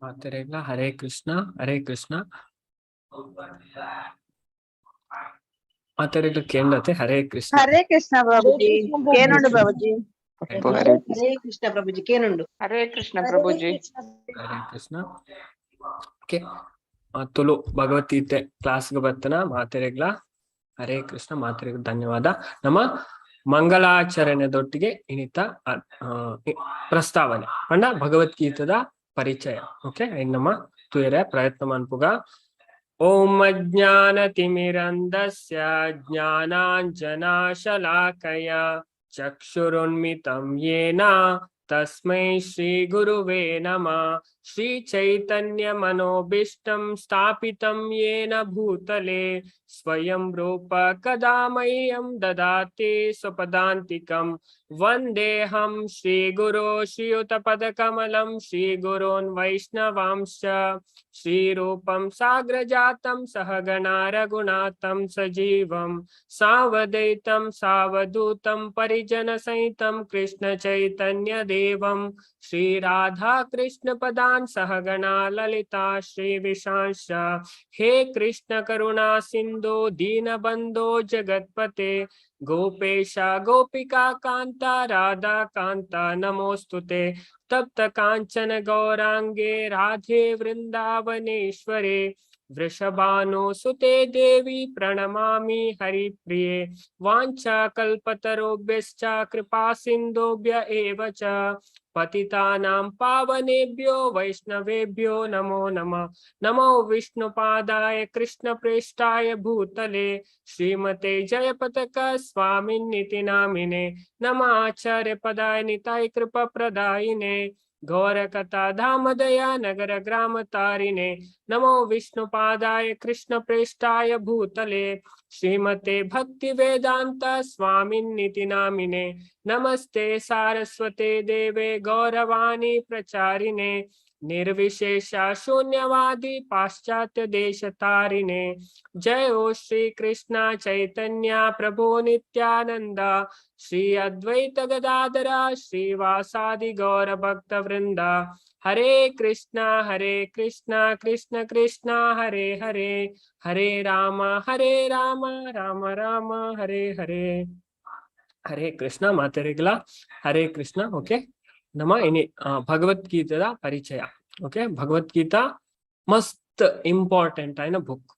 ಮಾತೆರೆಗ್ಲ Hare Krishna, Hare Krishna. ಮಾತೆರೆಗ್ಲ ಕೇಂದ್ರತೆ Hare Krishna. Hare Krishna Babuji, ಕೇನುಂಡು Babuji. Hare Hare Krishna ಪ್ರಭುಜಿ, ಕೇನುಂಡು. Hare Krishna ಪ್ರಭುಜಿ. Hare Krishna. Okay, Tulu Bhagavad Gita ಕ್ಲಾಸ್ಗೆ ಬರ್ತನ ಮಾತೆರೆಗ್ಲ ಹರೇ ಕೃಷ್ಣ, ಮಾತೆರೆಗ್ ಧನ್ಯವಾದ. ನಮ್ಮ ಮಂಗಳಾಚರಣೆದೊಟ್ಟಿಗೆ ಇನಿತ ಪ್ರಸ್ತಾವನೆ ಪಂಡ ಭಗವದ್ಗೀತೆದ ಪರಿಚಯ. ಓಕೆ, ನಮ್ಮ ತುಯರೆ ಪ್ರಯತ್ನ ಮನ್ಪುಗ. ಓಂ ಅಜ್ಞಾನತಿಮಿರಂಧಸ್ಯ ಜ್ಞಾನಾಂಜನಾಶಲಾಕಯ ಚಕ್ಷುರುನ್ಮಿತಂ ಯೇನ ತಸ್ಮೈ ಶ್ರೀ ಗುರುವೇ ನಮಃ. ಶ್ರೀ ಚೈತನ್ಯ ಮನೋಭೀಷ್ಟಂ ಸ್ಥಾಪಿತಂ ಯೇನ ಭೂತಲೆ ಸ್ವಯಂ ರೂಪ ಕದಾ ಮಹ್ಯಂ ದದಾತಿ ಸ್ವಪದಾಂತಿಕಂ. ವಂದೇಹಂ ಶ್ರೀ ಗುರೋ ಶ್ರೀಯುತ ಪದಕಮಲಂ ಶ್ರೀ ಗುರೋನ್ ವೈಷ್ಣವಾಂಶ ಶ್ರೀರೂಪಂ ಸಾಗ್ರಜಾತಂ ಸಹಗಣ ರಘುನಾಥಂ ಸಜೀವಂ ಸಾವದೈತಂ ಸಾವಧೂತಂ ಪರಿಜನ ಸಹಿತಂ ಕೃಷ್ಣ ಚೈತನ್ಯ ದೇವಂ ಶ್ರೀ ರಾಧಾ ಕೃಷ್ಣ ಪದಾನ್ ಸಹಗಣ ಲಲಿತಾ ಶ್ರೀ ವಿಶಾಂಶ. ಹೇ ಕೃಷ್ಣ ಕರುಣಾ ಸಿಂಧು ದೀನಬಂಧೋ ಜಗತ್ಪತೆ ಗೋಪೇಶ ಗೋಪಿಕಾ ಕಾಂತ ರಾಧಾ ಕಾಂತ ನಮೋಸ್ತುತೆ. ತಪ್ತ ಕಾಂಚನ ಗೌರಾಂಗೆ ರಾಧೆ ವೃಂದಾವನೇಶ್ವರೆ ವೃಷಭಾನುಸುತೆ ದೇವಿ ಪ್ರಣಮಾಮಿ ಹರಿಪ್ರಿಯೆ. ವಾಂಛಾ ಕಲ್ಪತರುಭ್ಯಶ್ಚ ಕೃಪಾ ಸಿಂಧುಭ್ಯ ಏವ ಚ ಪತಿತಾನಾಂ ಪಾವನೇಭ್ಯೋ ವೈಷ್ಣವೇಭ್ಯೋ ನಮೋ ನಮಃ. ನಮೋ ವಿಷ್ಣುಪಾದಾಯ ಕೃಷ್ಣ ಪ್ರೇಷ್ಠಾಯ ಭೂತಲೆ ಶ್ರೀಮತೆ ಜಯಪತಕ ಸ್ವಾಮಿನ್ನಿತಿ ನಾಮಿನೆ. ನಮ ಆಚಾರ್ಯ ಪದಾಯ ನಿತಾಯ ಕೃಪಾ ಪ್ರದಾಯಿನೆ ಗೌರಕಥಾ ಧಾಮದಯ ನಗರ ಗ್ರಾಮ ತಾರಿಣೆ. ನಮೋ ವಿಷ್ಣುಪಾದಾಯ ಕೃಷ್ಣ ಪ್ರೇಷ್ಠಾಯ ಭೂತಲೆ ಶ್ರೀಮತೆ ಭಕ್ತಿ ವೇದಾಂತ ಸ್ವಾಮಿನ್ನಿತಿ ನಾಮಿನೆ. ನಮಸ್ತೆ ಸಾರಸ್ವತೆ ದೇವೆ ಗೌರವಾಣಿ ಪ್ರಚಾರಿಣೆ ನಿರ್ವಿಶೇಷ ಶೂನ್ಯವಾದಿ ಪಾಶ್ಚಾತ್ಯ ದೇಶ ತಾರಿಣೆ. ಜಯ ಓ ಶ್ರೀ ಕೃಷ್ಣ ಚೈತನ್ಯ ಪ್ರಭು ನಿತ್ಯಾನಂದ ಶ್ರೀ ಅದ್ವೈತ ಗದಾಧರ ಶ್ರೀವಾಸಾದಿ ಗೌರ ಭಕ್ತ ವೃಂದ. ಹರೇ ಕೃಷ್ಣ ಹರೇ ಕೃಷ್ಣ ಕೃಷ್ಣ ಕೃಷ್ಣ ಹರೇ ಹರೇ, ಹರೇ ರಾಮ ಹರೇ ರಾಮ ರಾಮ ರಾಮ ಹರೇ ಹರೇ. ಹರೇ ಕೃಷ್ಣ ಮಾತೆರೆಗ್ಲ ಹರೇ ಕೃಷ್ಣ. ಓಕೆ, ನಮ್ಮ ಇನಿ ಭಗವದ್ಗೀತೆದ ಪರಿಚಯ. ಓಕೆ, ಭಗವದ್ಗೀತಾ ಮಸ್ತ್ ಇಂಪಾರ್ಟೆಂಟ್ ಆಯ್ನ ಬುಕ್.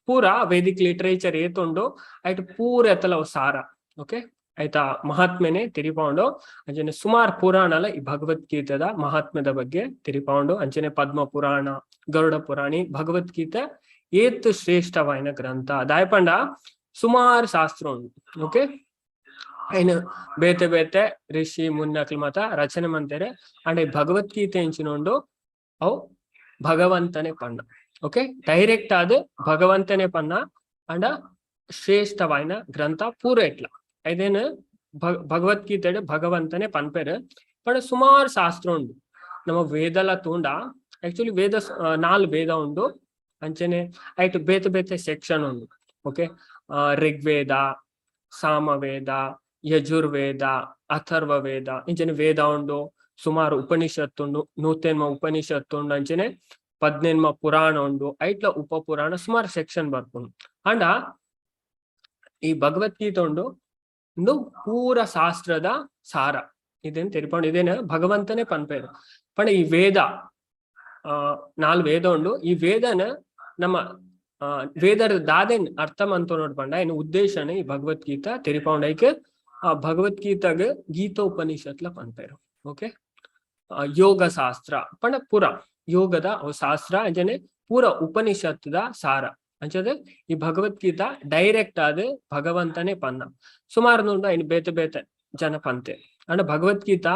ಪೂರಾ ವೇದಿಕ್ ಲಿಟರೇಚರ್ ಏತುಂಡು ಐಟ್ ಪೂರ ಎತ್ತಲ ಸಾರ. ಓಕೆ, ಆಯ್ತಾ, ಮಹಾತ್ಮೆನೆ ತಿರಿಪೌಂಡು. ಅಂಚನೆ ಸುಮಾರು ಪುರಾಣಲ ಈ ಭಗವದ್ಗೀತೆದ ಮಹಾತ್ಮ್ಯದ ಬಗ್ಗೆ ತಿರಿಪೌಂಡು. ಅಂಚನೆ ಪದ್ಮ ಪುರಾಣ, ಗರುಡ ಪುರಾಣಿ, ಭಗವದ್ಗೀತೆ ಏತ್ ಶ್ರೇಷ್ಠವಾಯಿನ ಗ್ರಂಥ ದಾಯಪಂಡ ಸುಮಾರು ಶಾಸ್ತ್ರ ಉಂಡು. ಓಕೆ, ಐನ್ ಬೇತೆ ಬೇತೆ ಋಷಿ ಮುನ್ನಕ್ಲು ಮಾತ ರಚನೆ ಮಂತೆರೆ. ಅಂಡ್ ಈ ಭಗವದ್ಗೀತೆ ಎಂಚಿನ ಅವು ಭಗವಂತನೇ ಪಣ್ಣ. ಓಕೆ, ಡೈರೆಕ್ಟ್ ಆದ್ ಭಗವಂತನೇ ಪಣ್ಣ. ಅಂಡ ಶ್ರೇಷ್ಠವಾಯಿನ ಗ್ರಂಥ ಪೂರ ಎಟ್ಲ ಐದೇನು ಭಗವದ್ಗೀತೆ ಭಗವಂತನೇ ಪನ್ಪೆರ್. ಪಂಡ ಸುಮಾರು ಶಾಸ್ತ್ರ ಉಂಡು. ನಮ್ಮ ವೇದಲ ತೂಂಡ ಆಕ್ಚುಲಿ ವೇದ ನಾಲ್ ವೇದ ಉಂಡು. ಅಂಚನೆ ಐಟ್ ಬೇತೆ ಬೇತೆ ಸೆಕ್ಷನ್ ಉಂಡು. ಓಕೆ, ಋಗ್ವೇದ, ಸಾಮವೇದ, ಯಜುರ್ವೇದ, ಅಥರ್ವ ವೇದ, ಇಂಚನೆ ವೇದ ಉಂಡು. ಸುಮಾರು ಉಪನಿಷತ್ತು ಉಂಡು, ನೂತೆನ್ಮ ಉಪನಿಷತ್ತು ಉಂಡು. ಅಂಚನೆ ಪದ್ನೆನ್ಮ ಪುರಾಣ ಉಂಡು. ಐಟ್ಲ ಉಪ ಪುರಾಣ ಸುಮಾರು ಸೆಕ್ಷನ್ ಬರ್ಪುಂಡು. ಅಂಡ ಈ ಭಗವದ್ಗೀತೆ ಉಂಡು, ಇಂದು ಪೂರ ಶಾಸ್ತ್ರದ ಸಾರ ಇದೇನ್ ತೆರಿಪೊಂಡು. ಇದೇನ ಭಗವಂತನೇ ಪನ್ಪೇರು. ಪಂಡ ಈ ವೇದ ನಾಲ್ ವೇದ ಉಂಡು. ಈ ವೇದನ ನಮ್ಮ ವೇದರ ದಾದೆನ್ ಅರ್ಥ ಮಂತ ನೋಡ್ ಪಂಡ ಇನ್ನು ಉದ್ದೇಶನ ಈ ಭಗವದ್ಗೀತಾ ತೆರಿಪೌಂಡ್. ಐಕ್ ಆ ಭಗವದ್ಗೀತಾಗ ಗೀತೋಪನಿಷತ್ಲ ಪನ್ಪೇರು. ಓಕೆ, ಯೋಗ ಶಾಸ್ತ್ರ ಪಂಡ ಪೂರ ಯೋಗದ ಶಾಸ್ತ್ರ, ಅಂಚನೆ ಪೂರ ಉಪನಿಷತ್ತದ ಸಾರ. ಅಂಚದ ಈ ಭಗವದ್ಗೀತಾ ಡೈರೆಕ್ಟ್ ಆದ್ ಭಗವಂತನೇ ಪನ್ನ. ಸುಮಾರು ನೋಡ ಇನ್ನು ಬೇತೆ ಬೇತೆ ಜನ ಪಂತೆ. ಅಂಡ ಭಗವದ್ಗೀತಾ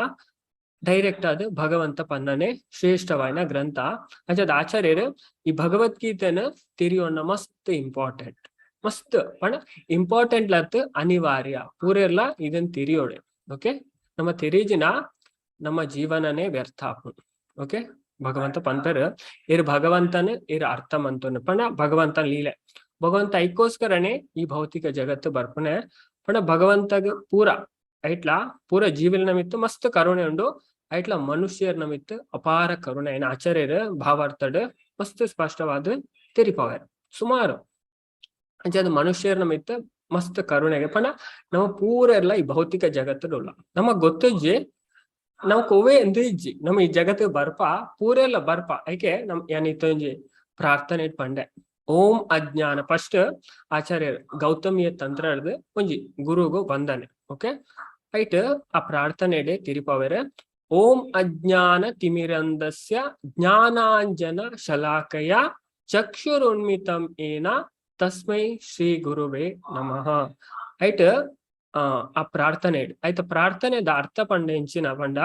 ಡೈರೆಕ್ಟ್ ಆದ್ ಭಗವಂತ ಪನ್ನನೆ ಶ್ರೇಷ್ಠವಾಯಿನ ಗ್ರಂಥ. ಅಂಚದ ಆಚಾರ್ಯರು ಈ ಭಗವದ್ಗೀತೆನ ತಿರಿಯೋಣ ಮಸ್ತ್ ಇಂಪಾರ್ಟೆಂಟ್, ಮಸ್ತ್ ಪಂಡ ಇಂಪಾರ್ಟೆಂಟ್ ಲತ್ ಅನಿವಾರ್ಯ ಪೂರೆರ್ಲ ಇದನ್ ತಿರಿಯೋಡೆ. ಓಕೆ, ನಮ್ಮ ತೆರೀಜಿನ ನಮ್ಮ ಜೀವನನೇ ವ್ಯರ್ಥ ಆಪುಂಡು. ಓಕೆ, ಭಗವಂತ ಪನ್ಪೆರ್ ಇರ್ ಭಗವಂತನ ಇರ್ ಅರ್ಥ ಮಂತೊನು ಪಂಡ ಭಗವಂತನ ಲೀಲೆ ಭಗವಂತ ಐಕೋಸ್ಕರನೇ ಈ ಭೌತಿಕ ಜಗತ್ತು ಬರ್ಪುನೆ. ಪಂಡ ಭಗವಂತಗ್ ಪೂರ ಐಟ್ಲಾ ಪೂರ ಜೀವನ ಮಿತ್ತು ಮಸ್ತ್ ಕರುಣೆ ಉಂಡು. ಐಟ್ಲ ಮನುಷ್ಯರ್ ನಮಿತ್ ಅಪಾರ ಕರುಣೆ. ಐನ ಆಚಾರ್ಯರು ಭಾವಾರ್ಥಡ್ ಮಸ್ತ್ ಸ್ಪಷ್ಟವಾದ ತೆರಿಪಾವೇರ್ ಸುಮಾರು. ಅಂಚಾದ ಮನುಷ್ಯರ್ ನಮಿತ್ ಮಸ್ತ್ ಕರುಣೆಗೆ ಪಂಡ ನಮ್ಮ ಪೂರೆರ್ಲ ಈ ಭೌತಿಕ ಜಗತ್ತುಡುಲ್ಲ. ನಮಗ್ ಗೊತ್ತುಜ್ಜಿ, ನಮಕ್ ಒವ್ವೇ ಎಂದ್ ಇಜ್ಜಿ. ನಮ್ಮ ಈ ಜಗತ್ತು ಬರ್ಪ, ಪೂರೆಲ್ಲ ಬರ್ಪ. ಐಕೆ ನಮ್ ಯಾನ್ ಇತ್ತೊಂಜಿ ಪ್ರಾರ್ಥನೆ ಪಂಡೆ, ಓಂ ಅಜ್ಞಾನ. ಫಸ್ಟ್ ಆಚಾರ್ಯರು ಗೌತಮಿಯ ತಂತ್ರ ಒಂಜಿ ಗುರುಗು ವಂದನೆ. ಓಕೆ, ಐಟ್ ಆ ಪ್ರಾರ್ಥನೆಡೆ ತಿರಿಪವೆರೆ, ಓಂ ಅಜ್ಞಾನ ತಿಮಿರಂಧಸ್ಯ ಜ್ಞಾನಾಂಜನ ಶಲಾಕಯ ಚಕ್ಷುರುನ್ಮಿತಂ ಏನ ತಸ್ಮೈ ಶ್ರೀ ಗುರುವೇ ನಮಃ. ಐಟ್ ಆ ಪ್ರಾರ್ಥನೆ ಆಯ್ತ. ಪ್ರಾರ್ಥನೆದ ಅರ್ಥ ಪಂಡ ಎಂಚಿನ ಪಂಡ,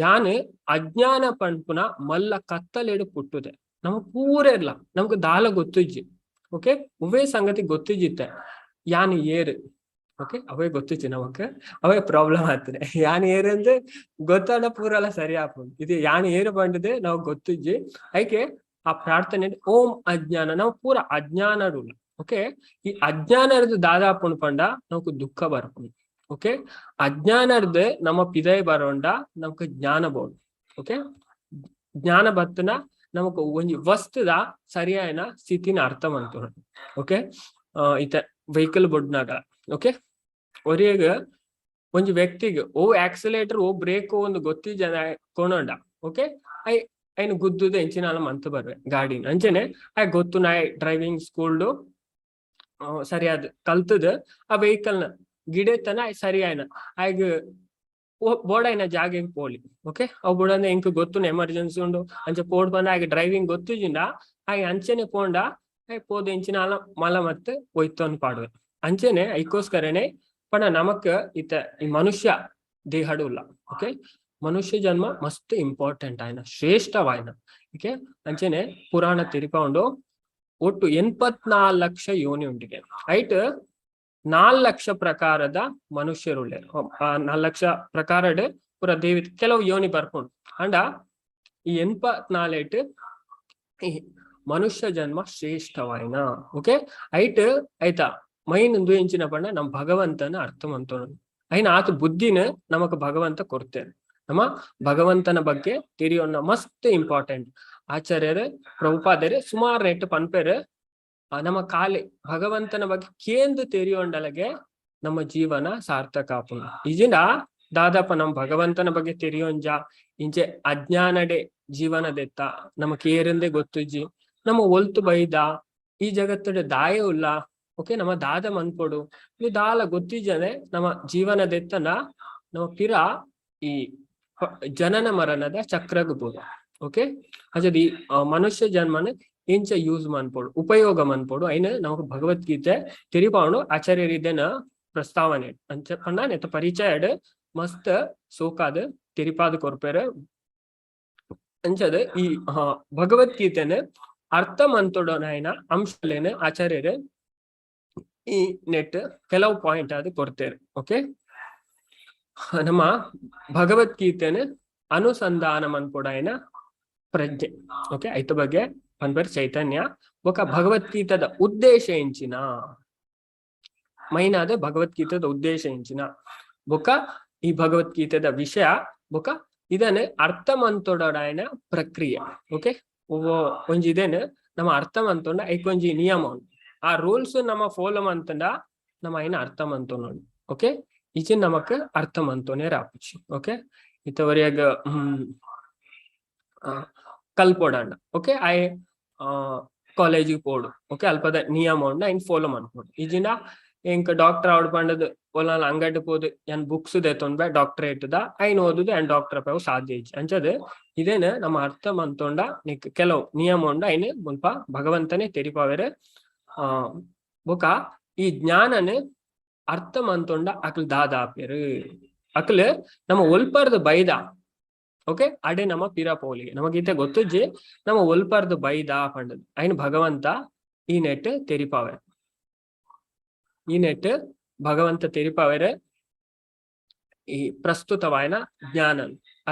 ಯಾನ್ ಅಜ್ಞಾನ ಪನ್ಪುನ ಮಲ್ಲ ಕತ್ತಲೆಡು ಪುಟ್ಟುದೆ. ನಮ ಪೂರೆರ್ಲ ನಮಕ್ ದಾಲ ಗೊತ್ತಿಜ್ಜಿ. ಓಕೆ, ಉವೇ ಸಂಗತಿ ಗೊತ್ತಿಜ್ಜಿತ್ತೆ, ಯಾನ್ ಏರು. ಓಕೆ, ಅವೇ ಗೊತ್ತಿಜ್ಜಿ ನಮಕ್, ಅವೇ ಪ್ರಾಬ್ಲಮ್ ಆಗ್ತದೆ. ಯಾನ್ ಏರು ಅಂದ್ರೆ ಗೊತ್ತಾಡ ಪೂರಲ ಸರಿ ಆಪುಂಡು. ಇದು ಯಾನ್ ಏರು ಪಂಡದೆ ನಾವು ಗೊತ್ತಿಜ್ಜಿ. ಐಕೆ ಆ ಪ್ರಾರ್ಥನೆ ಓಂ ಅಜ್ಞಾನ, ನಾವು ಪೂರ ಅಜ್ಞಾನಡುಲ್ಲ. ಓಕೆ, ಈ ಅಜ್ಞಾನರ್ದು ದಾದಾಪುಂಡು ಪಂಡ ನಮಕ್ ದುಃಖ ಬರ್ಪುಂಡು. ಓಕೆ, ಅಜ್ಞಾನರ್ದು ನಮ್ಮ ಪಿದೈ ಬರೋಂಡ ನಮಕ್ ಜ್ಞಾನ ಬೋಡು. ಓಕೆ, ಜ್ಞಾನ ಬತ್ತನ ನಮಕ್ ಒಂಜಿ ವಸ್ತುದ ಸರಿಯಾಯಿನ ಸ್ಥಿತಿನ ಅರ್ಥ ಮನ್ಪುನು. ಓಕೆ, ಇತ್ತೆ ವೆಹಿಕಲ್ ಬೊಡ್ನಾಗ, ಓಕೆ, ಒರಿಯಗ್ ಒಂಜಿ ವ್ಯಕ್ತಿಗ್ ಓ ಆಕ್ಸಿಲೇಟರ್ ಓ ಬ್ರೇಕ್ ಒಂದು ಗೊತ್ತಿಜ್ಜ ಕೊನೊಂಡ, ಓಕೆ, I ಐನ್ ಗುದ್ದುದ ಎಂಚಿನಾಲ ಮಂತ್ ಬರ್ವೆ ಗಾಡಿನ. ಅಂಚನೆ I ಗೊತ್ತು ನಾಯ್ ಡ್ರೈವಿಂಗ್ ಸ್ಕೂಲ್ಡು ಸರಿಯಾದ ಕಲ್ತದ ಆ ವೆಹಿಕಲ್ ನ ಗಿಡೆತನ ಸರಿ ಆಯ್ನ ಆಯ್ಗ್ ಬೋಡಾಯಿನ ಜಾಗೆಗ್ ಪೋಲಿ. ಓಕೆ, ಅವು ಬೋಡಂದ್ರೆ ಎಂಕ್ ಗೊತ್ತು ಎಮರ್ಜೆನ್ಸಿ ಉಂಡು ಅಂಚ ಪೋಡ್ ಪಂಡ ಆಯ್ಗ್ ಡ್ರೈವಿಂಗ್ ಗೊತ್ತಿಜ್ಜಿಂಡ ಆಯ್ ಅಂಚನೆ ಪೋಂಡ ಆಯ್ ಪೋದು ಎಂಚಿನಾಲ ಮಲ ಮತ್ತ್ ಒಯ್ತೊಂದು ಪಾಡುವೆ. ಅಂಚನೆ ಐಕೋಸ್ಕರನೆ ಪಂಡ ನಮಕ್ ಇತ್ತ ಈ ಮನುಷ್ಯ ದೇಹಡು ಉಲ್ಲ. ಓಕೆ, ಮನುಷ್ಯ ಜನ್ಮ ಮಸ್ತ್ ಇಂಪಾರ್ಟೆಂಟ್ ಆಯ್ನ, ಶ್ರೇಷ್ಠವಾಯ್ನ. ಓಕೆ, ಅಂಚನೆ ಪುರಾಣ ತಿರಿಪೌಂಡು, ಒಟ್ಟು 84 ಲಕ್ಷ ಯೋನಿ ಉಂಡಿಗೆ. ಐಟ್ 4 ಲಕ್ಷ ಪ್ರಕಾರದ ಮನುಷ್ಯರುಳ್ಳೆರ್. ಆ 4 ಲಕ್ಷ ಪ್ರಕಾರಡ್ ಪುರ ದೇವಿ ಕೆಲವು ಯೋನಿ ಬರ್ಪುಂಡು. ಅಂಡ ಈ ಎನ್ಪತ್ನಾಲೇಟ್ ಈ ಮನುಷ್ಯ ಜನ್ಮ ಶ್ರೇಷ್ಠವಾಯ್ನ. ಓಕೆ, ಐಟ್ ಐತ ಮೈನ್ ಉಂದು ಎಂಚಿನ ಪಂಡ ನಮ್ ಭಗವಂತನ ಅರ್ಥ ಮಂತೊನು. ಐನ ಆತ ಬುದ್ಧಿನ ನಮಕ್ ಭಗವಂತ ಕೊಡ್ತೇನೆ. ನಮ್ಮ ಭಗವಂತನ ಬಗ್ಗೆ ತಿಳಿಯೋಣ ಮಸ್ತ್ ಇಂಪಾರ್ಟೆಂಟ್. ಆಚಾರ್ಯರು ಪ್ರಭುಪಾದರು ಸುಮಾರು ನೆಟ್ಟು ಪನ್ಪೇರು, ನಮ್ಮ ಕಾಲೆ ಭಗವಂತನ ಬಗ್ಗೆ ಕೇಂದ್ರ ತೆರಿಯೋಂಡಲಗೆ ನಮ್ಮ ಜೀವನ ಸಾರ್ಥಕ ಆಪುಂಡು. ಇಜಿಂಡ ದಾದಪ್ಪ ನಮ್ಮ ಭಗವಂತನ ಬಗ್ಗೆ ತೆರಿಯೋಂಜ ಇಂಚೆ ಅಜ್ಞಾನಡೆ ಜೀವನದೆತ್ತ ನಮ್ಮ ಕೇರಂದೆ ಗೊತ್ತುಜ್ಜಿ, ನಮ್ಮ ಒಲ್ತು ಬೈದ, ಈ ಜಗತ್ತಡೆ ದಾಯ ಉಲ್ಲ, ಓಕೆ, ನಮ್ಮ ದಾದ ಮನ್ಪೊಡು, ಇದು ದಾಲ ಗೊತ್ತಿಜ್ಜನೆ ನಮ್ಮ ಜೀವನದೆತ್ತನ ನಮ್ಮ ಪಿರ ಈ ಜನನ ಮರಣದ ಚಕ್ರಗ್ ಬೋದ. ಓಕೆ, ಅಜದಿ ಮನುಷ್ಯ ಜನ್ಮನ ಇಂಚ ಯೂಸ್ ಮನ್ಪೊಡು, ಉಪಯೋಗ ಮನ್ಪೊಡು, ಐನ ನಮಕ್ ಭಗವದ್ಗೀತೆ ತೆರಿಪಾವಣು. ಆಚಾರ್ಯರು ಇದನ್ನ ಪ್ರಸ್ತಾವನೆ ಅಂಚ ಪಂಡ ನೆತ್ತ ಪರಿಚಯಡ್ ಮಸ್ತ್ ಸೋಕಾದ್ ತೆರಿಪಾದ ಕೊರ್ಪೆರ್. ಅಂಚದ ಈ ಭಗವದ್ಗೀತೆನ ಅರ್ಥ ಮಂತೊಡನಾಯನ ಅಂಶಲೇನ ಆಚಾರ್ಯರು ಈ ನೆಟ್ ಕೆಲವು ಪಾಯಿಂಟ್ ಅದು ಕೊಡ್ತೇವೆ. ಓಕೆ, ನಮ್ಮ ಭಗವದ್ಗೀತೆನ ಅನುಸಂಧಾನ ಮನ್ಪೊಡಾಯನ ಪ್ರಜ್ಞೆ. ಓಕೆ, ಐತ ಬಗ್ಗೆ ಪನ್ಪರ್ ಚೈತನ್ಯ. ಬೊಕ ಭಗವದ್ಗೀತದ ಉದ್ದೇಶ ಎಂಚಿನ, ಮೈನಾದ ಭಗವದ್ಗೀತದ ಉದ್ದೇಶ ಎಂಚಿನ, ಬೊಕ ಈ ಭಗವದ್ಗೀತೆದ ವಿಷಯ, ಬೊಕ ಇದನ್ನ ಅರ್ಥ ಮಂತೊಡಾಯನ ಪ್ರಕ್ರಿಯೆ. ಓಕೆ, ಒಂಜಿ ಇದೇನು ನಮ್ಮ ಅರ್ಥ ಮಂತೊಂಡ ಐಕೊಂಜಿ ನಿಯಮ ಉಂಡು. ಆ ರೂಲ್ಸ್ ನಮ್ಮ ಫಾಲೋ ಮಂತಂಡ ನಮ್ಮ ಐನ ಅರ್ಥ ಮಂತೊನೊಡು. ಓಕೆ, ಈಚಿನ ನಮಕ್ ಅರ್ಥ ಮಂತೊನೆ ರಾಪುಚಿ. ಓಕೆ, ಇತ್ತವರಿಯಾಗ ಕಲ್ಪೊಡಂಡ, ಓಕೆ, I ಕಾಲೇಜಿಗೆ ಪೋಡು. ಓಕೆ, ಅಲ್ಪದ ನಿಯಮ ಉಂಡು, ಐನ್ ಫಾಲೋ ಮನ್ಪೊಡು. ಈಜಿನ ಎಂಕ್ ಡಾಕ್ಟರ್ ಆವಡ್ ಪಂಡದ್ ಒಲ್ಲಾಲ ಅಂಗಡಿ ಪೋದು ಯಾನ್ ಬುಕ್ಸ್ ದೆತೊಂಬೆ ಡಾಕ್ಟರೇಟ್ ದ, ಐನ್ ಓದುದು ಯಾನ್ ಡಾಕ್ಟರ್ ಅಪೇವು ಸಾಧ್ಯ ಇಜ್ಜಿ. ಅಂಚದ ಇದೇನ ನಮ್ಮ ಅರ್ಥ ಮಂತೊಂಡ ನಿಕ್ ಕೆಲವು ನಿಯಮ ಉಂಡು, ಐನ್ ಮುಲ್ಪ ಭಗವಂತನೇ ತೆರಿಪಾವೆರ್. ಆ ಬೊಕ ಈ ಜ್ಞಾನನ್ ಅರ್ಥ ಮಂತೊಂಡ ಅಕ್ಲ್ ದಾದ ಆಪೆರ್, ಅಕ್ಲ್ ನಮ್ಮ ಒಲ್ಪರ್ದ್ ಬೈದ, ಓಕೆ, ಅಡೆ ನಮ್ಮ ಪಿರ ಪೋಲಿಗೆ. ನಮಗೀತೆ ಗೊತ್ತುಜ್ಜಿ ನಮ್ಮ ಒಲ್ಪರ್ದ್ ಬೈದ ಪಂಡದ್. ಐನ್ ಭಗವಂತ ಈ ನೆಟ್ ತೆರಿಪಾವೆ. ಈ ನೆಟ್ ಭಗವಂತ ತೆರಿಪಾವೆರ್. ಈ ಪ್ರಸ್ತುತವಾಯನ ಜ್ಞಾನ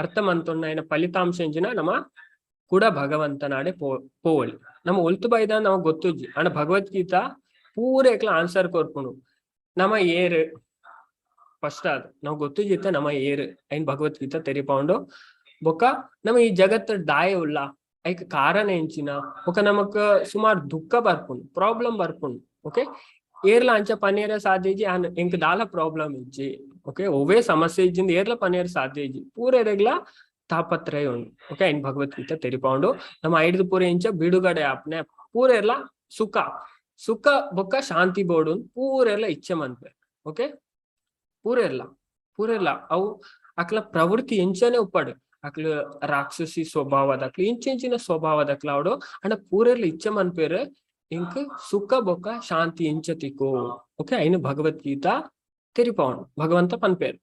ಅರ್ಥ ಮಂತೊಂಡ ಫಲಿತಾಂಶ ಎಂಚಿನ, ನಮ್ಮ ಕೂಡ ಭಗವಂತನಾಡೆ ಪೋವಳಿ. ನಮ್ಮ ಒಲ್ತು ಬೈದ ನಮಗ್ ಗೊತ್ತುಜ್ಜಿ. ಅಂಡ ಭಗವದ್ಗೀತಾ ಪೂರೇಕ್ಲ ಆನ್ಸರ್ ಕೊರ್ಪುಂಡು. ನಮ್ಮ ಏರು ಫಸ್ಟ್ ಅದು ನಾವು ಗೊತ್ತಿಜಿತ್ತ ನಮ್ಮ ಏರು ಐನ್ ಭಗವದ್ಗೀತಾ ತೆರಿಪಾಂಡು. ಬೊಕ್ಕ ನಮ್ಮ ಈ ಜಗತ್ತು ದಾಯ ಉಲ್ಲ, ಐಕ್ ಕಾರಣ ಎಂಚಿನ, ಬೊಕ್ಕ ನಮಕ್ ಸುಮಾರು ದುಃಖ ಬರ್ಪುಂಡು, ಪ್ರಾಬ್ಲಮ್ ಬರ್ಪುಂಡು. ಓಕೆ, ಏರ್ಲ ಅಂಚ ಪನೇರ ಸಾಧ್ಯ ಇಜ್ಜಿ, ಆನ್ ಎಂಕ್ ದಾಲ ಪ್ರಾಬ್ಲಮ್ ಇಜ್ಜಿ. ಓಕೆ, ಒವ್ವೇ ಸಮಸ್ಯೆ ಇಜ್ಜಿಂದ ಏರ್ಲ ಪನೇರ ಸಾಧ್ಯ ಇಜ್ಜಿ, ಪೂರೆರೆಗ್ಲ ತಾಪತ್ರಯ ಉಂಡು. ಓಕೆ, ಐನ್ ಭಗವದ್ಗೀತೆ ತೆರಿಪಾವುಂಡು. ನಮ್ಮ ಐಡ್ದು ಪೂರ ಇಂಚ ಬಿಡುಗಡೆ ಆಪ್ನೆ, ಪೂರೆರ್ಲ ಸುಖ ಸುಖ ಬೊಕ್ಕ ಶಾಂತಿ ಬೋಡು ಪೂರೆರ್ಲ ಇಚ್ಛೆ ಮನ್ಪೆ. ಓಕೆ, ಪೂರೆರ್ಲ ಪೂರೆರ್ಲ ಅವು ಅಕ್ಲ ಪ್ರವೃತ್ತಿ ಎಂಚನೆ ಉಪ್ಪಡು, ಅಕ್ಲ ರಾಕ್ಷಸಿ ಸ್ವಭಾವದಕ್ಲು ಇಂಚಿಂಚಿನ ಸ್ವಭಾವದಕ್ಲ ಅವಡು ಅಂಡ ಪೂರೆರ್ಲ ಇಚ್ಛೆ ಮನ್ಪೇರು ಇಂಕ್ ಸುಖ ಬೊಕ್ಕ ಶಾಂತಿ ಇಂಚ ತಿಕ್ಕು. ಓಕೆ, ಐನು ಭಗವದ್ಗೀತಾ ತೆರಿಪಾವುಂಡು. ಭಗವಂತ ಪನ್ಪೇರು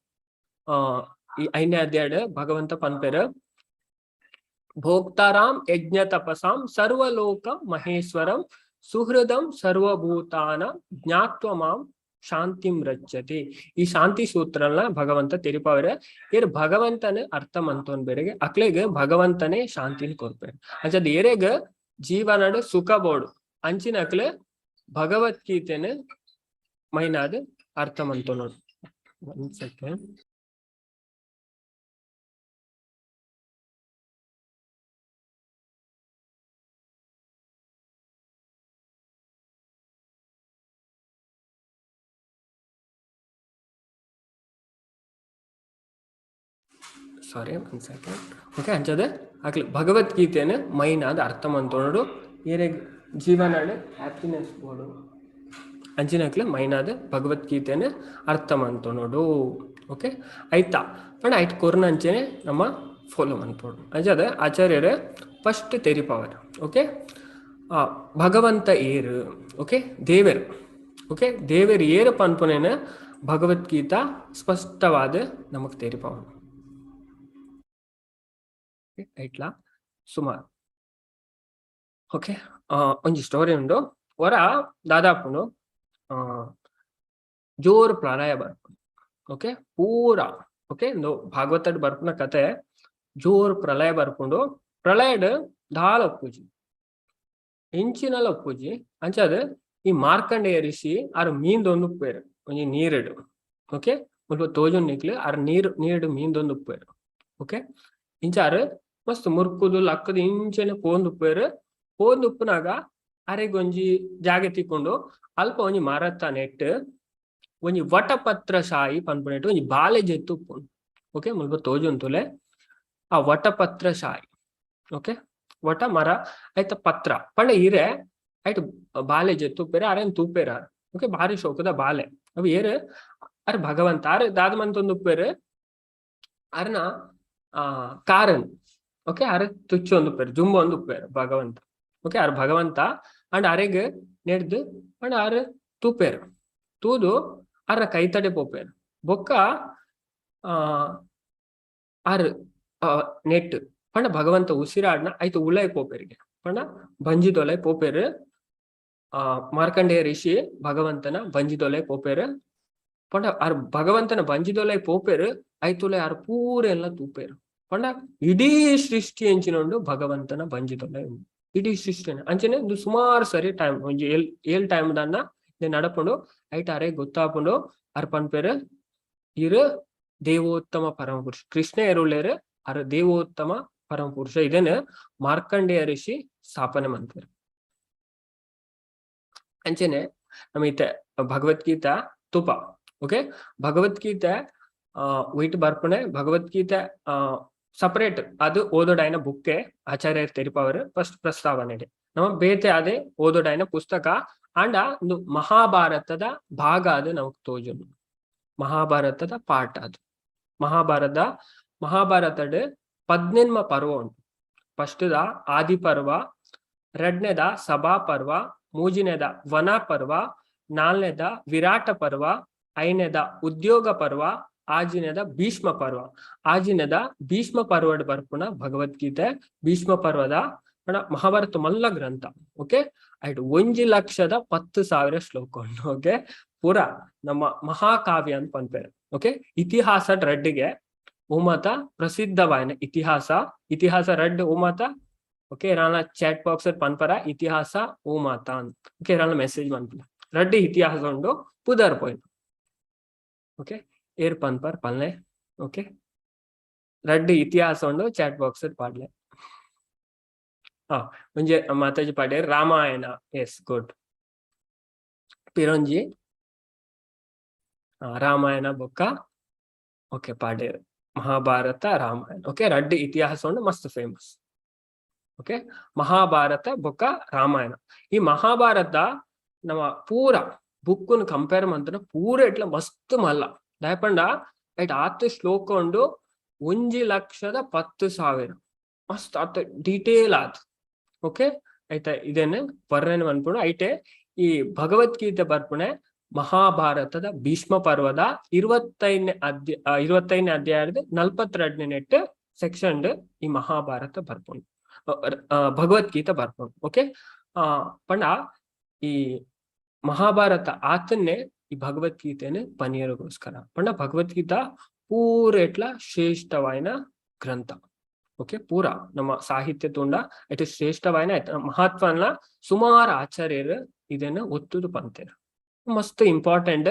ಈ ಐನೇ ಅಧ್ಯಾಯ ಭಗವಂತ ಪನ್ಪೇರು, ಭೋಕ್ತಾರಾಂ ಯಜ್ಞ ತಪಸಾಂ ಸರ್ವಲೋಕ ಮಹೇಶ್ವರಂ ಸುಹೃದಂ ಸರ್ವಭೂತಾನ ಜ್ಞಾತ್ವ ಮಾಂ ಶಾಂತಿಂ ರಚ್ಚತಿ. ಈ ಶಾಂತಿ ಸೂತ್ರನ ಭಗವಂತ ತೆರಿಪಾವ್ರೆ. ಏರ್ ಭಗವಂತನ ಅರ್ಥ ಮಂತೋನ್ ಬೇರೆಗೆ ಅಕ್ಲೆಗ್ ಭಗವಂತನೇ ಶಾಂತಿನ ಕೊರ್ಪೇರು. ಅಂಚದ ಏರೆಗ್ ಜೀವನಡ್ ಸುಖ ಬೋಡು ಅಂಚಿನ ಅಕ್ಲೆ ಭಗವದ್ಗೀತೆನ ಮೈನಾದ್ ಅರ್ಥ ಮಂತೋನೋಡು. ಒಂದ್ second, sorry, ಒಂದ್ ಸೆಕೆಂಡ್. ಓಕೆ, ಅಂಚದ ಅಕ್ಲೆ ಭಗವದ್ಗೀತೆನ ಮೈನಾದ್ ಅರ್ಥ ಮಂತೋನೋಡು. ಏರೆಗ್ ಜೀವನಡ್ ಹ್ಯಾಪಿನೆಸ್ ಬೋಡು ಅಂಚಿನಕ್ಲೆ ಮೈನಾದ್ ಭಗವದ್ಗೀತೆನ ಅರ್ಥ ಮಂತೋನೋಡು. ಓಕೆ, ಆಯ್ತಾ ಪಂಡ ಐಟ್ ಕೊರ್ನಂಚೆನೆ ನಮ್ಮ ಫಾಲೋ ಮನ್ಪೊಡು. ಅಂಚಾದ ಆಚಾರ್ಯರು ಫಸ್ಟ್ ತೆರಿಪಾವರ್. ಓಕೆ, ಭಗವಂತ ಏರು, ಓಕೆ ದೇವೆರ್, ಓಕೆ ದೇವೆರ್ ಏರು ಪನ್ಪುನೇನ ಭಗವದ್ಗೀತಾ ಸ್ಪಷ್ಟವಾದ ನಮಕ್ ತೆರಿಪಾವನು. ಐಟ್ಲಾ ಸುಮಾರು. ಓಕೆ, ಒಂಜಿ ಸ್ಟೋರಿ ಉಂಡು. ವರ ದಾದಾಪುಂಡು ಜೋರು ಪ್ರಳಯ ಬರ್ಪುಂಡು. ಓಕೆ, ಪೂರ ಓಕೆ ಇಂದು ಭಾಗವತಡ್ ಬರ್ಪುನ ಕತೆ. ಜೋರು ಪ್ರಳಯ ಬರ್ಪುಂಡು. ಪ್ರಳಯಡ್ ದಾಲ ಉಪ್ಪುಜಿ, ಇಂಚಿನಲ ಉಪ್ಪುಜಿ. ಅಂಚಾದ್ ಈ ಮಾರ್ಕಂಡೇಯ ಋಷಿ ಆರ್ ಮೀಂದೊಂದು ಉಪ್ಪುವೆರ್ ಒಂಜಿ ನೀರುಡು. ಓಕೆ, ಮುಲ್ಪ ತೋಜುಂಡು ನಿಕ್ಲು, ಆರ್ ನೀರು ನೀರುಡು ಮೀಂದೊಂದು ಉಪ್ಪುವೆರ್. ಓಕೆ, ಇಂಚ ಆರ್ ಮಸ್ತ್ ಮುರ್ಕುದು ಲಕ್ಕುದು ಇಂಚನೆ ಪೋಂದು ಉಪ್ಪುವೆರ್. ಪೋಂದು ಉಪ್ಪುನಾಗ ಅರೆಗ್ ಒಂಜಿ ಜಾಗೆ ತಿಕ್ಕೊಂಡು. ಅಲ್ಪ ಒಂಜಿ ಮರತ ನೆಟ್ ಒಂಜಿ ವಟಪತ್ರ ಶಾಯಿ ಪನ್ಪುನೆಟ್ ಒಂಜಿ ಬಾಲೆ ಜೆತ್ತು ಉಪ್ಪುಂಡು. ಓಕೆ, ಮುಲ್ಪ ತೋಜುಂತುಲೆ ಆ ವಟಪತ್ರ ಶಾಯಿ. ಓಕೆ, ವಟ ಮರ ಐತ ಪತ್ರ ಪಂಡ ಇರೆ ಐಟ್ ಬಾಲೆ ಜೆತ್ತು ಉಪ್ಪೇರೆ, ಅರೆನ್ ತೂಪೇರ. ಓಕೆ, ಬಾರಿ ಶೋಕದ ಬಾಲೆ ಅವು. ಏರ್ ಅರ್? ಭಗವಂತ. ಅರ್ ದಾದ ಮಂತೊಂದು ಉಪ್ಪೇರು? ಅರ್ನ ಆ ಕಾರನ್, ಓಕೆ, ಅರ್ ತುಚ್ಚೊಂದು ಉಪ್ಪೇರು, ಜುಂಬೊಂದು ಉಪ್ಪೇರು ಭಗವಂತ. ಓಕೆ, ಅರ್ ಭಗವಂತ ಅಂಡ್ ಅರೆಗ್ ನೆಡ್ದು ಪಂಡ ಅರ್ ತೂಪೇರು. ತೂದು ಅರ್ನ ಕೈತಡೆ ಪೋಪೇರು. ಬೊಕ್ಕ ಆರ್ ನೆಟ್ ಪಂಡ ಭಗವಂತ ಉಸಿರಾಡ್ನ ಐತ ಉಲೈ ಪೋಪೆರಿಗೆ ಪಂಡ ಬಂಜಿದೊಲೈ ಪೋಪೇರು. ಆ ಮಾರ್ಕಂಡೇಯ ಋಷಿ ಭಗವಂತನ ಬಂಜಿದೊಲೈ ಪೋಪೇರು. ಪಂಡ ಆರ್ ಭಗವಂತನ ಬಂಜಿದೊಲೈ ಪೋಪೇರು, ಐತುಲೆ ಆರ್ ಪೂರ ಎಲ್ಲ ತೂಪೇರು. ಪಂಡ ಇಡೀ ಸೃಷ್ಟಿ ಎಂಚಿನೊಂಡು ಭಗವಂತನ ಬಂಜಿದೊಲೈ ಉಂಡು ಇಡೀ ಸೃಷ್ಟಿನ. ಅಂಚನೆ ಒಂದು ಸುಮಾರು ಸರಿ ಟೈಮ್ ಒಂಜಿ ಏಲ್ ಏಲ್ ಟೈಮ್ ದಾನ್ನ ನಡಪುಂಡು. ಐಟ್ ಅರೆ ಗೊತ್ತಾಪುಂಡು. ಅರ್ ಪನ್ಪೇರು, ಇರು ದೇವೋತ್ತಮ ಪರಮ ಪುರುಷ ಕೃಷ್ಣ ಎರುಳ್ಳೇರು, ಅರ್ ದೇವೋತ್ತಮ ಪರಮ ಪುರುಷ. ಇದನ್ನ ಮಾರ್ಕಂಡೇಯ ಋಷಿ ಸ್ಥಾಪನೆ ಮಾಡ್ತಾರೆ. ಅಂಚನೆ ನಮ್ಮ ಇತ್ತೆ ಭಗವದ್ಗೀತಾ ತುಪ. ಓಕೆ, ಭಗವದ್ಗೀತೆ ಒಯ್ಟ್ ಬರ್ಪುಣೆ. ಭಗವದ್ಗೀತೆ ಸಪರೇಟ್ ಅದು ಓದೋಡಾಯಿನ ಬುಕ್ಕೆ ಆಚಾರ್ಯರು ತೆರಿಪಾವರು ಫಸ್ಟ್ ಪ್ರಸ್ತಾವನೆ. ನಮ್ಮ ಬೇತೆ ಅದೇ ಓದೋಡಾಯಿನ ಪುಸ್ತಕ ಅಂಡ ಒಂದು ಮಹಾಭಾರತದ ಭಾಗ ಅದು ನಮಕ್ ತೋಜುಂಡು. ಮಹಾಭಾರತದ ಪಾಠ ಅದು. ಮಹಾಭಾರತ ಮಹಾಭಾರತಡ್ ಪದ್ನೆನ್ಮ ಪರ್ವ ಉಂಟು. ಫಸ್ಟ್ the ಆದಿ ಪರ್ವ, ರಡ್ನೆದ ಸಭಾ ಪರ್ವ, ಮೂಜಿನೆದ ವನ ಪರ್ವ, ನಾಲ್ನೇದ ವಿರಾಟ ಪರ್ವ, ಐನೇದ ಉದ್ಯೋಗ ಪರ್ವ, ಆಜಿನೆದ ಭೀಷ್ಮ ಪರ್ವ. ಆಜಿನೆದ ಭೀಷ್ಮ ಪರ್ವಡ್ ಬರ್ಪುನ ಭಗವದ್ಗೀತೆ. ಭೀಷ್ಮ ಪರ್ವದ ಪಂಡ ಮಹಾಭಾರತ ಮಲ್ಲ ಗ್ರಂಥ. ಓಕೆ, ಐಟ್ 1,10,000 ಶ್ಲೋಕ ಉಂಟು. ಓಕೆ, ಪೂರ ನಮ್ಮ ಮಹಾಕಾವ್ಯ ಅಂತ ಪನ್ಪೇರು. ಓಕೆ, ಇತಿಹಾಸ ರಡ್ಡಿಗೆ ಉಮತ ಪ್ರಸಿದ್ಧವಾಯಿನ ಇತಿಹಾಸ. ಇತಿಹಾಸ ರಡ್ಡ್ ಉಮತ. ಓಕೆ, ರಾನ ಚಾಟ್ ಬಾಕ್ಸ್ ಪನ್ಪರ ಇತಿಹಾಸ ಉಮತ ಅಂತ. ಓಕೆ, ರಾನ ಮೆಸೇಜ್ ಮನ್ಪುನ. ರಡ್ಡ್ ಇತಿಹಾಸ ಉಂಡು, ಪುದರ್ ಪೋಯಿನ. ಓಕೆ, ಏರ್ ಪನ್ಪರ್ ಪನ್ಲೆ. ಓಕೆ, ರಡ್ಡ್ ಇತಿಹಾಸ ಉಂಡು, ಚಾಟ್ ಬಾಕ್ಸ್ ಪಾಡ್ಲೆ. ಹಾ, ಒಂಜಿ ಮಾತಾಜಿ ಪಾಡ್ಯರ್, ರಾಮಾಯಣ. Yes, good. ಪಿರೊಂಜಿ ರಾಮಾಯಣ ಬೊಕ್ಕ, ಓಕೆ, ಪಾಡ್ಯರ್ ಮಹಾಭಾರತ, ರಾಮಾಯಣ. ಓಕೆ, ರಡ್ಡ್ ಇತಿಹಾಸ ಉಂಡು ಮಸ್ತ್ ಫೇಮಸ್. ಓಕೆ, ಮಹಾಭಾರತ ಬೊಕ್ಕ ರಾಮಾಯಣ. ಈ ಮಹಾಭಾರತ ನಮ್ಮ ಪೂರ ಬುಕ್ಕುನ್ ಕಂಪೇರ್ ಮಂತನ ಪೂರ ಇಟ್ಲ ಮಸ್ತ್ ಮಲ್ಲ. ದಾಯೆಪಂಡ ಐಟ್ ಆತ್ ಶ್ಲೋಕ ಉಂಡು, 1,10,000. ಮಸ್ತ್ ಆತ್ ಡೀಟೇಲ್ ಆತ್. ಓಕೆ, ಆಯ್ತಾ? ಇದೇನೆ ವರ್ಣನೆ ಮನ್ಪುಂಡು. ಐಟೆ ಈ ಭಗವದ್ಗೀತೆ ಬರ್ಪುಣೆ ಮಹಾಭಾರತದ ಭೀಷ್ಮ ಪರ್ವದ 25ನೇ ಅಧ್ಯಾಯದ 42ನೇ ನೆಟ್ ಸೆಕ್ಷನ್ ಈ ಮಹಾಭಾರತ ಬರ್ಪುಂಡು, ಭಗವದ್ಗೀತೆ ಬರ್ಪುಂಡು. ಓಕೆ, ಪಂಡ ಈ ಮಹಾಭಾರತ ಆತನ್ನೇ ಈ ಭಗವದ್ಗೀತೆನ ಪನಿಯರಿಗೋಸ್ಕರ. ಪಂಡ ಭಗವದ್ಗೀತಾ ಪೂರೆಟ್ಲ ಶ್ರೇಷ್ಠವಾಯಿನ ಗ್ರಂಥ. ಓಕೆ, ಪೂರ ನಮ್ಮ ಸಾಹಿತ್ಯ ತುಂಡ it ಶ್ರೇಷ್ಠವಾಯಿನ ಮಹತ್ವನ ಸುಮಾರು ಆಚಾರ್ಯರು ಇದನ್ನ ಒತ್ತುದು ಪಂತೇರು. ಮಸ್ತ್ ಇಂಪಾರ್ಟೆಂಟ್.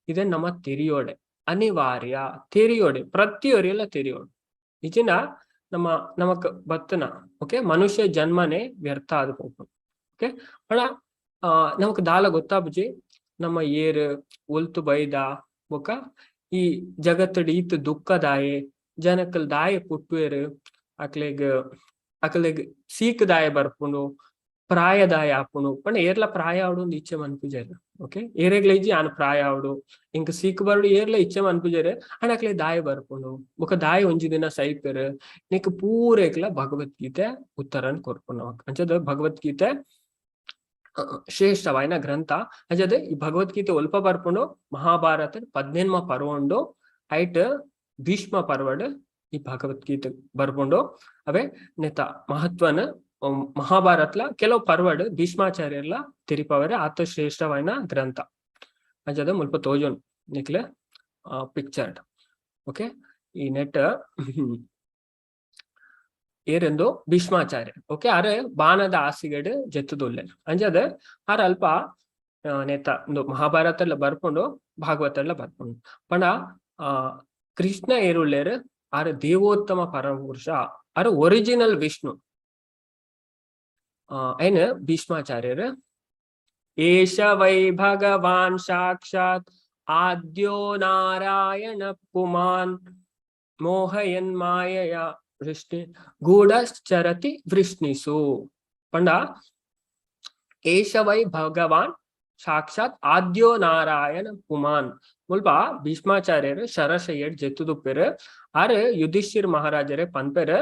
ಇದನ್ನ ನಮ್ಮ ತೆರಿಯೋಡೆ ಅನಿವಾರ್ಯ, ತೆರಿಯೋಡೆ, ಪ್ರತಿಯೊರಿಯಲ್ಲ ತೆರಿಯೋಡೆ. ನಿಜನ ನಮ್ಮ ನಮಕ್ ಬತ್ತನ, ಓಕೆ, ಮನುಷ್ಯ ಜನ್ಮನೇ ವ್ಯರ್ಥ ಆದ ಪೋಪುಂಡು. ಓಕೆ, ಪಂಡ ನಮಕ್ ದಾಲ ಗೊತ್ತಾಪುಜಿ, ನಮ್ಮ ಏರ್ ಒಲ್ತು ಬೈದ, ಬೊಕ ಈ ಜಗತ್ತಡ್ ಈತ್ ದುಃಖದಾಯೆ, ಜನಕಲ್ ದಾಯೆ ಪುಟ್ಟುವೆರ್, ಅಕ್ಲೆಗ್ ಅಕ್ಲೆಗ್ ಸೀಕ್ ದಾಯೆ ಬರ್ಪುಂಡು, ಪ್ರಾಯದಾಯ ಆಪುಂಡು. ಪಂಡ ಏರ್ಲ ಪ್ರಾಯ ಆವಡು ಒಂದು ಇಚ್ಛೆ ಮನ್ಪುಜೆರ್. ಓಕೆ, ಏರೆಗ್ಲ ಇಜ್ಜಿ ಆನ್ ಪ್ರಾಯ ಆವಡು, ಇಂಕ್ ಸೀಕ್ ಬರಡು, ಏರ್ಲ ಇಚ್ಛೆ ಮನ್ಪುಜೆರ್. ಅಂಡ ಅಕ್ಲೆ ದಾಯ ಬರ್ಪುಂಡು, ಬೊಕ ದಾಯ ಒಂಜಿ ದಿನ ಸೈಪೆರ್, ನಿಕ್ ಪೂರೇಕ್ಲ ಭಗವದ್ಗೀತೆ ಉತ್ತರನ್ ಕೊರ್ಪುಂಡು. ಅಂಚದ ಭಗವದ್ಗೀತೆ ಶ್ರೇಷ್ಠವಾಯಿನ ಗ್ರಂಥ. ಅಂಚದ ಈ ಭಗವದ್ಗೀತೆ ಒಲ್ಪ ಬರ್ಪುಂಡು? ಮಹಾಭಾರತ 18ಮ ಪರ್ವ ಉಂಡು, ಐಟ್ ಭೀಷ್ಮ ಪರ್ವಡ್ ಈ ಭಗವದ್ಗೀತೆ ಬರ್ಪುಂಡು. ಅವೇ ನೆತ ಮಹತ್ವನ ಮಹಾಭಾರತ್ಲ ಕೆಲವು ಪರ್ವಡ್ ಭೀಷ್ಮಾಚಾರ್ಯರ್ಲ ತೆರಿಪವರೆ. ಆತ ಶ್ರೇಷ್ಠವಾಯಿನ ಗ್ರಂಥ. ಅಂಚದ ಮುಲ್ಪ ತೋಜೊನ್ ನಿಕ್ಲೆ ಪಿಕ್ಚರ್. ಓಕೆ, ಈ ನೆಟ್ ಏರೆಂದು ಭೀಷ್ಮಾಚಾರ್ಯ. ಓಕೆ, ಅರೆ ಬಾಣದ ಆಸಿಗೆಡ್ ಜೆತ್ತುದುಲ್ಲೆ. ಅಂಚದ ಆರ್ ಅಲ್ಪ ನೇತ ಮಹಾಭಾರತ ಎಲ್ಲ ಬರ್ಪುಂಡು, ಭಾಗವತ ಎಲ್ಲ ಬರ್ಪುಂಡು. ಪಂಡ ಕೃಷ್ಣ ಏರುಳ್ಳೇರು? ಆರ್ ದೇವೋತ್ತಮ ಪರಮಪುರುಷ, ಆರ್ ಒರಿಜಿನಲ್ ವಿಷ್ಣು. ಏನ್ ಭೀಷ್ಮಾಚಾರ್ಯರು, ಏಷ ವೈ ಭಗವಾನ್ ಸಾಕ್ಷಾತ್ ಆದ್ಯೋ ನಾರಾಯಣ ಪುಮಾನ್ ಮೋಹಯನ್ ಮಾಯಯ ವೃಷ್ಣಿ ಗೂಢಶ್ಚರತಿ ವೃಷ್ಣಿಸು. ಪಂಡ ಏಷ ವೈ ಭಗವಾನ್ ಸಾಕ್ಷಾತ್ ಆದ್ಯೋ ನಾರಾಯಣ ಪುಮಾನ್. ಮುಲ್ಪ ಭೀಷ್ಮಾಚಾರ್ಯರು ಶರಶಯ್ಯಡ್ ಜೆತ್ತುದುಪ್ಪೆರು. ಆರ್ ಯುಧಿಷ್ಠಿರ್ ಮಹಾರಾಜರೇ ಪನ್ಪೆರ್,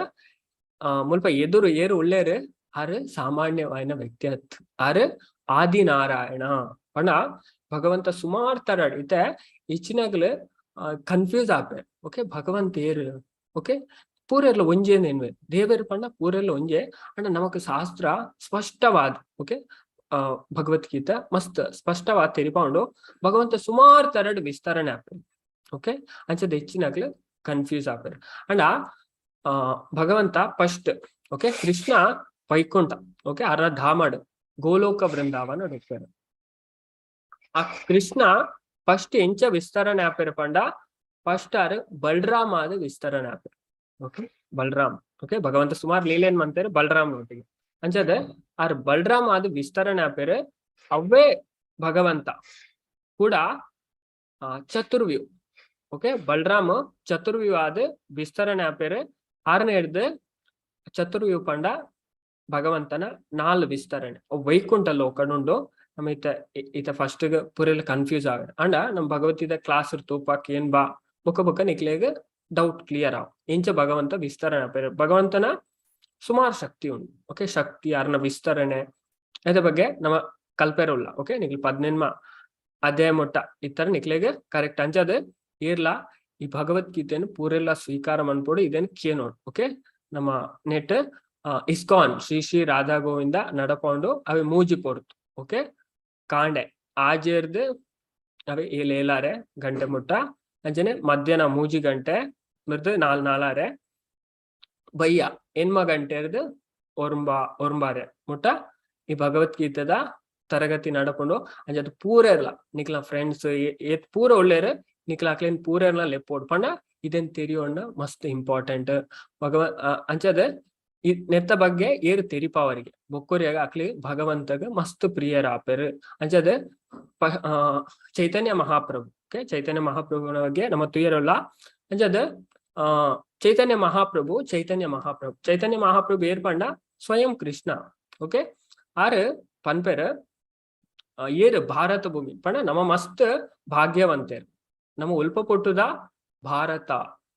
ಮುಲ್ಪ ಎದುರು ಏರು ಉಳ್ಳೇರು? ಆರ್ ಸಾಮಾನ್ಯವಾಯಿನ ವ್ಯಕ್ತಿ ಅತ್, ಆರ್ ಆದಿನಾರಾಯಣ. ಪಂಡ ಭಗವಂತ ಸುಮಾರ್ ತರಡ್ ಇತ್ತೆ ಇಚ್ಚಿನಗ್ಲು ಕನ್ಫ್ಯೂಸ್ ಆಪೆ. ಓಕೆ, ಭಗವಂತ ಏರು? ಓಕೆ, ಪೂರೆರ್ಲ ಒಂಜೇ ಎನ್ನುವೆ. ದೇವೆರ್ ಪಂಡ ಪೂರೆರ್ಲ ಒಂಜೇ. ಅಂಡ ನಮಕ್ ಶಾಸ್ತ್ರ ಸ್ಪಷ್ಟವಾದ, ಓಕೆ, ಭಗವದ್ಗೀತೆ ಮಸ್ತ್ ಸ್ಪಷ್ಟವಾದ ತೆರಿಪಾಂಡು. ಭಗವಂತ ಸುಮಾರ್ ತರಡ್ ವಿಸ್ತರಣೆ ಆಪೆ. ಓಕೆ, ಅಂಚದ ಹೆಚ್ಚಿನಗ್ಲು ಕನ್ಫ್ಯೂಸ್ ಆಪೆರ್. ಅಂಡ ಭಗವಂತ first, okay, Krishna Vaikuntha, okay, ಅರ ಧಾಮಡ್ ಗೋಲೋಕ ವೃಂದಾವನ ಡುಪ್ಪೆರ್. ಆ ಕೃಷ್ಣ ಫಸ್ಟ್ ಎಂಚ ವಿಸ್ತರಣೆ ಆಪೆರ್ ಪಂಡ, ಫಸ್ಟ್ ಆರ್ ಬಲರಾಮ ಆದ್ ವಿಸ್ತರಣೆ ಆಪೆರ್. ಓಕೆ, ಬಲರಾಮ್. ಓಕೆ, ಭಗವಂತ ಸುಮಾರು ಲೀಲೇನ್ ಮಂತೇರು ಬಲರಾಮ್ ಒಟ್ಟಿಗೆ. ಅಂಚದ ಆರ್ ಬಲರಾಮ್ ಆದ್ ವಿಸ್ತರಣೆ ಆಪೆರ್. ಅವ್ವೇ ಭಗವಂತ ಕೂಡ ಚತುರ್ವ್ಯೂ. ಓಕೆ, ಬಲರಾಮ ಚತುರ್ವ್ಯೂ ಆದ್ ವಿಸ್ತರಣೆ ಆಪೆರ್. ಆರನೇ ಹಿಡ್ದು ಚತುರ್ವ್ಯೂ ಪಂಡ ಭಗವಂತನ ನಾಲ್ ವಿಸ್ತರಣೆ. ಅವು ವೈಕುಂಠ ಲೋಕಡುಂಡು. ನಮ್ಮ ಇತ್ತ ಈತ ಫಸ್ಟ್ ಪೂರೆಲ್ಲ ಕನ್ಫ್ಯೂಸ್ ಆಗ. ಅಂಡ ನಮ್ ಭಗವದ್ಗೀತೆ ಕ್ಲಾಸ್ ತೂಪಾಕ್ ಏನ್ ಬಾ, ಬೊಕ ಬೊಕ ನಿಕ್ಲೆಗ್ ಡೌಟ್ ಕ್ಲಿಯರ್ ಆವ್, ಇಂಚ ಭಗವಂತ ವಿಸ್ತರಣೆ ಆಪೆರ್. ಭಗವಂತನ ಸುಮಾರು ಶಕ್ತಿ ಉಂಡು. ಓಕೆ, ಶಕ್ತಿ, ಅರ್ನ ವಿಸ್ತರಣೆ ಇದ ಬಗ್ಗೆ ನಮ್ಮ ಕಲ್ಪೆರುಲ್ಲ. ಓಕೆ, ನಿಕ್ಲು 18ಮ ಅದೇ ಮುಟ್ಟ ಇತ್ತರ ನಿಕ್ಲೆಗ್ ಕರೆಕ್ಟ್. ಅಂಚದ ಏರ್ಲಾ ಈ ಭಗವದ್ಗೀತೆಯನ್ನು ಪೂರೆಲ್ಲ ಸ್ವೀಕಾರ ಮನ್ಪೊಡು, ಇದನ್ನ ಕೇನೋಡು. ಓಕೆ, ನಮ್ಮ ನೆಟ್ ಇಸ್ಕಾನ್ ಶ್ರೀ ಶ್ರೀ ರಾಧಾ ಗೋವಿಂದ ನಡಪೊಂಡು. ಅವೆ ಮೂಜಿ ಪೊರ್ತು. ಓಕೆ, ಕಾಂಡೆ ಆಜೇರ್ದು ಅವೆ ಏಲ್ ಏಲಾರೆ ಗಂಟೆ ಮುಟ್ಟ, ಅಂಚನೆ ಮಧ್ಯಾಹ್ನ 3 ಗಂಟೆ ಮಿರ್ದು ನಾಲ್ ನಾಲಾರೆ, ಬಯ್ಯ ಎನ್ಮ ಗಂಟೆರ್ದು ಒರ್ಂಬ ಒರ್ಂಬಾರೆ ಮುಟ್ಟ ಈ ಭಗವದ್ಗೀತೆದ ತರಗತಿ ನಡಪುಂಡು. ಅಂಚ ಪೂರ ಇರ್ಲ ನಿಕ್ಲ ಫ್ರೆಂಡ್ಸ್ ಏತ್ ಪೂರ ಒಳ್ಳೇರು, ನಿಕ್ಲ ಅಕ್ಲೇನ್ ಪೂರ ಇರ್ಲ ಲೆಪ್ಪೋಡು. ಪಂಡ ಇದನ್ ತೆರಿಯೋಣ ಮಸ್ತ್ ಇಂಪಾರ್ಟೆಂಟ್. ಭಗವ ಅಂಚದ ನೆತ್ತ ಬಗ್ಗೆ ಏರು ತೆರಿಪಾವರಿಗೆ ಬೊಕ್ಕೊರಿಯಾಗ ಅಕ್ಲಿ ಭಗವಂತಗ ಮಸ್ತ್ ಪ್ರಿಯರಾಪೆರ್. ಅಂಚದ ಚೈತನ್ಯ ಮಹಾಪ್ರಭು, ಓಕೆ, ಚೈತನ್ಯ ಮಹಾಪ್ರಭುವಿನ ಬಗ್ಗೆ ನಮ್ಮ ತುಯರಲ್ಲ. ಅಂಚದ ಚೈತನ್ಯ ಮಹಾಪ್ರಭು, ಚೈತನ್ಯ ಮಹಾಪ್ರಭು, ಚೈತನ್ಯ ಮಹಾಪ್ರಭು ಏರ್ ಪಂಡ ಸ್ವಯಂ ಕೃಷ್ಣ. ಓಕೆ, ಆರು ಪನ್ಪೆರ್ ಏರು ಭಾರತ ಭೂಮಿ ಪಂಡ ನಮ್ಮ ಮಸ್ತ್ ಭಾಗ್ಯವಂತೆರ್, ನಮ್ಮ ಉಲ್ಪ ಪುಟ್ಟುದ ಭಾರತ.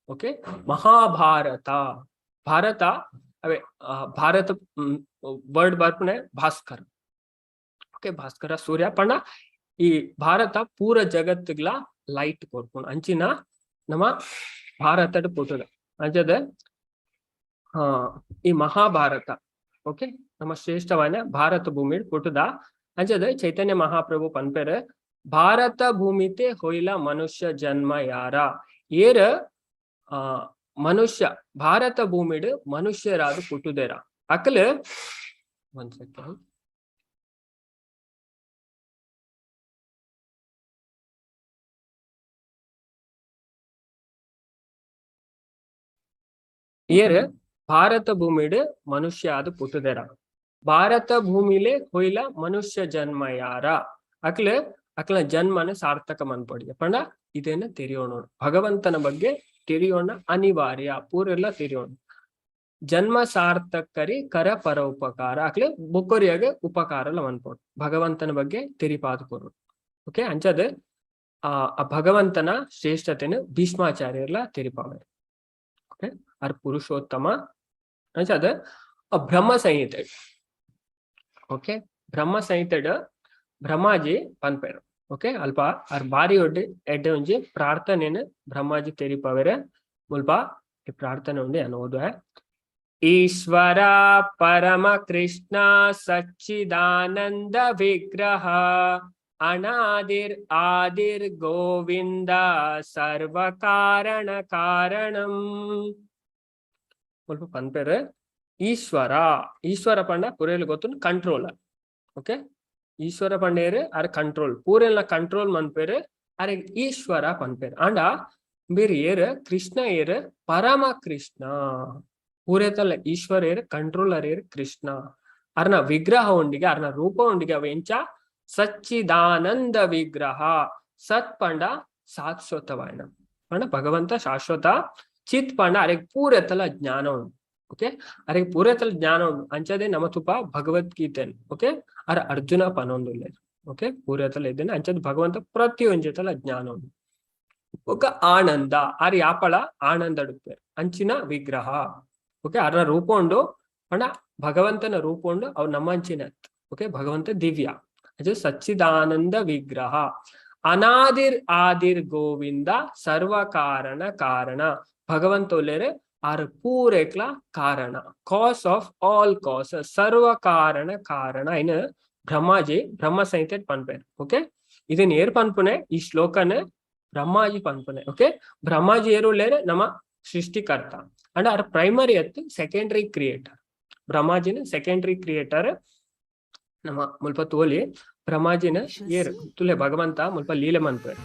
ಓಕೆ, ಮಹಾಭಾರತ, ಭಾರತ ಅವೇ ಭಾರತ ವರ್ಡ್ ಬರ್ಪುನೆ ಭಾಸ್ಕರ್. ಓಕೆ, ಭಾಸ್ಕರ ಸೂರ್ಯ ಪಂಡ ಈ ಭಾರತ ಪೂರ ಜಗತ್ತಿಗ್ಲ ಲೈಟ್ ಕೊರ್ಪುಂಡು. ಅಂಚಿನ ನಮ್ಮ ಭಾರತಡ್ ಪುಟ್ಟುದ. ಅಂಚದ ಈ ಮಹಾಭಾರತ, ಓಕೆ, ನಮ್ಮ ಶ್ರೇಷ್ಠವಾದ ಭಾರತ ಭೂಮಿ ಪುಟ್ಟುದ. ಅಂಚದ ಚೈತನ್ಯ ಮಹಾಪ್ರಭು ಪನ್ಪೆರ್, ಭಾರತ ಭೂಮಿತೆ ಹೊಯ್ಲ ಮನುಷ್ಯ ಜನ್ಮ ಯಾರ. ಏರ್ ಮನುಷ್ಯ ಭಾರತ ಭೂಮಿಡ್ ಮನುಷ್ಯರಾದ ಪುಟ್ಟುದೇರ ಅಕಲ್. ಒಂದ್ ಸೆಕೆಂಡ್. ಏರ್ ಭಾರತ ಭೂಮಿಡ್ ಮನುಷ್ಯ ಆದ ಪುಟ್ಟುದೇರ, ಭಾರತ ಭೂಮಿಲೆ ಹೊಯ್ಲ ಮನುಷ್ಯ ಜನ್ಮ ಯಾರ ಅಕ್ಲ ಅಕ್ಲ ಜನ್ಮನ ಸಾರ್ಥಕ ಮನ್ಪೊಡಿ. ಪಂಡ ಇದೇನ ತೆರಿಯೋಣ, ಭಗವಂತನ ಬಗ್ಗೆ ತಿಳಿಯೋಣ ಅನಿವಾರ್ಯ, ಪೂರೆಲ್ಲ ತಿಳಿಯೋಣ. ಜನ್ಮ ಸಾರ್ಥಕರಿ ಕರ ಪರೋಪಕಾರ, ಅಕ್ಲೆ ಬೊಕ್ಕೊರಿಯಾಗ ಉಪಕಾರ ಮನ್ಪೊಡು, ಭಗವಂತನ ಬಗ್ಗೆ ತೆರಿಪಾದ ಕೊರು. ಓಕೆ, ಅಂಚದ ಆ ಭಗವಂತನ ಶ್ರೇಷ್ಠತೆನ ಭೀಷ್ಮಾಚಾರ್ಯರ್ಲ ತೆರಿಪಾವೆ. ಓಕೆ, ಅರ್ ಪುರುಷೋತ್ತಮ. ಅಂಚದ ಬ್ರಹ್ಮ ಸಂಹಿತೆ, ಓಕೆ, ಬ್ರಹ್ಮ ಸಂಹಿತೆಡ್ ಬ್ರಹ್ಮಾಜಿ ಪನ್ಪೆರ್. ಓಕೆ, ಅಲ್ಪ ಅರ್ ಬಾರಿ ಒಡ್ಡೆ ಎಡ್ಡೆ ಒಂಜಿ ಪ್ರಾರ್ಥನೆನ್ ಬ್ರಹ್ಮಾಜಿ ತೆರಿಪವೆರೆ. ಮುಲ್ಪ ಈ ಪ್ರಾರ್ಥನೆ ಉಂಡು ಅನ್. ಈಶ್ವರ ಪರಮ ಕೃಷ್ಣ ಸಚ್ಚಿದಾನಂದ ವಿಗ್ರಹ ಅನಾದಿರ್ ಆದಿರ್ ಗೋವಿಂದ ಸರ್ವ ಕಾರಣ ಕಾರಣಂ. ಮುಲ್ಪ ಪನ್ಪೆರ್ ಈಶ್ವರ, ಈಶ್ವರ ಪಂಡ ಪುರೇಲು ಗೊತ್ತು ಕಂಟ್ರೋಲರ್. ಓಕೆ, ಈಶ್ವರ ಪಂಡೇರು ಅರ್ ಕಂಟ್ರೋಲ್, ಪೂರೆಲ್ನ ಕಂಟ್ರೋಲ್ ಮನ್ಪೇರು ಅರೆ ಈಶ್ವರ ಪನ್ಪೇರು. ಆಂಡ ಬೇರೆ ಏರ್ ಕೃಷ್ಣ, ಏರ್ ಪರಮ ಕೃಷ್ಣ, ಪೂರೇತಲ್ಲ ಈಶ್ವರ ಏರ್ ಕಂಟ್ರೋಲರ್ ಏರ್ ಕೃಷ್ಣ. ಅರ್ನ ವಿಗ್ರಹ ಉಂಡಿಗೆ, ಅರ್ನ ರೂಪ ಉಂಡಿಗೆ ಅವ ಎಂಚ ಸಚ್ಚಿದಾನಂದ ವಿಗ್ರಹ. ಸತ್ ಪಂಡ ಶಾಶ್ವತವಾಯನ ಪಂಡ ಭಗವಂತ ಶಾಶ್ವತ, ಚಿತ್ ಪಂಡ ಅರೆಗ್ ಪೂರೆತಲ ಜ್ಞಾನ ಉಂಡು. ಓಕೆ, ಅರೆಗ್ ಪೂರೆತಲ ಜ್ಞಾನ ಉಂಡು. ಅಂಚದೆ ನಮ ತುಪ ಭಗವದ್ಗೀತೆ, ಓಕೆ, ಅರ ಅರ್ಜುನ ಪನೊಂದುಲ್ಲೆರ್. ಓಕೆ, ಪೂರೆತಲ ಇದ್ದೇನೆ. ಅಂಚದ ಭಗವಂತ ಪ್ರತಿಯೊಂಜೆತಲ ಜ್ಞಾನ ಉಂಡು. ఒక ಆನಂದ, ಆರ್ ಯಾಪಳ ಆನಂದ ಉಪ್ಪೇರ್ ಅಂಚಿನ ವಿಗ್ರಹ. ಓಕೆ, ಅರ್ನ ರೂಪ ಉಂಡು ಪಂಡ ಭಗವಂತನ ರೂಪ ಉಂಡು, ಅವು ನಮ್ಮಂಚಿನ. ಓಕೆ, ಭಗವಂತ ದಿವ್ಯ, ಅದು ಸಚ್ಚಿದಾನಂದ ವಿಗ್ರಹ. ಅನಾದಿರ್ ಆದಿರ್ ಗೋವಿಂದ ಸರ್ವ ಕಾರಣ ಕಾರಣ. ಭಗವಂತ ಒಲ್ಲೆರ್ ಆರ್ ಪೂರೆಕ್ಲ ಕಾರಣ, ಕಾಸ್ ಆಫ್ ಆಲ್ ಕಾಸ್, ಸರ್ವ ಕಾರಣ ಕಾರಣ. ಇನ್ ಬ್ರಹ್ಮಾಜಿ ಬ್ರಹ್ಮ ಸಂಹಿತೆ ಪನ್ಪೇರ್. ಓಕೆ, ಇದನ್ನ ಏರ್ ಪನ್ಪುನೆ? ಈ ಶ್ಲೋಕನ ಬ್ರಹ್ಮಾಜಿ ಪನ್ಪುನೆ. ಓಕೆ, ಬ್ರಹ್ಮಾಜಿ ಏರುಲ್ಲೇರ್? ನಮ್ಮ ಸೃಷ್ಟಿಕರ್ತ. ಅಂಡ್ ಆರ್ ಪ್ರೈಮರಿ ಅತ್ತು ಸೆಕೆಂಡರಿ ಕ್ರಿಯೇಟರ್. ಬ್ರಹ್ಮಾಜಿನ ಸೆಕೆಂಡರಿ ಕ್ರಿಯೇಟರ್. ನಮ್ಮ ಮುಲ್ಪ ತೋಲಿ ಬ್ರಹ್ಮಾಜಿನ ಏರ್ ತುಲೆ ಭಗವಂತ ಮುಲ್ಪ ಲೀಲೆ ಮನ್ಪೇರ್.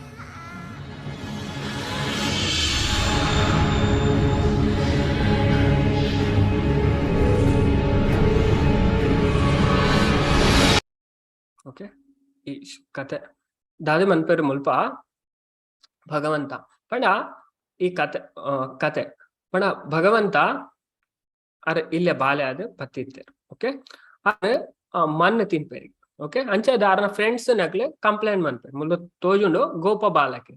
ಓಕೆ, ಈ ಕತೆ ದಾದೆ ಮನ್ಪೇರು ಮುಲ್ಪ ಭಗವಂತ ಪಂಡ ಈ ಕತೆ ಕತೆ ಪಂಡ ಭಗವಂತ ಅರೆ ಇಲ್ಲೇ ಬಾಲೆ ಅದು ಪತ್ತಿತ್ತೇರು. ಓಕೆ, ಆರ್ ಮಣ್ಣು ತಿನ್ಪೇರಿ. ಓಕೆ, ಅಂಚೆ ಆರ್ನ ಫ್ರೆಂಡ್ಸ್ ನಕ್ಲೆ ಕಂಪ್ಲೇಂಟ್ ಮನ್ಪೇರು. ಮುಲ್ಲ ತೋಜುಂಡು ಗೋಪ ಬಾಲಕೆ.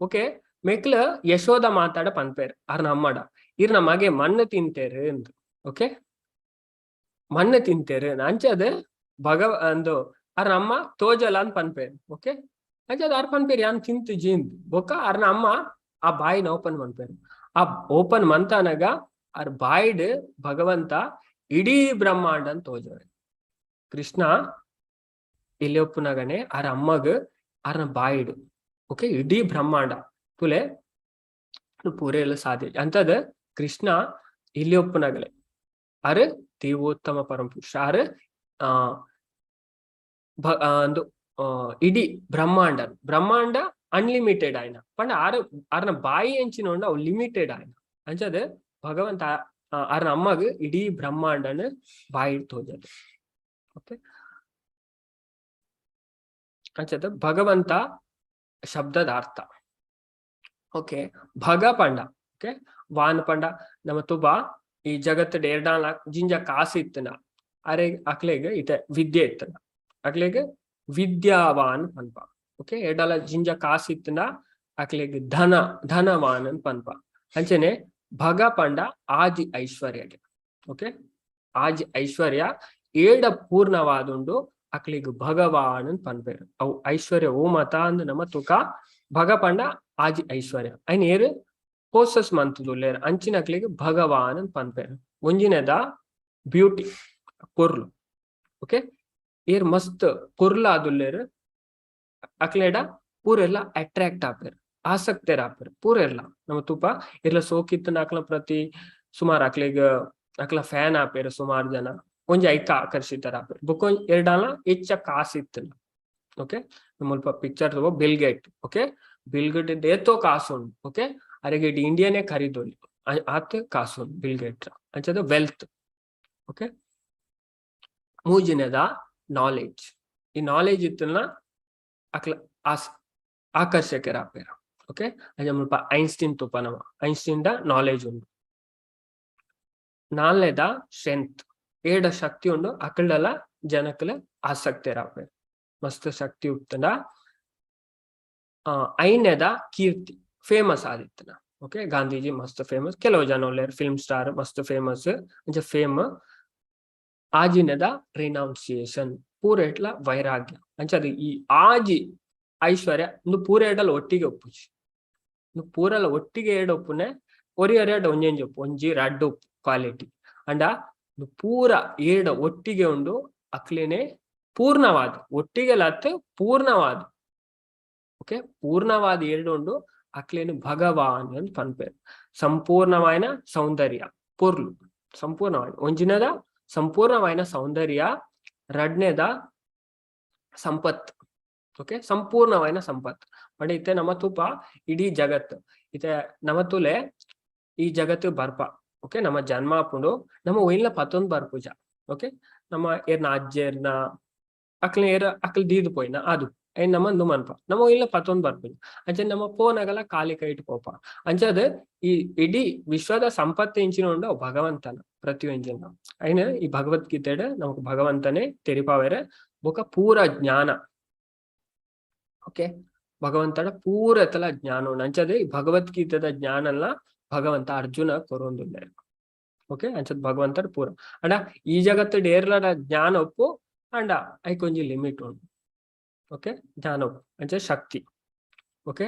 ಓಕೆ, ಮೆಕ್ಲ ಯಶೋದ ಮಾತಾಡ ಪನ್ಪೇರು ಆರ್ನ ಅಮ್ಮಡ, ಇರ್ನ ಮಗೆ ಮಣ್ಣು ತಿಂತೇರು ಎಂದು. ಓಕೆ, ಮಣ್ಣು ತಿಂತೇರು. ಅಂಚೆ ಭಗವ ಅಂದು ಆರ್ನ ಅಮ್ಮ ತೋಜಲ ಅಂತ ಪನ್ಪೇರು. ಓಕೆ, ಅಂಚೆ ಆರ್ ಪನ್ಪೇರು ಯಾನ್ ತಿಂತು ಜೀಂದ್. ಬೊಕ್ಕ ಆರ್ನ ಅಮ್ಮ ಆ ಬಾಯಿನ ಓಪನ್ ಮನ್ಪೇರು. ಆ ಓಪನ್ ಮಂತಾನಗ ಆರ್ ಬಾಯಿಡ್ ಭಗವಂತ ಇಡೀ ಬ್ರಹ್ಮಾಂಡ ಅಂತ ತೋಜವೆ. ಕೃಷ್ಣ ಇಲ್ಲಿ ಒಪ್ಪುನಗನೆ ಆರ್ ಅಮ್ಮಗ್ ಆರ್ನ ಬಾಯಿಡ್, ಓಕೆ, ಇಡೀ ಬ್ರಹ್ಮಾಂಡ ತುಲೆ ಪೂರೆಲ್ಲ ಸಾಧ್ಯ ಅಂತದ. ಕೃಷ್ಣ ಇಲ್ಲಿ ಒಪ್ಪುನಗಲೆ ಅರ್ ದೇವೋತ್ತಮ ಪರಮ ಪುರುಷ, ಆರ್ ಆ ಅಂದು ಇಡೀ ಬ್ರಹ್ಮಾಂಡ ಬ್ರಹ್ಮಾಂಡ ಅನ್ಲಿಮಿಟೆಡ್ ಆಯ್ನ ಪಂಡ ಆರ್ ಆರ್ನ ಬಾಯಿ ಎಂಚಿನ ಉಂಡು ಅವು ಲಿಮಿಟೆಡ್ ಆಯ್ನ. ಅಂಚದ ಭಗವಂತ ಆರ್ನ ಅಮ್ಮಗ್ ಇಡೀ ಬ್ರಹ್ಮಾಂಡನ ಬಾಯಿ ತೋಜದು. ಓಕೆ, ಅಂಚದ ಭಗವಂತ ಶಬ್ದದ ಅರ್ಥ. ಓಕೆ, ಭಗ ಪಂಡ, ಓಕೆ, ವಾನ್ ಪಂಡ ನಮ್ಮ ತುಬಾ ಈ ಜಗತ್ತು ಎರಡಾಲ ಜಿಂಜ ಕಾಸು ಇತ್ತನ ಅರೆ ಅಕ್ಲೆಗ್ ಇತ ವಿದ್ಯೆ ಇತ್ತನ ಅಕ್ಲೆಗ್ ವಿದ್ಯಾವಾನ್ ಪನ್ಪ. ಓಕೆ, ಎರಡಾಲ ಜಿಂಜ ಕಾಸು ಇತ್ತನ ಅಕ್ಲೆಗ್ ಧನ ಧನವಾನ್ ಪನ್ಪ. ಅಂಚನೆ ಭಗ ಪಂಡ ಆಜಿ ಐಶ್ವರ್ಯಗೆ. ಓಕೆ, ಆಜಿ ಐಶ್ವರ್ಯ ಏಡ ಪೂರ್ಣವಾದುಂಡು ಅಕ್ಲೆಗ್ ಭಗವಾನ್ ಪನ್ಪೇರು. ಅವು ಐಶ್ವರ್ಯ ಓ ಮತ ಅಂದ್ ನಮ್ಮ ತುಕ ಭಗ ಪಂಡ ಆಜಿ ಐಶ್ವರ್ಯ ಐನ್ ಏರು ಪೋಸಸ್ ಮಂತುದುಲ್ಲೇರ್ ಅಂಚಿನ ಅಕ್ಲೆಗ್ ಭಗವಾನ್ ಪನ್ಪೇರು. ಒಂಜಿನೆದ ಬ್ಯೂಟಿ ಪೊರ್ಲು. ಓಕೆ, ಏರ್ ಮಸ್ತ್ ಪೊರ್ಲಾದುಲ್ಲೇರ್ ಅಕ್ಲೆಡ ಪೂರೆಲ್ಲ ಅಟ್ರಾಕ್ಟ್ ಆಪೇರ್, ಆಸಕ್ತರ್ ಆಪೇರ್ ಪೂರೆಲ್ಲ. ನಮ್ಮ ತುಪ ಇರ್ಲ ಸೋಕಿತ್ತನ ಅಕ್ಲ ಪ್ರತಿ ಸುಮಾರು ಅಕ್ಲೆಗ್ ಅಕ್ಲ ಫ್ಯಾನ್ ಆಪೇರ್ ಸುಮಾರು ಜನ, ಒಂಜಿ ಐಕ ಆಕರ್ಷಿತರ ಆಪೇರ್. ಬೊಕ್ಕ ಎರಡಾಲ ಹೆಚ್ಚ ಕಾಸು ಇತ್ತಲ್ಲ. ಓಕೆ, ಮುಲ್ಪ ಪಿಕ್ಚರ್ ತಗೋ bill gate. Okay, bill gate ಏತೋ ಕಾಸು ಉಂಡು. ಓಕೆ, ಅರೆಗೆ ಇಡೀ ಇಂಡಿಯಾನೇ ಖರೀದೊಲಿ ಆತ್ ಕಾಸು ಉಂಡು ಬಿಲ್ ಗೇಟ್. ಅಂಚದ ವೆಲ್ತ್. ಓಕೆ, ಮೂಜಿನೆದ ನಾಲೆಜ್. ಈ ನಾಲೆಜ್ ಇತ್ತಲ್ಲ ಅಕ್ಲ ಆಸ್ ಆಕರ್ಷಕರ ಆಪೇರ್. ಓಕೆ, ಅಂಚ ಮುಲ್ಪ ಐನ್ಸ್ಟೀನ್ ತುಪ ನಮ, ಐನ್ಸ್ಟೀನ್ the knowledge ಉಂಡು. ನಾಲ್ನೇದ ಸ್ಟ್ರೆಂತ್, ಏಡ ಶಕ್ತಿ ಉಂಡು ಅಕಲ್ಡಲ ಜನಕ್ಲ ಆಸಕ್ತಿರ ಆಪೇರ್, ಮಸ್ತ್ ಶಕ್ತಿ ಉಪ್ತಂಡ. ಐನೇದ ಕೀರ್ತಿ, ಫೇಮಸ್ ಆದಿತ್ತನ. ಓಕೆ, ಗಾಂಧೀಜಿ ಮಸ್ತ್ ಫೇಮಸ್, ಕೆಲವು ಜನ ಉಲ್ಲೇರ್ ಫಿಲ್ಮ್ ಸ್ಟಾರ್ ಮಸ್ತ್ ಫೇಮಸ್, ಅಂಚ ಫೇಮ್. ಆಜಿನದ ರಿನೌನ್ಸಿಯೇಷನ್, ಪೂರೆಟ್ಲ ವೈರಾಗ್ಯ. ಅಂಚ ಅದು ಈ ಆಜಿ ಐಶ್ವರ್ಯ ಇಂದು ಪೂರ ಎಡಲ ಒಟ್ಟಿಗೆ ಒಪ್ಪುಜಿ. ಇಂದು ಪೂರಲ ಒಟ್ಟಿಗೆ ಏಡ್ ಒಪ್ಪುನೆ ಒರಿ ಎರಡು ಒಂಜೊಂಜಿ ಒಪ್ಪು, ಒಂಜಿ ರಡ್ಡು ಕ್ವಾಲಿಟಿ. ಅಂಡ ಇಂದು ಪೂರ ಏಡ ಒಟ್ಟಿಗೆ ಉಂಡು ಅಕ್ಲೇನೆ ಪೂರ್ಣವಾದ, ಒಟ್ಟಿಗೆ ಲತ್ ಪೂರ್ಣವಾದ. ಓಕೆ, ಪೂರ್ಣವಾದ ಎರಡು ಉಂಡು ಅಕ್ಲೇನು ಭಗವಾನ್ ಅಂತ ಪನ್ಪೇರು. ಸಂಪೂರ್ಣವಾಯಿನ ಸೌಂದರ್ಯ ಪೊರ್ಲು, ಸಂಪೂರ್ಣವಾಯಿನ ಒಂಜಿನದ ಸಂಪೂರ್ಣವಾಯಿನ ಸೌಂದರ್ಯ, ರಡ್ನೇದ ಸಂಪತ್. ಓಕೆ, ಸಂಪೂರ್ಣವಾಯಿನ ಸಂಪತ್ ಪಂಡ ಇತ್ತೆ ನಮ್ಮ ತೂಪ ಇಡೀ ಜಗತ್ ಇತ್ತೆ ನಮ್ಮ ತುಲೆ ಈ ಜಗತ್ತು ಬರ್ಪ. ಓಕೆ, ನಮ್ಮ ಜನ್ಮ ಆಪುಂಡು, ನಮ್ಮ ಒಯ್ಲ ಪತ್ತೊಂದು ಬರ್ಪುಜ. ಓಕೆ, ನಮ್ಮ ಏರ್ನ ಅಜ್ಜೆರ್ನ ಅಕ್ಲ ಏರ್ ಅಕ್ಲ ದೀದ್ ಪೋಯಿನ ಅದು ಐನ್ ನಮ್ಮ ನುಮನ್ಪ ನಮ್ಮ ಒಯ್ಲ ಪತ್ತೊಂದು ಬರ್ಪುಜ. ಅಂಚ ನಮ್ಮ ಪೋನಗಲ ಖಾಲಿ ಕೈಟ್ ಪೋಪ. ಅಂಚದ ಈ ಇಡೀ ವಿಶ್ವದ ಸಂಪತ್ತು ಎಂಚಿನ ಉಂಡು ಭಗವಂತನ ಪ್ರತಿಯೊಂಜಿನ ಐನ ಈ ಭಗವದ್ಗೀತೆಡ್ ನಮಕ್ ಭಗವಂತನೇ ತೆರಿಪಾವೆರೆ. ಬೊಕ ಪೂರ ಜ್ಞಾನ. ಓಕೆ, ಭಗವಂತನ ಪೂರತಲ ಜ್ಞಾನ ಉಂಡು. ಅಂಚದ ಈ ಭಗವದ್ಗೀತೆದ ಜ್ಞಾನಲ್ಲ ಭಗವಂತ ಅರ್ಜುನ ಕೊರೊಂದುಲ್ಲೆ. ಓಕೆ, ಅಂಚದ ಭಗವಂತನ ಪೂರ ಅಂಡ ಈ ಜಗತ್ತು ಡೇರ್ಲಡ ಜ್ಞಾನ ಒಪ್ಪು ಅಂಡ ಐಕೊಂಜಿ ಲಿಮಿಟ್ ಉಂಡು. ಓಕೆ, ಜ್ಞಾನ ಒಪ್ಪು ಅಂಚ ಶಕ್ತಿ. ಓಕೆ,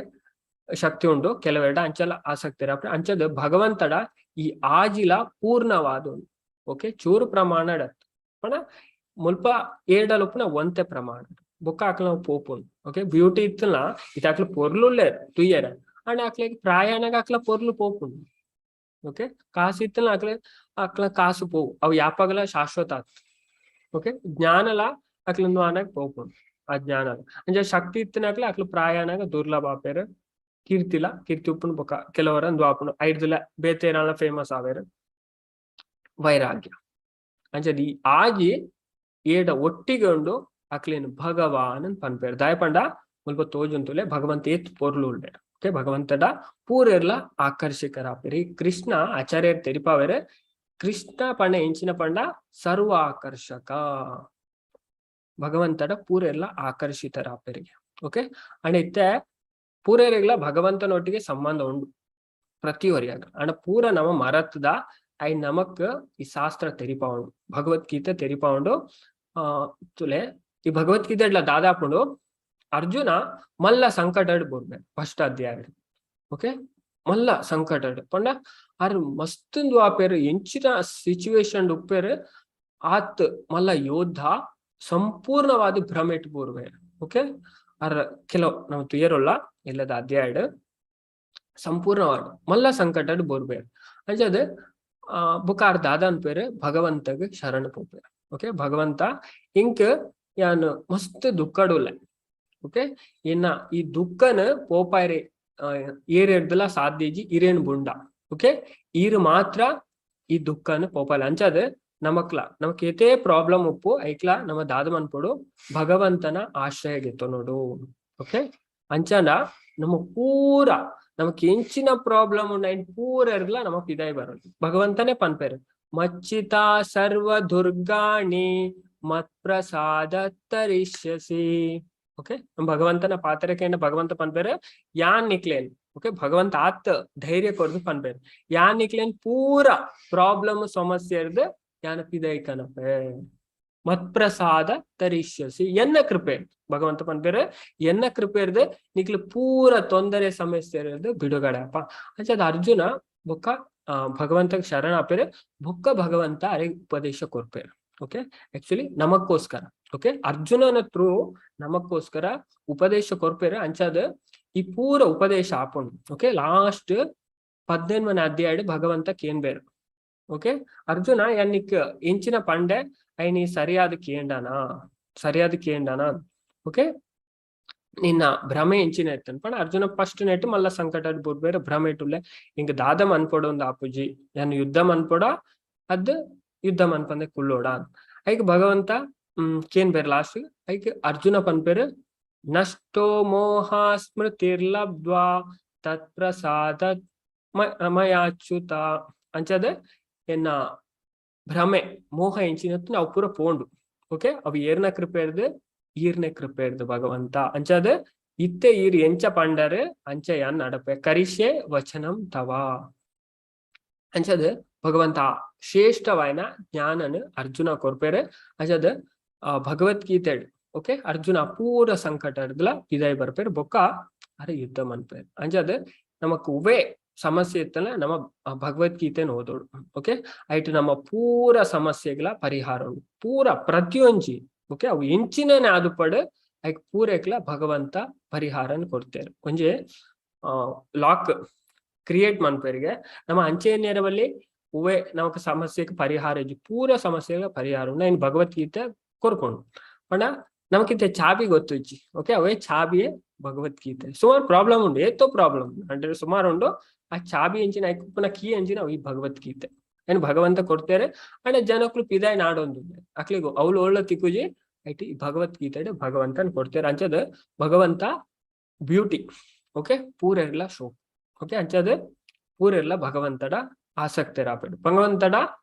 ಶಕ್ತಿ ಉಂಡು ಕೆಲವೆರಡ ಅಂಚಲ ಆಸಕ್ತಿ ಅಂಚದ ಭಗವಂತಡ ಈ ಆಜಿಲ ಪೂರ್ಣವಾದ ಉಂಡು. ಓಕೆ, ಚೂರು ಪ್ರಮಾಣ ಪಂಡ ಮುಲ್ಪ ಏಡಲುಪ್ಪುನ ಒಂತೆ ಪ್ರಮಾಣ ಬೊಕ್ಕ ಅಕ್ಲ ಪೋಪುಂಡು. ಓಕೆ, ಬ್ಯೂಟಿ ಇತ್ತಲ್ಲ ಇತ್ತ ಅಕ್ಲ ಪೊರ್ಲುಲ್ಲೇರ್ ತುಯ್ಯರ ಅಂಡ ಅಕ್ಲೆಗ್ ಪ್ರಾಯಾಣಗ ಅಕ್ಲ ಪೊರ್ಲು ಪೋಪುಂಡು. ಓಕೆ, ಕಾಸು ಇತ್ತಲ್ಲ ಅಕ್ಲೆ ಅಕ್ಲ ಕಾಸು ಪೋವು, ಅವು ಯಾಪಗಲ ಶಾಶ್ವತ ಆತ್. ಓಕೆ, ಜ್ಞಾನಲ ಅಕ್ಲಂದು ಆನಾಗ ಪೋಪುಂಡು ಆ ಜ್ಞಾನ. ಅಂಚ ಶಕ್ತಿ ಇತ್ತಿನಕ್ಲೆ ಅಕ್ಲು ಪ್ರಾಯಾಣಗ ದುರ್ಲಭ ಆಪೇರು. ಕೀರ್ತಿಲ ಕೀರ್ತಿ ಉಪ್ಪುನು ಬೊಕ್ಕ ಕೆಲವರ ಆಪುಂಡು ಐಡ್ದುಲ ಬೇತೆ ಫೇಮಸ್ ಆವೇರು. ವೈರಾಗ್ಯ. ಅಂಚದ ಈ ಆಜಿ ಏಡ ಒಟ್ಟಿಗೆ ಉಂಡು ಅಕ್ಲೇನು ಭಗವಾನ್ ಪನ್ಪೇರು. ದಾಯ ಪಂಡ ಮುಲ್ಪ ತೋಜುಂತುಲೆ ಭಗವಂತ ಏತ್ ಪೊರ್ಲು ಉಲ್ಲೆ. ಓಕೆ, ಭಗವಂತಡ ಪೂರೆರ್ಲ ಆಕರ್ಷಕರ ಆಪೇರು. ಈ ಕೃಷ್ಣ ಆಚಾರ್ಯರ್ ತೆರಿಪಾವೇರೆ, ಕೃಷ್ಣ ಪಂಡ ಎಂಚಿನ ಪಂಡ ಸರ್ವ ಆಕರ್ಷಕ, ಭಗವಂತಡ ಪೂರೆರ್ಲ ಆಕರ್ಷಿತರ ಆಪೇರಿಗೆ. ಓಕೆ, ಅಂಡ್ ಇತ್ತೆ ಪೂರೆರೆಗ್ಲ ಭಗವಂತನೊಟ್ಟಿಗೆ ಸಂಬಂಧ ಉಂಡು ಪ್ರತಿಯೊರಿಯಾಗ. ಅಂಡ ಪೂರ ನಮ್ಮ ಮರತ್ದ I ನಮಕ್ ಈ ಶಾಸ್ತ್ರ ತೆರಿಪಾವುಂಡು, ಭಗವದ್ಗೀತೆ ತೆರಿಪಾವುಂಡು. ತುಲೆ ಈ ಭಗವದ್ಗೀತೆ ದಾದಾಪುಂಡು ಅರ್ಜುನ ಮಲ್ಲ ಸಂಕಟಡ್ ಬುರ್ಬೆ ಫಸ್ಟ್ ಅಧ್ಯಾಯ. ಓಕೆ, ಮಲ್ಲ ಸಂಕಟಡ್ ಪಂಡ ಆರ್ ಮಸ್ತುಂದು ಆಪೇರು ಎಂಚಿನ ಸಿಚುವೇಶನ್ ಉಪ್ಪೇರು ಆತ್ ಮಲ್ಲ ಯೋಧ ಸಂಪೂರ್ಣವಾದ ಭ್ರಮೆಟ್ ಬೂರ್ವೆ. ಓಕೆ, ಅರ್ ಕೆಲವು ನಾವು ತುಯರುಲ್ಲ ಎಲ್ಲದ ಅಧ್ಯಾಯಡ್ ಸಂಪೂರ್ಣವಾದ ಮಲ್ಲ ಸಂಕಟಡ್ ಬೂರ್ಬೇರ್. ಅಂಚದ ಬುಕ್ಕ ಆರ್ ದಾದ ಅನ್ಪೇರು ಭಗವಂತಗ್ ಶರಣ ಪೋಪೇರು. ಓಕೆ, ಭಗವಂತ ಇಂಕ್ ಯಾನ್ ಮಸ್ತ್ ದುಃಖಡುಲ್ಲೆ. ಓಕೆ, ಎನ್ನ ಈ ದುಃಖನ ಪೋಪಾಯರೆ ಏರೆರ್ದಲ ಸಾಧ್ಯ ಇಜ್ಜಿ, ಇರೇನ್ ಬುಂಡ. ಓಕೆ, ಈರು ಮಾತ್ರ ಈ ದುಃಖನ ಪೋಪಾಲ. ಅಂಚಾದ ನಮಕ್ಲ ನಮಕ್ ಏತೇ ಪ್ರಾಬ್ಲಮ್ ಉಪ್ಪು ಐಕ್ಲ ನಮ್ಮ ದಾದ ಮನ್ಪೊಡು, ಭಗವಂತನ ಆಶ್ರಯ ಗೆತ್ತೊನೊಡು. ಓಕೆ, ಅಂಚಾಂಡ ನಮ್ಮ ಪೂರ ನಮಕ್ ಎಂಚಿನ ಪ್ರಾಬ್ಲಮ್ ಉಂಡು ಐನ್ ಪೂರ ಇರ್ಲ ನಮಕ್ ಪಿದಾಯಿ ಬರೋದು ಭಗವಂತನೇ ಪನ್ಪೆರ್. ಮಚ್ಚಿತ ಸರ್ವ ದುರ್ಗಾಣಿ ಮತ್ ಪ್ರಸಾದ ತರಿಷ್ಯಸಿ. ಓಕೆ, ಭಗವಂತನ ಪಾತ್ರಕೇಂಡ ಭಗವಂತ ಪನ್ಪೆರ್ ಯಾನ್ ನಿಕ್ಲೇನ್. ಓಕೆ, ಭಗವಂತ ಆತ್ ಧೈರ್ಯ ಕೊರ್ದು ಪನ್ಪೆರ್, ಯಾನ್ ನಿಕ್ಲೇನ್ ಪೂರ ಪ್ರಾಬ್ಲಮ್ ಸಮಸ್ಯೆ ಇರ್ದು ಯಾನ್ ಪಿದೈ ಕನಪೆ. ಮತ್ಪ್ರಸಾದ ತರಿಷ್ಯಸಿ, ಎನ್ನ ಕೃಪೆ. ಭಗವಂತ ಪನ್ಪೆರ್ ಎನ್ನ ಕೃಪೆ ಇರ್ದು ನಿಕ್ಲು ಪೂರ ತೊಂದರೆ ಸಮಸ್ಯೆ ಇರ್ದು ಬಿಡುಗಡೆ ಅಪ್ಪ. ಅಂಚಾದ ಅರ್ಜುನ ಬೊಕ್ಕ ಭಗವಂತಗ್ ಶರಣ ಆಪೆರ್. ಬೊಕ್ಕ ಭಗವಂತ ಅರೆ ಉಪದೇಶ ಕೊರ್ಪೆರ್. ಓಕೆ, ಆಕ್ಚುಲಿ ನಮಕ್ಕೋಸ್ಕರ. ಓಕೆ, ಅರ್ಜುನನ ಥ್ರೂ ನಮಕ್ಕೋಸ್ಕರ ಉಪದೇಶ ಕೊರ್ಪೆರ್. ಅಂಚಾದ ಈ ಪೂರ ಉಪದೇಶ ಆಪುಂಡು. ಓಕೆ, ಲಾಸ್ಟ್ 18ನೇ ಅಧ್ಯಾಯ ಭಗವಂತ ಕೇನ್ಬೇರು. ಓಕೆ, ಅರ್ಜುನ ಯಾನಿಕ್ ಎಂಚಿನ ಪಂಡೆ ಐನಿ ಸರಿಯಾದ ಕೇಂಡನ, ಸರಿಯಾದ ಕೇಂಡನ? ಓಕೆ, ನಿನ್ನ ಭ್ರಮೆ ಎಂಚಿನ ಇತ್ತನ್ ಪಂಡ ಅರ್ಜುನ ಫಸ್ಟ್ ನೆಟ್ ಮಲ್ಲ ಸಂಕಟ ಬುಡ್ಬೇರೆ ಭ್ರಮೆ ಇಟ್ಟುಲ್ಲೆ. ಹಿಂಗ ದಾದ ಮನ್ಪೊಡು ಒಂದು ಆಪುಜಿ, ಯಾನ್ ಯುದ್ಧ ಮನ್ಪೊಡ ಅದ್ ಯುದ್ಧ ಮನ್ಪಂದೆ ಕುಲ್ಲೋಡ. ಐಕ್ ಭಗವಂತ ಕೇನ್ ಬೇರೆ ಲಾಸ್ಟ್. ಐಕ್ ಅರ್ಜುನ ಪನ್ಪೇರು, ನಷ್ಟೋ ಮೋಹ ಸ್ಮೃತಿರ್ಲಬ್ಧ್ವಾ ತತ್ಪ್ರಸಾದ ಮಯಾಚ್ಯುತ. ಅಂಚದ ಎನ್ನ ಭ್ರಮೆ ಮೋಹ ಎಂಚಿನತ್ತು ನಾವು ಪೂರ ಪೋಂಡು. ಓಕೆ, ಅವು ಏರ್ನ ಕೃಪೆ ಇರ್ದು, ಈರ್ನ ಕೃಪೆ ಇರ್ದು ಭಗವಂತ. ಅಂಚಾದ ಇತ್ತೆ ಈರ್ ಎಂಚ ಪಂಡರೆ ಅಂಚ ಯಾನ್ ನಡಪೆ, ಕರಿಷ್ಯೆ ವಚನಂ ತವ. ಅಂಚದ ಭಗವಂತ ಶ್ರೇಷ್ಠವಾಯನ ಜ್ಞಾನನ ಅರ್ಜುನ ಕೊರ್ಪೆರೆ. ಅಂಚದ ಭಗವದ್ಗೀತೆ. ಓಕೆ, ಅರ್ಜುನ ಪೂರ ಸಂಕಟ ಇರ್ದಲ ಪಿದಾಯಿ ಬರ್ಪೇರು. ಬೊಕ್ಕ ಅರೆ ಯುದ್ಧ ಮನ್ಪೇರು. ಅಂಚದ ನಮಕ್ ಉವೇ ಸಮಸ್ಯೆ ಇತ್ತಲ್ಲ, ನಮ್ಮ ಭಗವದ್ಗೀತೆನ ಓದೋಡು. ಓಕೆ, ಐಟ್ ನಮ್ಮ ಪೂರ ಸಮಸ್ಯೆಗಳ ಪರಿಹಾರ ಉಂಡು ಪೂರ ಪ್ರತಿಯೊಂಜಿ. ಓಕೆ, ಅವು ಎಂಚಿನನೆ ಆದುಪಡು ಐಕ್ ಪೂರೆಕ್ಲ ಭಗವಂತ ಪರಿಹಾರನ ಕೊಡ್ತೇವೆ. ಒಂಜಿ ಲಾಕ್ ಕ್ರಿಯೇಟ್ ಮನ್ಪೆರಿಗೆ ನಮ್ಮ ಅಂಚೆ ನೆರವಲ್ಲಿ ಉವೆ ನಮಕ್ ಸಮಸ್ಯೆಗೆ ಪರಿಹಾರ ಇಜ್ಜಿ, ಪೂರ ಸಮಸ್ಯೆಗಳ ಪರಿಹಾರ ಉಂಡು. ಐನ್ ಭಗವದ್ಗೀತೆ ಕೊರ್ಪುಂಡು. ಪಂಡ ನಮಕಿಂತ ಚಾಬಿ ಗೊತ್ತು ಇಜ್ಜಿ. ಓಕೆ, ಅವೇ ಚಾಬಿಯೇ ಭಗವದ್ಗೀತೆ. ಸುಮಾರು ಪ್ರಾಬ್ಲಮ್ ಉಂಡು, ಏತೋ ಪ್ರಾಬ್ಲಮ್ ಅಂದ್ರೆ ಸುಮಾರು ಉಂಡು. ಆ ಚಾಬಿ ಎಂಚಿನ, ಐಕುಪ್ಪುನ ಕೀ ಎಂಚಿನ, ಅವು ಈ ಭಗವದ್ಗೀತೆ. ಏನ್ ಭಗವಂತ ಕೊಡ್ತಾರೆ ಅಂಡ ಜನಕ್ಲು ಪಿದಾಯ್ ನಾಡೊಂದು ಅಕ್ಲಿಗು ಅವ್ಲು ಒಳ್ಳೆ ತಿಕ್ಕುಜಿ. ಐಟ್ ಈ ಭಗವದ್ಗೀತೆ ಭಗವಂತನ್ ಕೊಡ್ತಾರೆ. ಅಂಚದ ಭಗವಂತ ಬ್ಯೂಟಿ. ಓಕೆ, ಪೂರೆರ್ಲ ಶೋ. ಓಕೆ, ಅಂಚದ ಪೂರೆರ್ಲ ಭಗವಂತಡ ಆಸಕ್ತರಾಪೆಡು. ಭಗವಂತಡ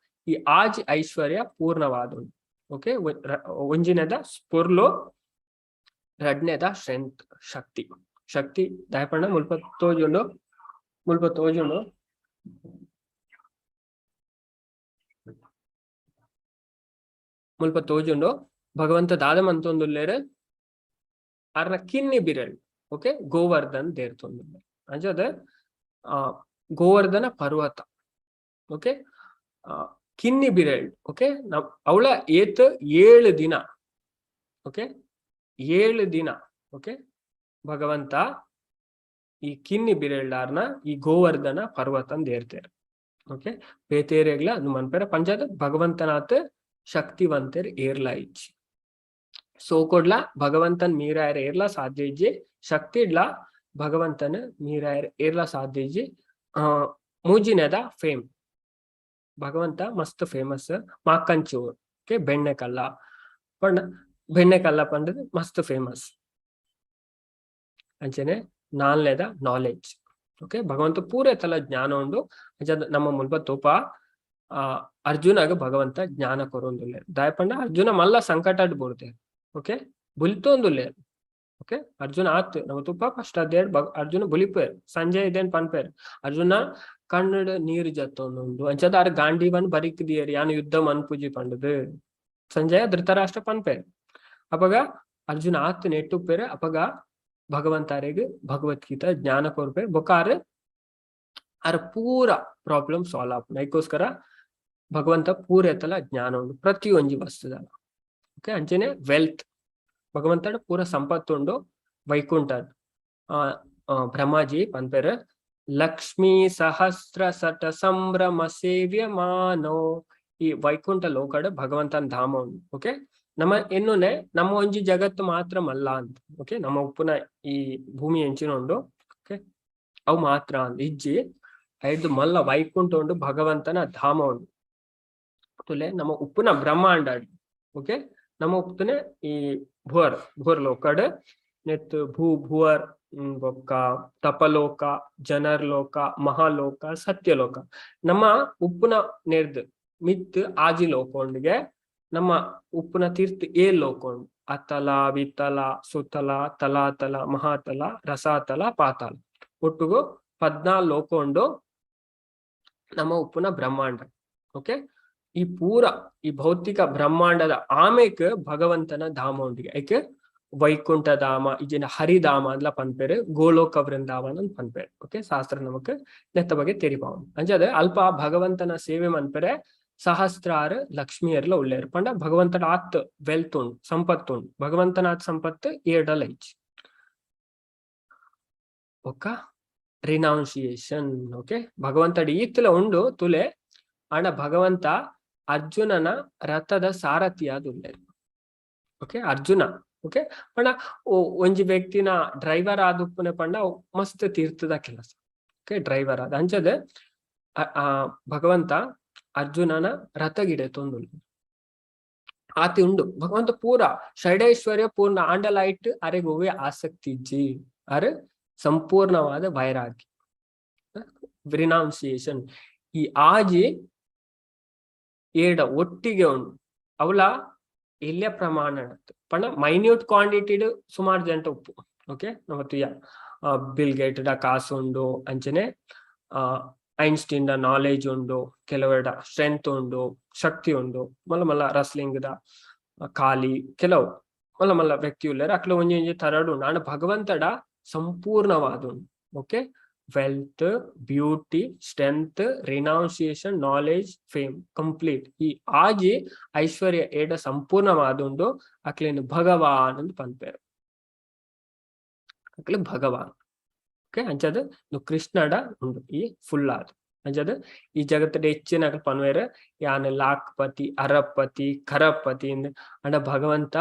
ಈ ಆಜ್ ಐಶ್ವರ್ಯ ಪೂರ್ಣವಾದ. ಓಕೆ, ಒಂಜಿನದ ಸ್ಪೊರ್ಲು, ರಡ್ನೆದ ಸ್ಟ್ರೆಂತ್, ಶಕ್ತಿ. ಶಕ್ತಿ ದಾಯಪಂಡ ಮುಲ್ಪ ತೋಜುಂಡು, ಮುಲ್ಪ ತೋಜುಂಡು. ಮುಲ್ಪ ತೋಜುಂಡು ಭಗವಂತ ದಾದ ಮಂತೊಂದುಲ್ಲೇರ್ ಅರ್ನ ಕಿನ್ನಿ ಬಿರಳ್. ಓಕೆ, ಗೋವರ್ಧನ್ ದೇರ್ತೊಂದುಲ್ಲೆ. ಅಂಚದ ಗೋವರ್ಧನ ಪರ್ವತ. ಓಕೆ, ಕಿನ್ನಿ ಬಿರಳ್. ಓಕೆ, ಅವಳ ಏತ್ 7 ದಿನ. ಓಕೆ, 7 ದಿನ. ಓಕೆ, ಭಗವಂತ ಈ ಕಿನ್ನಿ ಬಿರಳಾರ್ನ ಈ ಗೋವರ್ಧನ ಪರ್ವತ ದೇರ್ತೆರ್. ಓಕೆ, ಬೇತೇರೆಗ್ಲ ಅದು ಮನ್ಪೆರ. ಪಂಚಾಯತ್ ಭಗವಂತನಾತ್ ಶಕ್ತಿವಂತೆರ್ ಏರ್ಲ ಇಜ್ಜಿ. ಸೋಕೊಡ್ಲ ಭಗವಂತನ್ ಮೀರಾಯರ್ ಏರ್ಲ ಸಾಧ್ಯ ಇಜ್ಜಿ. ಶಕ್ತಿ ಇಡ್ಲ ಭಗವಂತನ ಮೀರಾಯರ್ ಏರ್ಲ ಸಾಧ್ಯ ಇಜ್ಜಿ. ಮೂಜಿನೆದ ಫೇಮ್, ಭಗವಂತ ಮಸ್ತ್ ಫೇಮಸ್ ಮಾಕ್ಕಂಚೂರ್. ಓಕೆ, ಬೆಣ್ಣೆಕಲ್ಲ ಪಂಡ, ಬೆಣ್ಣೆಕಲ್ಲ ಪಂಡದ್ ಮಸ್ತ್ ಫೇಮಸ್. ಅಂಚನೆ ನಾಲ್ನೇದ ನಾಲೆಡ್ಜ್. ಓಕೆ, ಭಗವಂತ ಪೂರ ತಲ ಜ್ಞಾನ ಉಂಡು. ಅಂಚ ನಮ್ಮ ಮುಲ್ಪ ತೋಪ ಅರ್ಜುನಗ ಭಗವಂತ ಜ್ಞಾನ ಕೊರೊಂದುಲ್ಲೆ. ದಾಯಪಂಡ ಅರ್ಜುನ ಮಲ್ಲ ಸಂಕಟ ಬೂರ್ದೆ. ಓಕೆ, ಬುಲ್ತೊಂದುಲ್ಲೆ. ಓಕೆ, ಅರ್ಜುನ ಆತ್ ನಮ್ಮ ತುಪ್ಪ ಫಸ್ಟ್ ಅದೇ ಅರ್ಜುನ ಬುಲಿಪೇರ್. ಸಂಜಯ್ ಇದೇನ್ ಪನ್ಪೇರ್, ಅರ್ಜುನ ಕಣ್ಣಡ್ ನೀರು ಜತ್ತೊಂದುಂಡು. ಅಂಚದ ಆರ್ ಗಾಂಡೀವನ್ ಬರಿಕ್ ದಿಯರ್, ಯಾನ್ ಯುದ್ಧ ಮನ್ಪುಜಿ ಪಂಡದು ಸಂಜಯ ಧೃತರಾಷ್ಟ್ರ ಪನ್ಪೇರ್. ಅಪಗ ಅರ್ಜುನ ಆತ್ ನೆಟ್ಟುಪ್ಪೇರ್. ಅಪಗ ಭಗವಂತಾರೆಗ್ ಭಗವದ್ಗೀತಾ ಜ್ಞಾನ ಕೊರ್ಪೇರ್. ಬೊಕ್ಕ ಆರ್ ಆರ್ ಪೂರ ಪ್ರಾಬ್ಲಮ್ ಸಾಲ್ವ್ ಆಪುಂಡು. ಐಕೋಸ್ಕರ ಭಗವಂತ ಪೂರ ಎತ್ತಲ ಜ್ಞಾನ ಉಂಡು ಪ್ರತಿಯೊಂಜಿ ವಸ್ತುದಲ. ಓಕೆ, ಅಂಚನೆ ವೆಲ್ತ್, ಭಗವಂತನ ಪೂರ ಸಂಪತ್ತುಂಡು ವೈಕುಂಠ. ಆ ಬ್ರಹ್ಮಾಜಿ ಪನ್ಪೆರ್, ಲಕ್ಷ್ಮೀ ಸಹಸ್ರ ಸಟ ಸಂಭ್ರಮ ಸೇವ್ಯಮಾನೋ. ಈ ವೈಕುಂಠ ಲೋಕಡ್ ಭಗವಂತನ ಧಾಮ ಉಂಡು. ಓಕೆ. ನಮ್ಮ ಎನ್ನುನೆ ನಮ್ಮ ಒಂಜಿ ಜಗತ್ತು ಮಾತ್ರ ಮಲ್ಲ ಅಂತ. ಓಕೆ, ನಮ್ಮ ಉಪ್ಪುನ ಈ ಭೂಮಿ ಎಂಚಿನ ಉಂಡು, ಓಕೆ, ಅವು ಮಾತ್ರ ಅಂದ್ ಇಜ್ಜಿ. ಐದು ಮಲ್ಲ ವೈಕುಂಠ ಉಂಡು, ಭಗವಂತನ ಧಾಮ ಉಂಡು. ತುಲೆ ನಮ್ಮ ಉಪ್ಪುನ ಬ್ರಹ್ಮಾಂಡ, ಓಕೆ, ನಮ್ಮ ಉಪ್ಪುನೆ ಈ ಭುವರ್ ಭುವರ್ ಲೋಕಡ್ ನೆತ್ ಭೂ ಭುವರ್ ಬೊಕ್ಕ ತಪಲೋಕ, ಜನರ್ಲೋಕ, ಮಹಾಲೋಕ, ಸತ್ಯಲೋಕ. ನಮ್ಮ ಉಪ್ಪುನ ನೆರ್ದ್ ಮಿತ್ ಆಜಿ ಲೋಕ ಉಂಡಿಗೆ. ನಮ್ಮ ಉಪ್ಪುನ ತೀರ್ಥ ಏಳ್ ಲೋಕ ಉಂಡು: ಅತಲ, ವಿತಲ, ಸುತಲ, ತಲಾತಲ, ಮಹಾತಲ, ರಸಾತಲ, ಪಾತಾಳ. ಒಟ್ಟುಗು 14 ಲೋಕ ಉಂಡು ನಮ್ಮ ಉಪ್ಪುನ ಬ್ರಹ್ಮಾಂಡ. ಓಕೆ, ಈ ಪೂರ ಈ ಭೌತಿಕ ಬ್ರಹ್ಮಾಂಡದ ಆಮೇಕ್ ಭಗವಂತನ ಧಾಮ ಉಂಡಿಗೆ. ಐಕೆ ವೈಕುಂಠ ಧಾಮ ಇಜಿನ ಹರಿಧಾಮ ಅಂದ್ಲ ಪನ್ಪೇರು, ಗೋಲೋಕ ವೃಂದಾವನ ಅಂತ ಪನ್ಪೇರು. ಓಕೆ, ಶಾಸ್ತ್ರ ನಮಕ್ ನೆತ್ತ ಬಗ್ಗೆ ತೆರಿಪಾವು. ಅಂಚಾದ ಅಲ್ಪ ಭಗವಂತನ ಸೇವೆ ಮನ್ಪೆರೆ ಸಹಸ್ರಾರು ಲಕ್ಷ್ಮಿಯರ್ಲ ಉಳ್ಳೇರು. ಪಂಡ ಭಗವಂತನ ಆತ್ ವೆಲ್ತ್ ಉಂಡು, ಸಂಪತ್ತು ಉಂಡು. ಭಗವಂತನ ಆತ್ ಸಂಪತ್ತು ಏಡಲ ಇಜ್ಜಿ. ಬೊಕ್ಕ ರಿನೌನ್ಸಿಯೇಷನ್. ಓಕೆ, ಭಗವಂತಡ ಈತಲ ಉಂಡು ತುಲೆ ಆಂಡ ಭಗವಂತ ಅರ್ಜುನನ ರಥದ ಸಾರಥಿಯಾದ ಉಲ್ಲೇರು. ಓಕೆ, ಅರ್ಜುನ, ಓಕೆ, ಪಂಡ ಒಂಜಿ ವ್ಯಕ್ತಿನ ಡ್ರೈವರ್ ಆದುಪ್ಪುನೆ ಪಂಡ ಮಸ್ತ್ ತೀರ್ಥದ ಕೆಲಸ. ಓಕೆ, ಡ್ರೈವರ್ ಆದ ಅಂಚದ ಆ ಭಗವಂತ ಅರ್ಜುನನ ರಥಗಿಡೆ ತೊಂದುಲ್ಲ ಆತಿ ಉಂಡು. ಭಗವಂತ ಪೂರ ಷಡೈಶ್ವರ್ಯ ಪೂರ್ಣ ಆಂಡಲೈಟ್ ಅರೆಗ್ ಒವ್ವೆ ಆಸಕ್ತಿ ಇಜ್ಜಿ. ಅರೆ ಸಂಪೂರ್ಣವಾದ ವೈರಾಗ್ಯ, ರಿನೌನ್ಸಿಯೇಷನ್. ಈ ಆಜಿ ಏಡ ಒಟ್ಟಿಗೆ ಉಂಡು ಅವಲ ಎಲ್ಯ ಪ್ರಮಾಣ ಪಂಡ ಮೈನ್ಯೂಟ್ ಕ್ವಾಂಟಿಟಿಡ್ ಸುಮಾರು ಜಂಟ ಉಪ್ಪು. ಓಕೆ, ನಮ್ಮ ತುಯ ಬಿಲ್ ಗೇಟ್ ಡ ಕಾಸು ಉಂಡು, ಅಂಚನೆ ಐನ್ಸ್ಟೀನ್ the knowledge ಉಂಡು, ಕೆಲವೆರಡ ಸ್ಟ್ರೆಂತ್ ಉಂಡು, ಶಕ್ತಿ ಉಂಡು, ಮಲ್ಲ ಮಲ್ಲ ರಸ್ಲಿಂಗ್ ದ ಖಾಲಿ ಕೆಲವು ಮಲ್ಲ ಮಲ್ಲ ವ್ಯಕ್ತಿ ಉಲ್ಲೇರು. ಅಕ್ಲ ಒಂಜಿ ಒಂಜಿ ತರಡು ಉಂಡು. ಆಂಡ ಭಗವಂತಡ ಸಂಪೂರ್ಣವಾದ ಉಂಡು. Okay, wealth, beauty, strength, renunciation, knowledge, fame, complete. ಈ ಆಜಿ ಐಶ್ವರ್ಯ ಏಡ ಸಂಪೂರ್ಣವಾದುಂಡು. ಅಕ್ಲೇನು ಭಗವಾನ್ ಅಂತ ಪನ್ಪೇರು. ಅಕ್ಲೆ ಭಗವಾನ್. ಓಕೆ, ಅಂಚದ ಕೃಷ್ಣಡ ಉಂಡು ಈ ಫುಲ್ ಆದ್. ಅಂಚದ ಈ ಜಗತ್ತದ ಹೆಚ್ಚಿನ ಪನ್ವೇರ್ ಯಾನ್ ಲಾಕ್ಪತಿ, ಅರಬ್ಬಪತಿ, ಖರಬ್ಬಪತಿ ಅಂಡ ಭಗವಂತ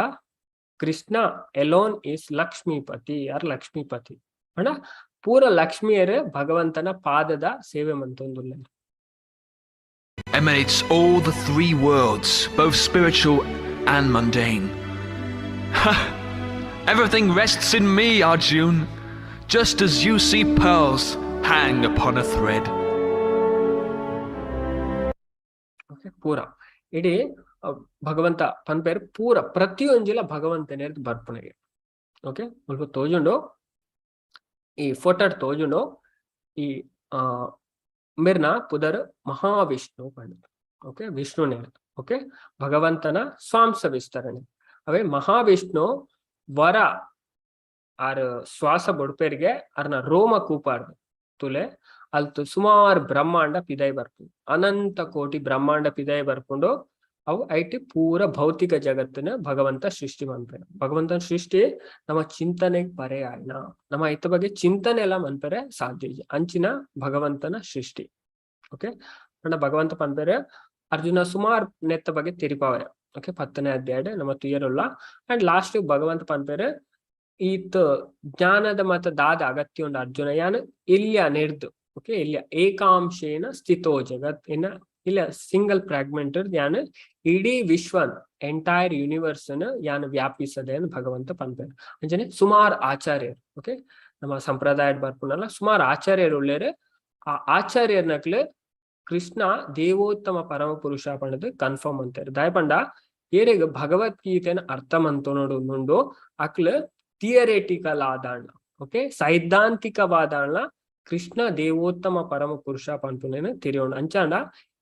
ಕೃಷ್ಣ ಎಲೋನ್ is Lakshmipati ಯಾರ್ ಲಕ್ಷ್ಮೀಪತಿ. ಅಂಡ ಪೂರ ಲಕ್ಷ್ಮಿಯರು ಭಗವಂತನ ಪಾದದ ಸೇವೆ ಮಂತೊಂದುಲ್ಲೆರ್. Emanates all the three worlds, both spiritual and mundane. Everything rests in me, Arjun, just as you see pearls hang upon a thread. Okay, ಪೂರ ಇಡೀ ಭಗವಂತ ಪನ್ಪೇರ್ ಪೂರ ಪ್ರತಿಯೊಂಜಿಲ ಭಗವಂತನೇ ಬರ್ಪುನೆಗೆ. ಓಕೆ, ಮುಲ್ಪ ತೋಜುಂಡು, ಈ ಫೋಟೋಡ್ ತೋಜುಂಡು. ಈ ಮಿರ್ನ ಪುದರ್ ಮಹಾವಿಷ್ಣು ಪಂಡ. ಓಕೆ, ವಿಷ್ಣುನೇ. ಓಕೆ, ಭಗವಂತನ ಸ್ವಾಂಶ ವಿಸ್ತರಣೆ ಅವೇ ಮಹಾವಿಷ್ಣು. ವರ ಆರ್ ಶ್ವಾಸ ಬೊಡ್ಪೇರಿಗೆ ಅರ್ನ ರೋಮ ಕೂಪಾರ್ದು ತುಲೆ, ಅಲ್ತು ಸುಮಾರು ಬ್ರಹ್ಮಾಂಡ ಪಿದೈ ಬರ್ಪುಂಡು. ಅನಂತ ಕೋಟಿ ಬ್ರಹ್ಮಾಂಡ ಪಿದೈ ಬರ್ಪುಂಡು. ಅವು ಐಟಿ ಪೂರ ಭೌತಿಕ ಜಗತ್ತಿನ ಭಗವಂತ ಸೃಷ್ಟಿ ಮನ್ಪೆರ್. ಭಗವಂತನ ಸೃಷ್ಟಿ ನಮ್ಮ ಚಿಂತನೆಗೆ ಪರ್ಯಾಯನ. ನಮ್ಮ ಐತ ಬಗ್ಗೆ ಚಿಂತನೆ ಎಲ್ಲ ಮನ್ಪೆರೆ ಸಾಧ್ಯ ಇಜ್ಜಿ, ಅಂಚಿನ ಭಗವಂತನ ಸೃಷ್ಟಿ. ಓಕೆ, ಪಂಡ ಭಗವಂತ ಪನ್ಪೆರೆ ಅರ್ಜುನ ಸುಮಾರ್ ನೆತ್ತ ಬಗ್ಗೆ ತೆರಿಪಾವೆ. ಓಕೆ, 10ನೇ ಅಧ್ಯಾಯ ನಮ್ಮ ತುಯರುಲ್ಲ. ಅಂಡ್ ಲಾಸ್ಟ್ ಭಗವಂತ ಪನ್ಪೆರೆ ಈತ್ ಜ್ಞಾನದ ಮತ ದಾದ ಅಗತ್ಯ ಉಂಡು ಅರ್ಜುನ, ಯಾನ್ ಇಲ್ಯ ನೆರ್ದು. ಓಕೆ, ಇಲ್ಯ ಏಕಾಂಶೇನ ಸ್ಥಿತೋ ಜಗತ್ ಇನ್ನ ಇಲ್ಲ ಸಿಂಗಲ್ ಫ್ರಾಗ್ಮೆಂಟ್ ಯಾನ್ ಇಡೀ ವಿಶ್ವನ್, ಎಂಟೈರ್ ಯೂನಿವರ್ಸ್ ಯಾನ್ ವ್ಯಾಪಿಸದೆ ಅಂತ ಭಗವಂತ ಪನ್ಪೆರ್. ಅಂಚನೆ ಸುಮಾರು ಆಚಾರ್ಯರು, ಓಕೆ, ನಮ್ಮ ಸಂಪ್ರದಾಯದ ಬರ್ಪುನಲ್ಲ ಸುಮಾರು ಆಚಾರ್ಯರು ಉಳ್ಳೇರು. ಆ ಆಚಾರ್ಯರ್ನಕ್ಲೆ ಕೃಷ್ಣ ದೇವೋತ್ತಮ ಪರಮ ಪುರುಷ ಪಂಡದು ಕನ್ಫರ್ಮ್ ಅಂತಾರೆ. ದಾಯಪಂಡ ಏರೆಗ್ ಭಗವದ್ಗೀತೆನ ಅರ್ಥ ಮಂತೊನೊಡು ಉಂಡು ಅಕ್ಲ ಥಿಯರೇಟಿಕಲ್ ಆದಾಂಡ, ಓಕೆ, ಸೈದ್ಧಾಂತಿಕವಾದಾಂಡ ಕೃಷ್ಣ ದೇವೋತ್ತಮ ಪರಮ ಪುರುಷ ಪನ್ಪುನೇನು ತೆರಿಯೋಣ. ಅಂಚಾಂಡ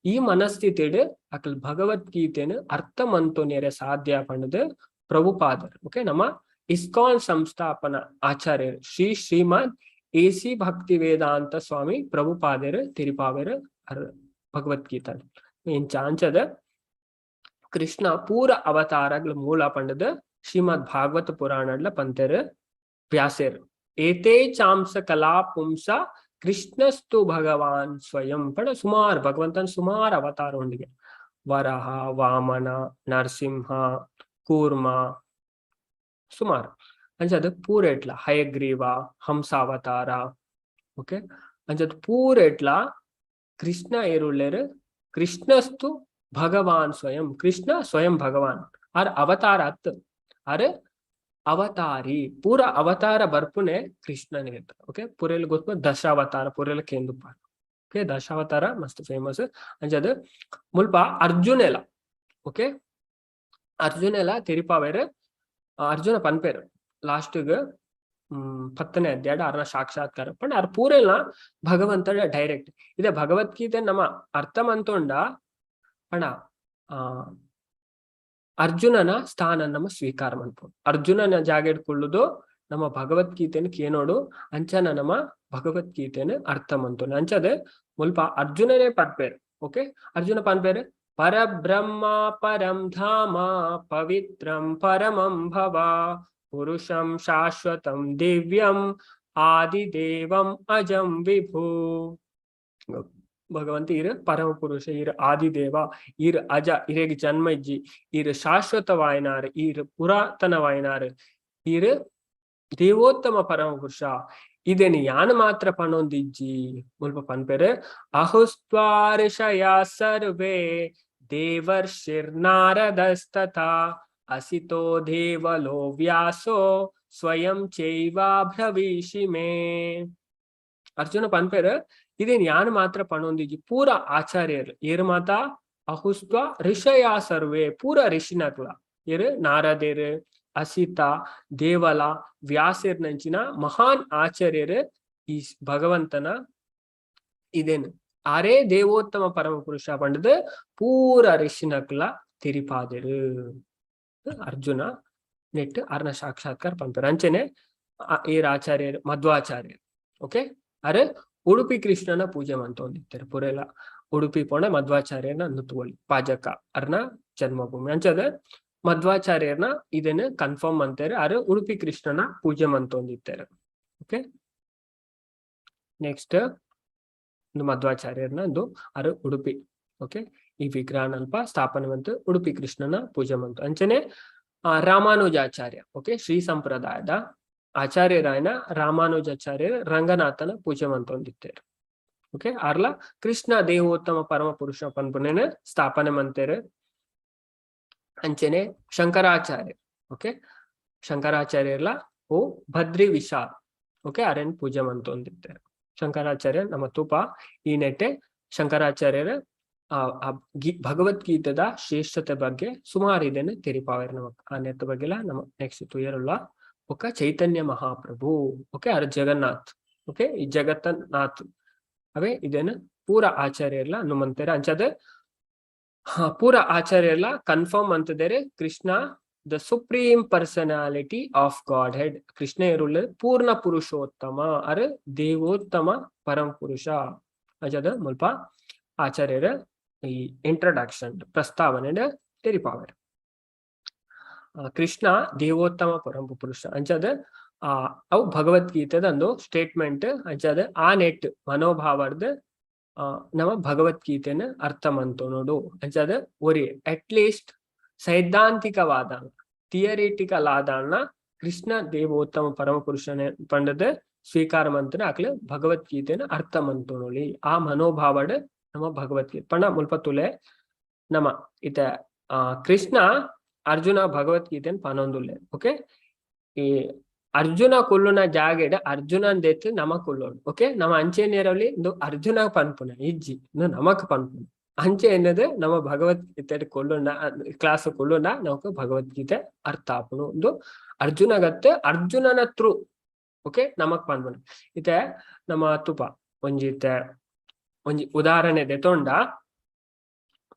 ಈ ಮನಸ್ಥಿತಿಡ್ ಅಕ್ಲ್ ಭಗವದ್ಗೀತೆನ ಅರ್ಥ ಮಂತೊನಿಯರೆ ಸಾಧ್ಯ ಪಂಡದು ಪ್ರಭುಪಾದರ್, ಓಕೆ, ನಮ್ಮ ಇಸ್ಕಾನ್ ಸಂಸ್ಥಾಪನ ಆಚಾರ್ಯರು ಶ್ರೀ ಶ್ರೀಮದ್ ಎ ಸಿ ಭಕ್ತಿ ವೇದಾಂತ ಸ್ವಾಮಿ ಪ್ರಭುಪಾದರು ತಿರಿಪಾವೆರ್ ಭಗವದ್ಗೀತಾ ಇಂಚ. ಅಂಚದ ಕೃಷ್ಣ ಪೂರ ಅವತಾರಗಳ ಮೂಲ ಪಂಡದು ಶ್ರೀಮದ್ ಭಾಗವತ ಪುರಾಣಡ್ಲ ಪಂತೆರ್ ವ್ಯಾಸೆರ್. ಏತೇ ಚಾಂಸ ಕಲಾ ಪುಂಸ ಕೃಷ್ಣಸ್ತು ಭಗವಾನ್ ಸ್ವಯಂ. ಪಂಡ ಸುಮಾರು ಭಗವಂತನ ಸುಮಾರು ಅವತಾರ ಉಂಡಿಗೆ: ವರಹ, ವಾಮನ, ನರಸಿಂಹ. ಕೂರ್ಮ ಸುಮಾರು. ಅಂಚಾದ್ ಪೂರೆಟ್ಲ ಹಯಗ್ರೀವ, ಹಂಸಾವತಾರ, ಓಕೆ. ಅಂಚಾದ್ ಪೂರೆಟ್ಲ ಕೃಷ್ಣ ಏರುಳ್ಳೆರ್. ಕೃಷ್ಣಸ್ತು ಭಗವಾನ್ ಸ್ವಯಂ, ಕೃಷ್ಣ ಸ್ವಯಂ ಭಗವಾನ್. ಆರ್ ಅವತಾರ ಅತ್, ಆರ್ ಅವತಾರಿ. ಪೂರ ಅವತಾರ ಬರ್ಪುನೆ ಕೃಷ್ಣನಿಗೆ, ಓಕೆ. ಪೂರೆಲ್ ಗೊತ್ತು ದಶಾವತಾರ, ಪೂರೆಲ ಕೇಂದುಪ್ಪ, ಓಕೆ. ದಶಾವತಾರ ಮಸ್ತ್ ಫೇಮಸ್. ಅಂಚಾದ್ ಮುಲ್ಪ ಅರ್ಜುನೆಲ, ಓಕೆ, ಅರ್ಜುನೆಲ ತೆರಿಪಾವೇರ್. ಅರ್ಜುನ ಪನ್ಪೇರ್ ಲಾಸ್ಟ್ಗ್ 10ನೇ ಅಧ್ಯಾಯ ಅರ್ನ ಸಾಕ್ಷಾತ್ಕಾರ ಪಂಡ ಅರ್ ಪೂರೆಲ್ನ ಭಗವಂತ ಡೈರೆಕ್ಟ್. ಇದೆ ಭಗವದ್ಗೀತೆ ನಮ್ಮ ಅರ್ಥ ಮಂತೊಂಡ ಪಂಡ ಆ ಅರ್ಜುನನ ಸ್ಥಾನ ನಮ್ಮ ಸ್ವೀಕಾರ ಮನ್ಪೊಡು. ಅರ್ಜುನನ ಜಾಗೆಡ್ ಕುಳ್ಳುದು ನಮ್ಮ ಭಗವದ್ಗೀತೆನ ಕೇನೋಡು. ಅಂಚನ ನಮ್ಮ ಭಗವದ್ಗೀತೆನ ಅರ್ಥ ಮಂತೊಂಡು. ಅಂಚದ ಮುಲ್ಪ ಅರ್ಜುನನೇ ಪನ್ಪೇರ್, ಓಕೆ. ಅರ್ಜುನ ಪನ್ಪೇರ್, ಪರಬ್ರಹ್ಮ ಪರಂ ಧಾಮ ಪವಿತ್ರಂ ಪರಮಂ ಭವ ಪುರುಷಂ ಶಾಶ್ವತಂ ದಿವ್ಯಂ ಆದಿದೇವಂ ಅಜಂ ವಿಭೂ. ಭಗವಂತ ಇರ್ ಪರಮ ಪುರುಷ, ಇರ್ ಆದಿದೇವ, ಇರ್ ಅಜ, ಇರೆಗ್ ಜನ್ಮ ಇಜ್ಜಿ, ಇರ್ ಶಾಶ್ವತವಾಯಿನಾರ್, ಇರ್ ಪುರಾತನವಾಯಿನಾರ್, ಇರ್ ದೇವೋತ್ತಮ ಪರಮ ಪುರುಷ. ಇದೇನು ಯಾನ್ ಮಾತ್ರ ಪಣೊಂದಿಜ್ಜಿ. ಮುಲ್ಪ ಪನ್ಪೆರ್, ಅಹುಸ್ತ್ವಾ ಸರ್ವೇ ದೇವರ್ಷಿರ್ನಾರದಸ್ತಥಾ ಅಸಿತೋ ದೇವಲೋ ವ್ಯಾಸೋ ಸ್ವಯಂ ಚೈವಾಬ್ರವೀಷಿ ಮೇ. ಅರ್ಜುನ ಪನ್ಪೆರ್, ಇದೇನ್ ಯಾನ್ ಮಾತ್ರ ಪಣೊಂದಿಜ್ಜಿ, ಪೂರ ಆಚಾರ್ಯರು ಏರು ಮಾತ, ಅಹುಸ್ತ್ವ ಋಷಯ ಸರ್ವೇ, ಪೂರ ಋಷಿನಕ್ಲ ಏರು, ನಾರದೇರು, ಅಸಿತ, ದೇವಲ, ವ್ಯಾಸರ್ನಂಚಿನ ಮಹಾನ್ ಆಚಾರ್ಯರು ಈ ಭಗವಂತನ ಇದೇನು ಆರೇ ದೇವೋತ್ತಮ ಪರಮ ಪುರುಷ ಪಂಡದು ಪೂರ ಋಷಿನಕ್ಲ ತಿರಿಪಾದೆರು. ಅರ್ಜುನ ನೆಟ್ ಅರ್ನ ಸಾಕ್ಷಾತ್ಕಾರ ಪನ್ಪೆರ್. ಅಂಚನೆ ಏರ್ ಆಚಾರ್ಯರು, ಮಧ್ವಾಚಾರ್ಯರು, ಓಕೆ. ಅರೆ ಉಡುಪಿ ಕೃಷ್ಣನ ಪೂಜೆ ಮಂತೊಂದಿತ್ತೆರ್. ಪೂರೆಲ ಉಡುಪಿ ಪೋಣ ಮಧ್ವಾಚಾರ್ಯನ ನುತುವಳಿ ಪಾಜಕ ಅರ್ನ ಜನ್ಮಭೂಮಿ. ಅಂಚದ ಮಧ್ವಾಚಾರ್ಯರ್ನ ಇದನ್ನ ಕನ್ಫರ್ಮ್ ಅಂತಾರೆ, ಅರೆ ಉಡುಪಿ ಕೃಷ್ಣನ ಪೂಜೆ ಮಂತೊಂದಿತ್ತೆರ್. ಓಕೆ, ನೆಕ್ಸ್ಟ್ ಒಂದು ಮಧ್ವಾಚಾರ್ಯರ್ನ ಒಂದು ಅರು ಉಡುಪಿ, ಓಕೆ. ಈ ವಿಗ್ರಹನಲ್ಪ ಸ್ಥಾಪನೆ ಮಂತು ಉಡುಪಿ ಕೃಷ್ಣನ ಪೂಜೆ ಮಂತು. ಅಂಚನೆ ರಾಮಾನುಜಾಚಾರ್ಯ, ಓಕೆ, ಶ್ರೀ ಸಂಪ್ರದಾಯದ ಆಚಾರ್ಯರಾಯನ ರಾಮಾನುಜಾಚಾರ್ಯರು ರಂಗನಾಥನ ಪೂಜೆ ಮಂತೊಂದಿತ್ತೆರ್. ಓಕೆ, ಆರ್ಲ ಕೃಷ್ಣ ದೇವೋತ್ತಮ ಪರಮ ಪುರುಷ ಪನ್ಪುನೇನ ಸ್ಥಾಪನೆ ಮಂತೇರು. ಅಂಚನೆ ಶಂಕರಾಚಾರ್ಯ, ಓಕೆ, ಶಂಕರಾಚಾರ್ಯರ್ಲ ಓ ಭದ್ರಿ ವಿಶಾಲ್, ಓಕೆ, ಅರೆನ್ ಪೂಜೆ ಮಂತೊಂದಿತ್ತೆರ್. ಶಂಕರಾಚಾರ್ಯ ನಮ್ಮ ತೂಪ ಈ ನೆಟ್ಟೆ ಶಂಕರಾಚಾರ್ಯರ ಆ ಭಗವದ್ಗೀತೆದ ಶ್ರೇಷ್ಠತೆ ಬಗ್ಗೆ ಸುಮಾರು ಇದನ್ನು ತೆರಿಪಾವೇರ್ ನಮಕ್. ಆ ನೆತ್ತ ಬಗ್ಗೆಲ ನಮ್ಮ ನೆಕ್ಸ್ಟ್ ತುಯರುಲ್ಲ. ಒಕ್ಕ ಚೈತನ್ಯ ಮಹಾಪ್ರಭು, ಓಕೆ, ಅರ್ ಜಗನ್ನಾಥ್, ಓಕೆ, ಈ ಜಗತ್ತನಾಥ್ ಅವೇ ಇದೇನು ಪೂರ ಆಚಾರ್ಯರ್ಲ ನುಮಂತೇರ. ಅಂಚದ ಪೂರ ಆಚಾರ್ಯರ್ಲ ಕನ್ಫರ್ಮ್ ಅಂತದೇರೆ, Krishna the supreme personality of Godhead, Krishna ಇರುಳ್ಳ ಪೂರ್ಣ ಪುರುಷೋತ್ತಮ, ಅರ್ ದೇವೋತ್ತಮ ಪರಮ ಪುರುಷ. ಅಂಚದ ಮುಲ್ಪ ಆಚಾರ್ಯರ ಈ ಇಂಟ್ರಡಕ್ಷನ್ ಪ್ರಸ್ತಾವನೆ ತೆರಿಪಾವೆರ್. ಕೃಷ್ಣ ದೇವೋತ್ತಮ ಪರಮ ಪುರುಷ ಅಂಚದ ಆ ಅವು ಭಗವದ್ಗೀತೆದ ಒಂದು ಸ್ಟೇಟ್ಮೆಂಟ್. ಅಂಚದ ಆ ನೆಟ್ ಮನೋಭಾವರ್ದ ನಮ್ಮ ಭಗವದ್ಗೀತೆನ ಅರ್ಥ ಮಂತೊನೊಡು. ಅಂಚದ ಒರಿ ಅಟ್ ಲೀಸ್ಟ್ ಸೈದ್ಧಾಂತಿಕವಾದ ಥಿಯರಿಟಿಕಲ್ ಆದಾಣ ಕೃಷ್ಣ ದೇವೋತ್ತಮ ಪರಮ ಪುರುಷನೇ ಪಂಡದ ಸ್ವೀಕಾರ ಮಂತನ ಅಕ್ಲೆ ಭಗವದ್ಗೀತೆನ ಅರ್ಥ ಮಂತೊನೊಲಿ. ಆ ಮನೋಭಾವಡ್ ನಮ್ಮ ಭಗವದ್ಗೀತೆ ಪಂಡ ಮುಲ್ಪ ತುಲೆ ನಮ ಇತ ಕೃಷ್ಣ ಅರ್ಜುನ ಭಗವದ್ಗೀತೆನ್ ಪನೊಂದುಲ್ಲೆ, ಓಕೆ. ಈ ಅರ್ಜುನ ಕುಲ್ಲುನ ಜಾಗೆಡ್ ಅರ್ಜುನನ್ ದೆತ್ತ್ ನಮ ಕುಲ್ಲೋಡು, ಓಕೆ. ನಮ ಅಂಚೆನೇರವಲಿ ಇಂದು ಅರ್ಜುನ ಪನ್ಪುನ ಇಜ್ಜಿ, ಇಂದು ನಮಕ್ ಪನ್ಪುನ. ಅಂಚೆ ಎನ್ನದು ನಮ್ಮ ಭಗವದ್ಗೀತೆ ಕೊಲ್ಲುಂಡ, ಕ್ಲಾಸ್ ಕುಲ್ಲುಂಡ ನಮಕ್ ಭಗವದ್ಗೀತೆ ಅರ್ಥ ಆಪುಂಡು. ಇಂದು ಅರ್ಜುನಗತ್ತೆ ಅರ್ಜುನನ ತ್ರೂ, ಓಕೆ, ನಮಕ್ ಪನ್ಪುನ. ಇತ್ತೆ ನಮ್ಮ ತುಪ ಒಂಜಿ ಇತ್ತೆ ಒಂಜಿ ಉದಾಹರಣೆ ದೆತೊಂಡ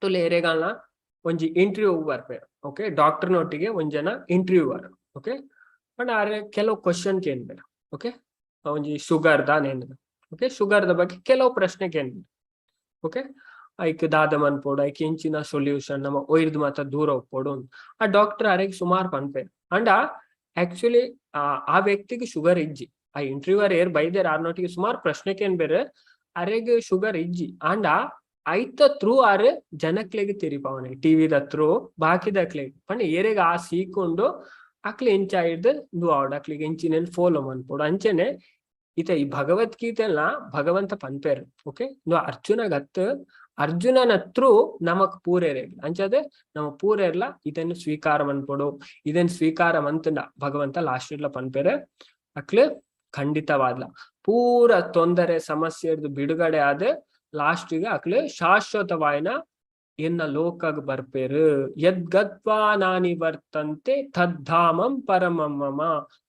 ತುಲೆ, ಎರೆಗಾಲ್ನ ಒಂಜಿ ಇಂಟರ್ವ್ಯೂ ಬರ್ಪೇರ್, ಓಕೆ. ಡಾಕ್ಟರ್ ನೊಟ್ಟಿಗೆ ಒಂಜನ ಇಂಟರ್ವ್ಯೂವರ್, ಓಕೆ. ಬಟ್ ಆರೆ ಕೆಲವು ಕ್ವಶನ್ ಕೇನ್ಬೇಡ, ಓಕೆ. ಒಂಜಿ ಶುಗರ್ ದ ಓಕೆ, ಶುಗರ್ the ಬಗ್ಗೆ ಕೆಲವು ಪ್ರಶ್ನೆ ಕೇನ್ಬೇಡ, ಓಕೆ. ಐಕ್ ದಾದ ಮನ್ಪೊಡು, ಐಕ್ ಎಂಚಿನ ಸೊಲ್ಯೂಷನ್, ನಮ್ಮ ಒಯ್ದು ಮಾತ ದೂರ ಒಪ್ಪೊಡು. ಆ ಡಾಕ್ಟರ್ ಅರೆಗ್ ಸುಮಾರು ಪನ್ಪೇರ್. ಅಂಡ ಆಕ್ಚುಲಿ ಆ ವ್ಯಕ್ತಿಗೆ ಶುಗರ್ ಇಜ್ಜಿ. ಆ ಇಂಟರ್ವ್ಯೂವರ್ ಏರ್ ಬೈದೇರ್ ಆರ್ನೊಟ್ಟಿಗೆ ಸುಮಾರು ಪ್ರಶ್ನೆ ಕೇನ್ಬೇರೆ, ಅರೆಗ್ ಶುಗರ್ ಇಜ್ಜಿ. ಆಂಡ ಐತ ಥ್ರೂ ಆರ್ ಜನಕ್ಲೆಗ್ ತೆರಿಪಾವನೆ ಟಿವಿದ ಥ್ರೂ ಬಾಕಿದಕ್ಲೆಗ್ ಪಂಡ ಏರೆಗ್ ಆ ಸೀಕೊಂಡು ಅಕ್ಲೆ ಎಂಚ ಆಯ್ದು ಇಂದು ಆವಡ್ ಅಕ್ಲೆಗ್ ಎಂಚಿನ ಫಾಲೋ ಮನ್ಪೊಡು. ಅಂಚನೆ ಇತ ಈ ಭಗವದ್ಗೀತೆನ ಭಗವಂತ ಪನ್ಪೇರ್. ಓಕೆ, ಇಂದು ಅರ್ಜುನಗತ್ ಅರ್ಜುನನ ಥ್ರೂ ನಮಕ್ ಪೂರೇರೆ ಅಂಚಾದ ನಮ್ಮ ಪೂರೆರ್ಲ ಇದನ್ನು ಸ್ವೀಕಾರ ಮನ್ಪೊಡು. ಇದನ್ ಸ್ವೀಕಾರ ಮಂತಂಡ ಭಗವಂತ ಲಾಸ್ಟ್ ಇಡ್ಲ ಪನ್ಪೇರೆ ಅಕ್ಲೆ ಖಂಡಿತವಾದ್ಲ ಪೂರ ತೊಂದರೆ ಸಮಸ್ಯೆರ್ದು ಬಿಡುಗಡೆ ಆದ ಲಾಸ್ಟಿಗೆ ಅಕ್ಲೆ ಶಾಶ್ವತವಾಯಿನ ಎನ್ನ ಲೋಕಗ್ ಬರ್ಪೇರು. ಯದ್ಗತ್ವಾ ನಾನಿ ವರ್ತಂತೆ ತದ್ಧಾಮಂ ಪರಮಂ ಮಮ.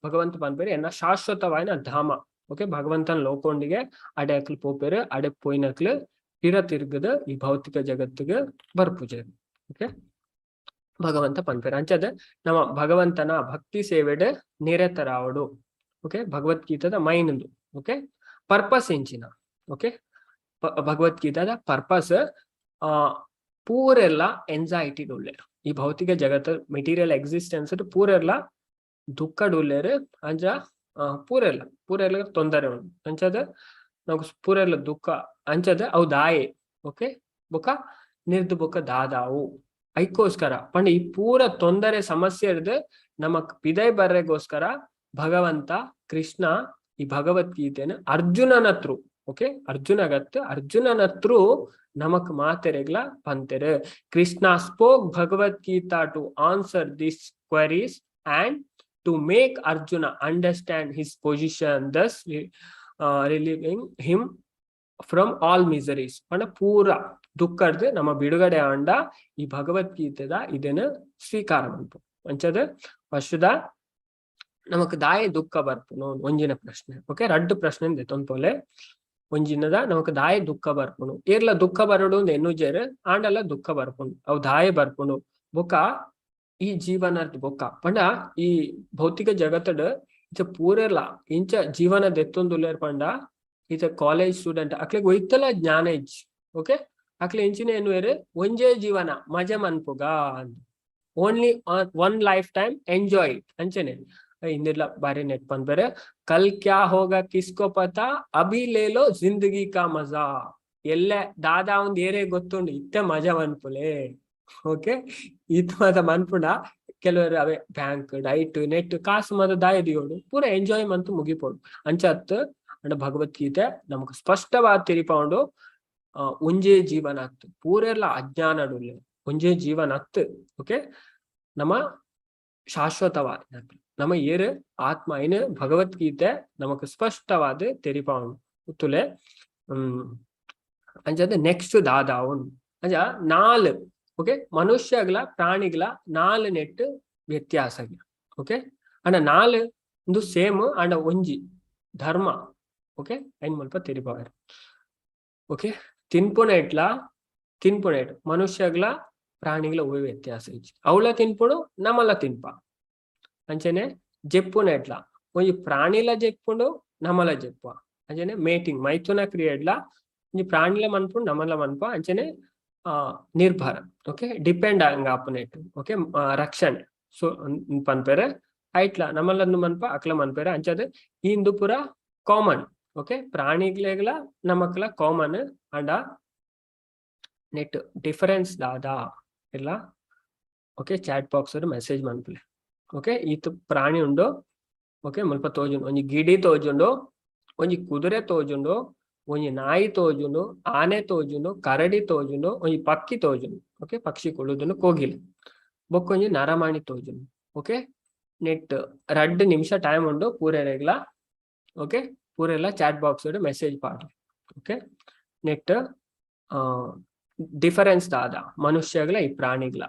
ಭಗವಂತ ಪನ್ಪೇರು ಎನ್ನ ಶಾಶ್ವತವಾಯಿನ ಧಾಮ. ಓಕೆ, ಭಗವಂತನ ಲೋಕೊಂಡಿಗೆ ಅಡೆ ಅಕ್ಲು ಪೋಪೇರು, ಅಡೆ ಪೋಯಿನಕ್ಲು ಪಿರ ತಿರ್ಗದ ಈ ಭೌತಿಕ ಜಗತ್ತಿಗೆ ಬರ್ಪುಜೆ. ಓಕೆ, ಭಗವಂತ ಪನ್ಪೇರು ಅಂಚದ ನಮ್ಮ ಭಗವಂತನ ಭಕ್ತಿ ಸೇವೆಡ್ ನಿರತರಾವಡು. ಓಕೆ, ಭಗವದ್ಗೀತಾದ ಮೈನ್. ಓಕೆ, ಪರ್ಪಸ್ ಎಂಚಿನ. ಓಕೆ, ಭಗವದ್ಗೀತಾದ ಪರ್ಪಸ್ ಪೂರೆಲ್ಲ ಎಂಜೈಟಿ ಉಲ್ಲೇರು, ಈ ಭೌತಿಕ ಜಗತ್ತ ಮೆಟೀರಿಯಲ್ ಎಕ್ಸಿಸ್ಟೆನ್ಸ್ ಪೂರೆಲ್ಲ ದುಃಖಡುಲ್ಲೇರು. ಅಂಚ ಪೂರೆಲ್ಲ ಪೂರೆಲ್ಲ ತೊಂದರೆ ಉಂಟು. ಅಂಚದ ನಾವು ಪೂರೆಲ್ಲ ದುಃಖ ಅಂಚದ ಅವು ದಾಯೆ. ಓಕೆ, ಬೊಕ ನಿರ್ದು ಬೊಕ ದಾದಾವು ಐಕ್ಕೋಸ್ಕರ ಪಂಡ ಈ ಪೂರ ತೊಂದರೆ ಸಮಸ್ಯೆ ಇರ್ದು ನಮಕ್ ಪಿದೈ ಬರ್ರೆಗೋಸ್ಕರ ಭಗವಂತ ಕೃಷ್ಣ ಈ ಭಗವದ್ಗೀತೆನ ಅರ್ಜುನನ ಥ್ರೂ, ಓಕೆ, ಅರ್ಜುನಗತ್ ಅರ್ಜುನನ ಥ್ರೂ ನಮಕ್ ಮಾತೆರೆಗ್ಲ ಪಂತೆರು. Krishna spoke Bhagavad Gita to answer this queries and to make Arjuna understand his position, thus relieving him from all miseries. ಪಂಡ ಪೂರ ದುಃಖರ್ದು ನಮ್ಮ ಬಿಡುಗಡೆ ಆಂಡ ಈ ಭಗವದ್ಗೀತೆದ ಇದನ್ನು ಸ್ವೀಕಾರ ಮನ್ಪು. ಅಂಚದ ಫಸ್ಟ್ದ ನಮಕ್ ದಾಯೆ ದುಃಖ ಬರ್ಪುನು ಒಂಜಿನ ಪ್ರಶ್ನೆ. ಓಕೆ, ರಡ್ಡು ಪ್ರಶ್ನೆ ದೆತ್ತೊಂದ್ ಒಂಜಿನದ ನಮಕ್ ದಾಯೆ ದುಃಖ ಬರ್ಪುನು, ಏರ್ಲ ದುಃಖ ಬರಡು ಎನ್ನುಜೆರ್ ಆಂಡಲ ದುಃಖ ಬರ್ಪುನು, ಅವು ದಾಯೆ ಬರ್ಪುನು. ಬೊಕ ಈ ಜೀವನದ ಬೊಕ್ಕ ಪಂಡ ಈ ಭೌತಿಕ ಜಗತ್ತಡ್ ಇಂಚ ಪೂರೆರ್ಲ ಇಂಚ ಜೀವನ ದೆತ್ತೊಂದುಲ್ಲೆರ್ ಪಂಡ ಈತ ಕಾಲೇಜ್ ಸ್ಟೂಡೆಂಟ್ ಅಕ್ಲೆಗ್ ಒಯ್ತಲ ಜ್ಞಾನ ಇಜ್ಜಿ. ಓಕೆ, ಅಕ್ಲೆ ಎಂಚಿನ ಎನ್ನುವೆರ್ ಒಂಜೇ ಜೀವನ ಮಜೆ ಮನ್ಪುಗ, only one life time enjoy. ಅಂಚನೆ ಇಂದಿರ್ಲ ಬಾರಿ ನೆಟ್ ಪನ್ಪೆರ್, ಕಲ್ ಕ್ಯಾ ಹೋಗ ಕಿಸ್ಕೋ ಪತಾ ಅಭಿ ಲೇ ಲೋ ಜಿಂದಗಿ ಕಾ ಮಜಾ. ಎಲ್ಲೆ ದಾದಾ ಒಂದ್ ಏರೇ ಗೊತ್ತುಂಡು ಇತ್ತೆ ಮಜಾ ಮನ್ಪುಲೆ. ಓಕೆ, ಇತ್ ಮಾತ ಮನ್ಪುಂಡ ಕೆಲವರು ಅವೇ ಬ್ಯಾಂಕ್ ಡೈಟ್ ನೆಟ್ ಕಾಸು ಮಾತ ದಾಯ ದಿಯೋಡು ಪೂರ ಎಂಜಾಯ್ ಮಂತು ಮುಗಿಪೋಡು. ಅಂಚತ್ ಅಂಡ ಭಗವದ್ಗೀತೆ ನಮಕ್ ಸ್ಪಷ್ಟವಾದ ತೆರಿಪಾಂಡು ಒಂಜೇ ಜೀವನ ಅತ್ತು ಪೂರೆಲ್ಲ ಅಜ್ಞಾನಡುಲ್ಲೆ ಒಂಜೇ ಜೀವನ ಅತ್ತು. ಓಕೆ, ನಮ್ಮ ಶಾಶ್ವತವಾದ ನಮ್ಮ ಏರು ಆತ್ಮ ಐನು ಭಗವದ್ಗೀತೆ ನಮಕ್ ಸ್ಪಷ್ಟವಾದ ತೆರಿಪಾಂಡು ಉತ್ತುಲೆ. ಅಂಚಾದ ನೆಕ್ಸ್ಟ್ ದಾದಾವುನ್ ಅಂಚ ನಾಲ್. ಓಕೆ, ಮನುಷ್ಯಗಳ ಪ್ರಾಣಿಗಳ ನಾಲ್ ನೆಟ್ ವ್ಯತ್ಯಾಸ. ಓಕೆ, ಅಂಡ ನಾಲ್ ಇಂದು ಸೇಮ್ ಅಂಡ ಒಂಜಿ ಧರ್ಮ. ಓಕೆ, ಐನ್ ಮುಲ್ಪ ತೆರಿಪಾವೆರ್. ಓಕೆ, ತಿನ್ಪುನ ಎಟ್ಲ ತಿನ್ಪುನ ಮನುಷ್ಯಗಳ ಪ್ರಾಣಿಗಳ ಒವ್ವೆ ವ್ಯತ್ಯಾಸ ಇಜ್ಜಿ. ಅವಳ ತಿನ್ಪುಡು ನಮಲ ತಿನ್ಪ. ಅಂಚನೆ ಜೆಪ್ಪುನ ಎಟ್ಲ ಒಂಜಿ ಪ್ರಾಣಿಲ ಜೆಪ್ಪುಂಡು ನಮಲ ಜೆಪ್ಪುವ. ಅಂಚನೆ ಮೇಟಿಂಗ್ ಮೈಥುನ ಕ್ರಿಯೆಡ್ಲ ಒಂಜಿ ಪ್ರಾಣಿಲ ಮನ್ಪುಂಡು ನಮಲ ಮನ್ಪ. ಅಂಚನೆ ನಿರ್ಭರ, ಓಕೆ, ಡಿಪೆಂಡ್ ಹಂಗ ಆಪುನೆಟ್. ಓಕೆ, ರಕ್ಷಣೆ ಸೊ ಪನ್ಪೆರೆ ಐಟ್ಲ ನಮಲನ್ನು ಮನ್ಪ ಅಕ್ಲ ಮನ್ಪೆರೆ. ಅಂಚದ ಇಂದು ಪೂರ ಕಾಮನ್. ಓಕೆ, ಪ್ರಾಣಿಗ್ಲೆಗ್ಲ ನಮಕ್ಲ ಕಾಮನ್. ಅಂಡ ನೆಟ್ ಡಿಫರೆನ್ಸ್ ದಾದಾ ಇಲ್ಲ. ಓಕೆ, ಚಾಟ್ ಬಾಕ್ಸ್ ಮೆಸೇಜ್ ಮನ್ಪುಲೆ. ಓಕೆ, ಈತ್ ಪ್ರಾಣಿ ಉಂಡು. ಓಕೆ, ಮುಲ್ಪ ತೋಜುಂಡು ಒಂಜಿ ಗಿಡಿ ತೋಜುಂಡು, ಒಂಜಿ ಕುದುರೆ ತೋಜುಂಡು, ಒಂಜಿ ನಾಯಿ ತೋಜುಂಡು, ಆನೆ ತೋಜುಂಡು, ಕರಡಿ ತೋಜುಂಡು, ಒಂಜಿ ಪಕ್ಕಿ ತೋಜುಂಡು. ಓಕೆ, ಪಕ್ಷಿ ಕುಳುದುಂಡು ಕೋಗಿಲೆ. ಬೊಕ್ಕೊಂಜಿ ನರಮಾಣಿ ತೋಜುಂಡು. ಓಕೆ, ನೆಟ್ ರಡ್ಡ್ ನಿಮಿಷ ಟೈಮ್ ಉಂಡು ಪೂರೆರೆಗ್ಲ. ಓಕೆ, ಪೂರೆಲ್ಲ ಚಾಟ್ ಬಾಕ್ಸ್ ಮೆಸೇಜ್ ಪಾಡ್ಲೆ. ಓಕೆ, ನೆಟ್ ಡಿಫರೆನ್ಸ್ ದಾದ ಮನುಷ್ಯಗಳ ಈ ಪ್ರಾಣಿಗಳ.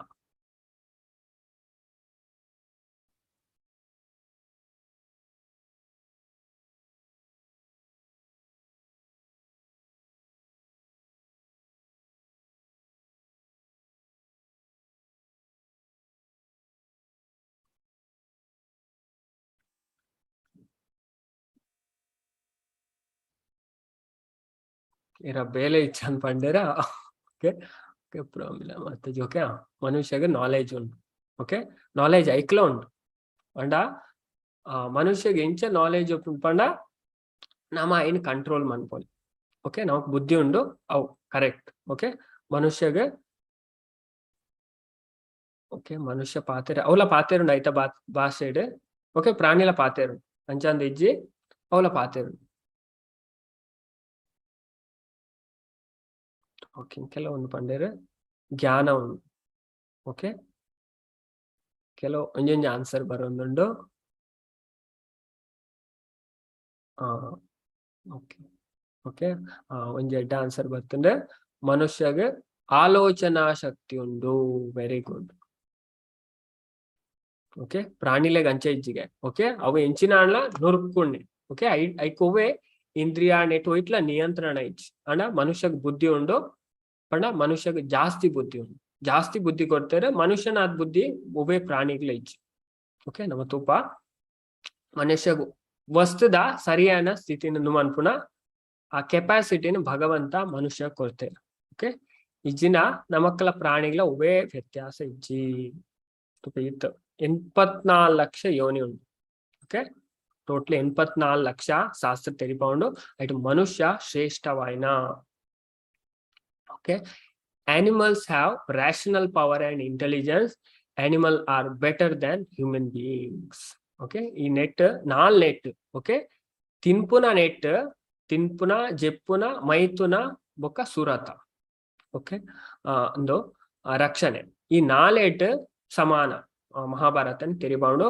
ಇರ ಬೇಲೆ ಇಚ್ಛನ್ ಪಂಡೇರ. ಓಕೆ ಓಕೆ, ಪ್ರಾಬ್ಲಮ್ ಮತ್ತೆ. ಓಕೆ, ಮನುಷ್ಯಗೆ ನಾಲೆಜ್ ಉಂಟು. ಓಕೆ, ನಾಲೆಜ್ ಐಕ್ಲ ಉಂಟು. ಪಂಡ ಮನುಷ್ಯಗೆ ಎಂಚ ನಾಲೆಜ್ ಉಪ್ಪುಂಡು ಪಂಡ ನಮ ಐನ್ ಕಂಟ್ರೋಲ್ ಮನ್ಪೊಲಿ. ಓಕೆ, ನಮಕ್ ಬುದ್ಧಿ ಉಂಡು, ಅವು ಕರೆಕ್ಟ್. ಓಕೆ, ಮನುಷ್ಯಗೆ, ಓಕೆ, ಮನುಷ್ಯ ಪಾತೆರ ಅವಲ ಪಾತೆರುಂಡು ಐತ ಭಾಷೆಡ್. ಓಕೆ, ಪ್ರಾಣಿಲ ಪಾತೆರು ಅಂಚಾಂದ್ ಇಜ್ಜಿ, ಅವಲ ಪಾತೆರು. ಓಕೆ, ಕೆಲವೊಂದು ಪಂಡೇರು ಜ್ಞಾನ ಉಂಡು. ಓಕೆ, ಕೆಲವು ಒಂಜೊಂಜಿ ಆನ್ಸರ್ ಬರೊಂದುಂಡು. ಓಕೆ ಓಕೆ, ಒಂಜಿ ಎಡ್ಡೆ ಆನ್ಸರ್ ಬರ್ತುಂಡು. ಮನುಷ್ಯಗ್ ಆಲೋಚನಾ ಶಕ್ತಿ ಉಂಡು. Very good. ಓಕೆ, ಪ್ರಾಣಿಲೆಗ್ ಅಂಚ ಇಜ್ಜಿಗೆ. ಓಕೆ, ಅವು ಎಂಚಿನ ಆಂಡ್ಲ ನುರ್ಕುಂಡೆ. ಓಕೆ, I ಐಕೋವೆ ಇಂದ್ರಿಯ ನೆಟ್ ಒಯ್ಟ್ಲ ನಿಯಂತ್ರಣ ಇಜ್ಜಿ. ಆಂಡ ಮನುಷ್ಯಗ್ ಬುದ್ಧಿ ಉಂಡು. ಪಂಡ ಮನುಷ್ಯಗ್ ಜಾಸ್ತಿ ಬುದ್ಧಿ ಉಂಡು, ಜಾಸ್ತಿ ಬುದ್ಧಿ ಕೊಡ್ತಾರೆ. ಮನುಷ್ಯನಾದ ಬುದ್ಧಿ ಒವ್ವೇ ಪ್ರಾಣಿಗ್ಲ ಇಜ್ಜಿ. ಓಕೆ, ನಮ್ಮ ತೂಪ ಮನುಷ್ಯಗ್ ವಸ್ತುದ ಸರಿಯಾದ ಸ್ಥಿತಿನ ಮನ್ಪುನ ಆ ಕೆಪಾಸಿಟಿನ ಭಗವಂತ ಮನುಷ್ಯ ಕೊಡ್ತೇವೆ. ಓಕೆ, ಇಜ್ಜಿನ ನಮಕ್ಕಲ ಪ್ರಾಣಿಗಳ ಒವ್ವೇ ವ್ಯತ್ಯಾಸ ಇಜ್ಜಿ. ತೂಪ ಇತ್ತು 84 ಲಕ್ಷ ಯೋನಿ ಉಂಡು. ಓಕೆ, ಟೋಟ್ಲಿ 84 ಲಕ್ಷ ಶಾಸ್ತ್ರ ತೆರಿಪೌಂಡು. ಐಟ್ ಮನುಷ್ಯ ಶ್ರೇಷ್ಠವಾಯಿನ. Okay, animals have rational power and intelligence. Animal are better than human beings. Okay, ಈ ನೆಟ್ ನಾಲ್ ನೆಟ್. ಓಕೆ, ತಿನ್ಪುನ ನೆಟ್, ತಿನ್ಪುನ, ಜೆಪ್ಪುನ, ಮೈಥುನ ಬೊಕ್ಕ ಸುರತ. ಓಕೆ, ಒಂದು ರಕ್ಷಣೆ, ಈ ನಾಲೆಟ್ ಸಮಾನ. ಮಹಾಭಾರತನ್ ತೆರಿಬೌಂಡು.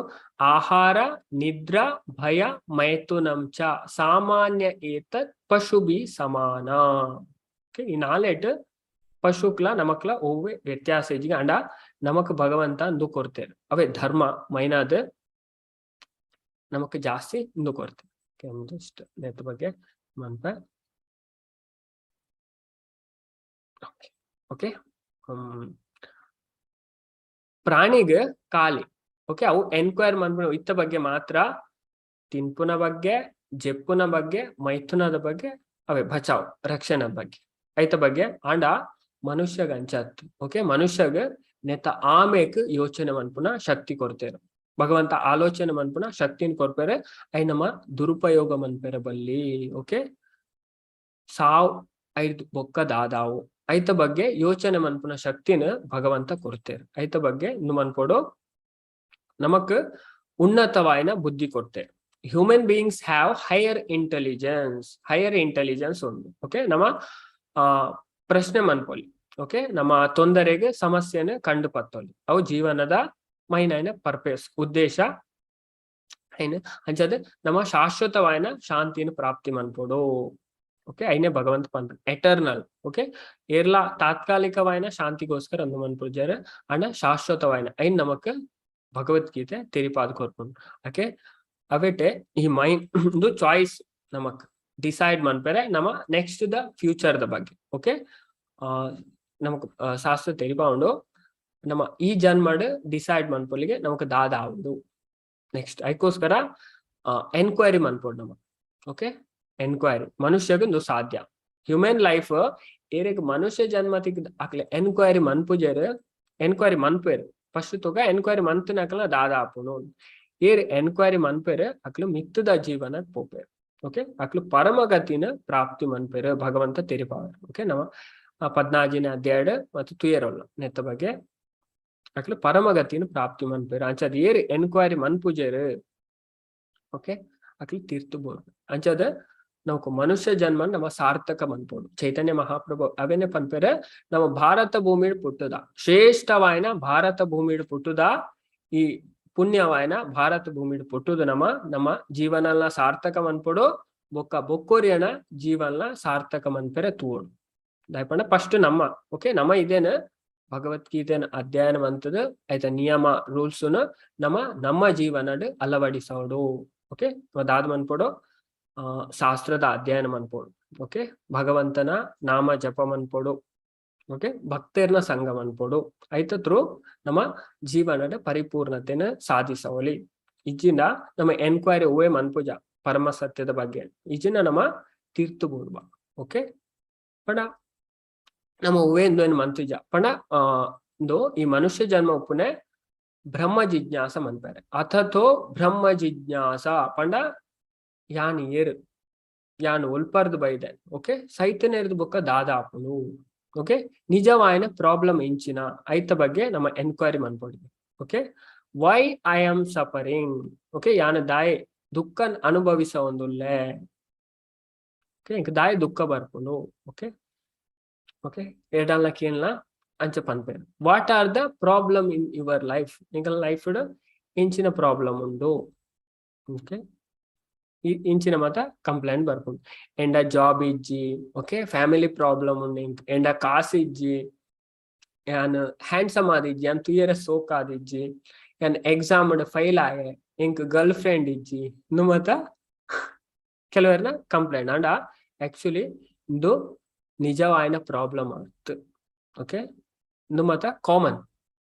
ಆಹಾರ ನಿದ್ರಾ ಭಯ ಮೈಥುನಂ ಚ ಸಾಮಾನ್ಯ ಏತತ್ ಪಶುಭಿ ಸಮಾನ. ಓಕೆ, ಈ ನಾಲೆಟ್ ಪಶುಕ್ಲ ನಮಕ್ಲ ಒವ್ವೆ ವ್ಯತ್ಯಾಸ ಇಜ್ಜಿಗೆ. ಅಂಡ ನಮಕ್ ಭಗವಂತ ಅಂದು ಕೊಡ್ತೇವೆ ಅವೇ ಧರ್ಮ ಮೈನಾದ್ ನಮಕ್ ಜಾಸ್ತಿ ಇಂದು ಕೊಡ್ತೇವೆ. ಓಕೆ, ಜಸ್ಟ್ ನೇತ ಬಗ್ಗೆ ಮನ್ಪೆ. ಓಕೆ ಓಕೆ, ಪ್ರಾಣಿಗ್ ಖಾಲಿ. ಓಕೆ, ಅವು ಎನ್ಕ್ವೈರ್ ಮನ್ಪುನ ಇತ್ತ ಬಗ್ಗೆ ಮಾತ್ರ, ತಿನ್ಪುನ ಬಗ್ಗೆ, ಜೆಪ್ಪುನ ಬಗ್ಗೆ, ಮೈಥುನದ ಬಗ್ಗೆ, ಅವೇ ಬಚಾವ್ ರಕ್ಷಣೆ ಬಗ್ಗೆ, ಐತ ಬಗ್ಗೆ. ಆಂಡ ಮನುಷ್ಯಗ್ ಅಂಚತ್. ಓಕೆ, ಮನುಷ್ಯಗ್ ನೆತ್ತ ಆಮೇಕ್ ಯೋಚನೆ ಮನ್ಪುನ ಶಕ್ತಿ ಕೊಡ್ತೇರು ಭಗವಂತ. ಆಲೋಚನೆ ಮನ್ಪುನ ಶಕ್ತಿನ ಕೊರ್ಪೆರೆ, I ನಮ್ಮ ದುರುಪಯೋಗ ಮನ್ಪೆರೆ ಬಲ್ಲಿ. ಓಕೆ, ಸಾವ್ ಐದ್ ಬೊಕ್ಕ ದಾದಾವು ಐತ ಬಗ್ಗೆ ಯೋಚನೆ ಮನ್ಪುನ ಶಕ್ತಿನ ಭಗವಂತ ಕೊಡ್ತೇರು. ಐತ ಬಗ್ಗೆ ಇನ್ನು ಮನ್ಪೊಡು. ನಮಕ್ ಉನ್ನತವಾಯಿನ ಬುದ್ಧಿ ಕೊಡ್ತೇರು. Human beings have higher intelligence. Higher intelligence ಉಂಡು. ಓಕೆ, ನಮ್ಮ ಪ್ರಶ್ನೆ ಮನ್ಪೊಲಿ. ಓಕೆ, ನಮ್ಮ ತೊಂದರೆಗೆ ಸಮಸ್ಯೆನ ಕಂಡು ಪತ್ತೊಲಿ. ಅವು ಜೀವನದ ಮೈನ್ ಪರ್ಪಸ್ ಉದ್ದೇಶ ಐನ. ಅಂಚಾದ್ ನಮ್ಮ ಶಾಶ್ವತವಾಯಿನ ಶಾಂತಿನ ಪ್ರಾಪ್ತಿ ಮನ್ಪೊಡು. ಓಕೆ, ಐನೇ ಭಗವಂತ ಪಂತ ಎಟರ್ನಲ್. ಓಕೆ, ಏರ್ಲಾ ತಾತ್ಕಾಲಿಕವಾಯಿನ ಶಾಂತಿಗೋಸ್ಕರ ಅಂದು ಮನ್ಪುಜಾರ, ಅಂಡ ಶಾಶ್ವತವಾಯಿನ ಐನ್ ನಮಕ್ ಭಗವದ್ಗೀತೆ ತೆರಿಪಾದ್ ಕೊರ್ಪುಂಡು. ಓಕೆ, ಅವೆಟೆ ಈ ಮೈನ್ ಒಂದು ಚಾಯ್ಸ್ ನಮಕ್ ಡಿಸೈಡ್ ಮನ್ಪೆರೆ ನಮ್ಮ ನೆಕ್ಸ್ಟ್ the future the ಬಗ್ಗೆ. ಓಕೆ, ನಮಕ್ ಶಾಸ್ತ್ರ ತೆರಿಪಾವುಂಡು ನಮ್ಮ ಈ ಜನ್ಮಡ್ ಡಿಸೈಡ್ ಮನ್ಪೊಲಿಗೆ ನಮಕ್ ದಾದ ಆವುಂಡು ನೆಕ್ಸ್ಟ್. ಐಕೋಸ್ಕರ ಎನ್ಕ್ವೈರಿ ಮನ್ಪೊಡು ನಮ. ಓಕೆ, ಎನ್ಕ್ವೈರಿ ಮನುಷ್ಯಗೊಂದು ಸಾಧ್ಯ. ಹ್ಯೂಮನ್ ಲೈಫ್ ಏರೆಗ್ ಮನುಷ್ಯ ಜನ್ಮ ತಿಕ್ ಅಕ್ಲೆ ಎನ್ಕ್ವೈರಿ ಮನ್ಪುಜೆರ್. ಎನ್ಕ್ವೈರಿ ಮನ್ಪೆರ್ ಫಸ್ಟ್ ತೂಕ, ಎನ್ಕ್ವೈರಿ ಮಂತನಕಲ ದಾದ ಆಪುಂಡು. ಏರ್ ಎನ್ಕ್ವೈರಿ ಮನ್ಪೆರ್ ಅಕ್ಲು ಮಿತ್ತದ ಜೀವನ ಪೋಪೆರ್. ಓಕೆ, ಅಕ್ಲು ಪರಮಗತಿನ ಪ್ರಾಪ್ತಿ ಮನ್ಪೆರ್ ಭಗವಂತ ತೆರಿಪಾವೆರ್. ಓಕೆ, ನಮ್ಮ 14ನೇ ಅಧ್ಯಾಯ ಮತ್ತು ತುಯರೊಲ್ಲ ನೆತ್ತ ಬಗ್ಗೆ. ಅಕ್ಲು ಪರಮಗತಿನ ಪ್ರಾಪ್ತಿ ಮನ್ಪೆರ್. ಅಂಚಾದ್ ಏರ್ ಎನ್ಕ್ವೈರಿ ಮನ್ಪುಜೆರ್, ಓಕೆ, ಅಕ್ಲು ತೀರ್ತು ಬೋರು. ಅಂಚಾದ ನಮಕ್ ಮನುಷ್ಯ ಜನ್ಮ ನಮ್ಮ ಸಾರ್ಥಕ ಮನ್ಪೊಡು. ಚೈತನ್ಯ ಮಹಾಪ್ರಭು ಅವೇನೆ ಪನ್ಪೆರೆ, ನಮ್ಮ ಭಾರತ ಭೂಮಿಡ್ ಪುಟ್ಟುದ ಶ್ರೇಷ್ಠವಾಯಿನ ಭಾರತ ಭೂಮಿಡ್ ಪುಟ್ಟುದ, ಈ ಪುಣ್ಯವಾಯಿನ ಭಾರತ ಭೂಮಿಡ್ ಪುಟ್ಟುದು ನಮ್ಮ ನಮ್ಮ ಜೀವನಲ ಸಾರ್ಥಕ ಮನ್ಪೊಡು, ಬೊಕ್ಕ ಬೊಕ್ಕೊರಿಯನ ಜೀವನ ಸಾರ್ಥಕ ಮನ್ಪೆರೆ ತೂವೊಡು. ದಾಯೆಪಂಡ ಫಸ್ಟ್ ನಮ್ಮ, ಓಕೆ, ನಮ್ಮ ಇದೇನ ಭಗವದ್ಗೀತೆನ ಅಧ್ಯಯನ ಮಂತದ ಐತ ನಿಯಮ ರೂಲ್ಸ್ ನಮ್ಮ ನಮ್ಮ ಜೀವನಡ್ ಅಳವಡಿಸೋಡು. ಓಕೆ, ದಾದ ಮನ್ಪೊಡು? ಶಾಸ್ತ್ರದ ಅಧ್ಯಯನ ಮನ್ಪೊಡು. ಓಕೆ, ಭಗವಂತನ ನಾಮ ಜಪ ಮನ್ಪೊಡು. ಓಕೆ, ಭಕ್ತರ್ನ ಸಂಘ ಮನ್ಪೊಡು. ಐತ ಥ್ರೂ ನಮ್ಮ ಜೀವನದ ಪರಿಪೂರ್ಣತೆನ ಸಾಧಿಸವಲಿ. ಇಜ್ಜಿಂದ ನಮ್ಮ ಎನ್ಕ್ವೈರಿ ಒವ್ವೇ ಮನ್ಪುಜ ಪರಮ ಸತ್ಯದ ಬಗ್ಗೆ, ಇಜ್ಜಿನ ನಮ್ಮ ತೀರ್ತು ಬೂರ್ಬ. ಓಕೆ, ಪಂಡ ನಮ್ಮ ಒವ್ವೇ ಇಂದು ಮಂತುಜ. ಪಂಡ ಇಂದು ಈ ಮನುಷ್ಯ ಜನ್ಮ ಉಪ್ಪುನೆ ಬ್ರಹ್ಮ ಜಿಜ್ಞಾಸ ಮನ್ಪೆರೆ. ಅಥತೋ ಬ್ರಹ್ಮ ಜಿಜ್ಞಾಸ ಪಂಡ ಯಾನ್ ಏರು ಯಾನ್ ಒಲ್ಪರ್ದ್ ಬೈದೆ? ಓಕೆ, ಸೈತನೆರ್ದ್ ಬೊಕ್ಕ ದಾದ ಆಪುಂಡು? ಓಕೆ, ನಿಜವಾಯಿನ ಪ್ರಾಬ್ಲಮ್ ಎಂಚಿನ? ಐತ ಬಗ್ಗೆ ನಮ್ಮ enquiry ಮನ್ಪೊಡು. Okay, why I am suffering? Okay, ಯಾನ್ ದಾಯೆ ದುಃಖನ್ ಅನುಭವಿಸವೊಂದುಲ್ಲೆ? ಓಕೆ, ಎಂಕ್ ದಾಯೆ ದುಃಖ ಬರ್ಪುಂಡು? ಓಕೆ ಓಕೆ ಏರ್ಡಾಲ ಕೇನ್ಲ ಅಂಚ ಪನ್ಪೆರ್. What are the problem in your life? ನಿಕಲ್ನ life ಎಂಚಿನ ಪ್ರಾಬ್ಲಮ್ ಉಂಡು? ಓಕೆ, ಇಂಚಿನ ಮಾತ ಕಂಪ್ಲೇಂಟ್ ಬರ್ಪುಂಡು. ಎಂಡ ಜಾಬ್ ಇಜ್ಜಿ, ಓಕೆ, ಫ್ಯಾಮಿಲಿ ಪ್ರಾಬ್ಲಮ್ ಉಂಡು ಎಂಕ್, ಎಂಡ ಕಾಸು ಇಜ್ಜಿ, ಯಾನ್ ಹ್ಯಾಂಡ್ಸಮ್ ಆದಿಜ್ಜಿ, ಯಾನ್ ತೂಯರೆ ಸೋಕ್ ಆದಿಜ್ಜಿ, ಯಾನ್ ಎಕ್ಸಾಮ್ ಫೈಲ್ ಆಯೆ, ಎಂಕ್ ಗರ್ಲ್ ಫ್ರೆಂಡ್ ಇಜ್ಜಿ, ಇಂದು ಮಾತ ಕೆಲವೆರ್ನ ಕಂಪ್ಲೇಂಟ್. ಆಂಡ ಆಕ್ಚುಲಿ ಇಂದು ನಿಜವಾಯಿನ ಪ್ರಾಬ್ಲಮ್ ಅತ್ತ್. ಓಕೆ, ಇಂದು ಮಾತ ಕಾಮನ್,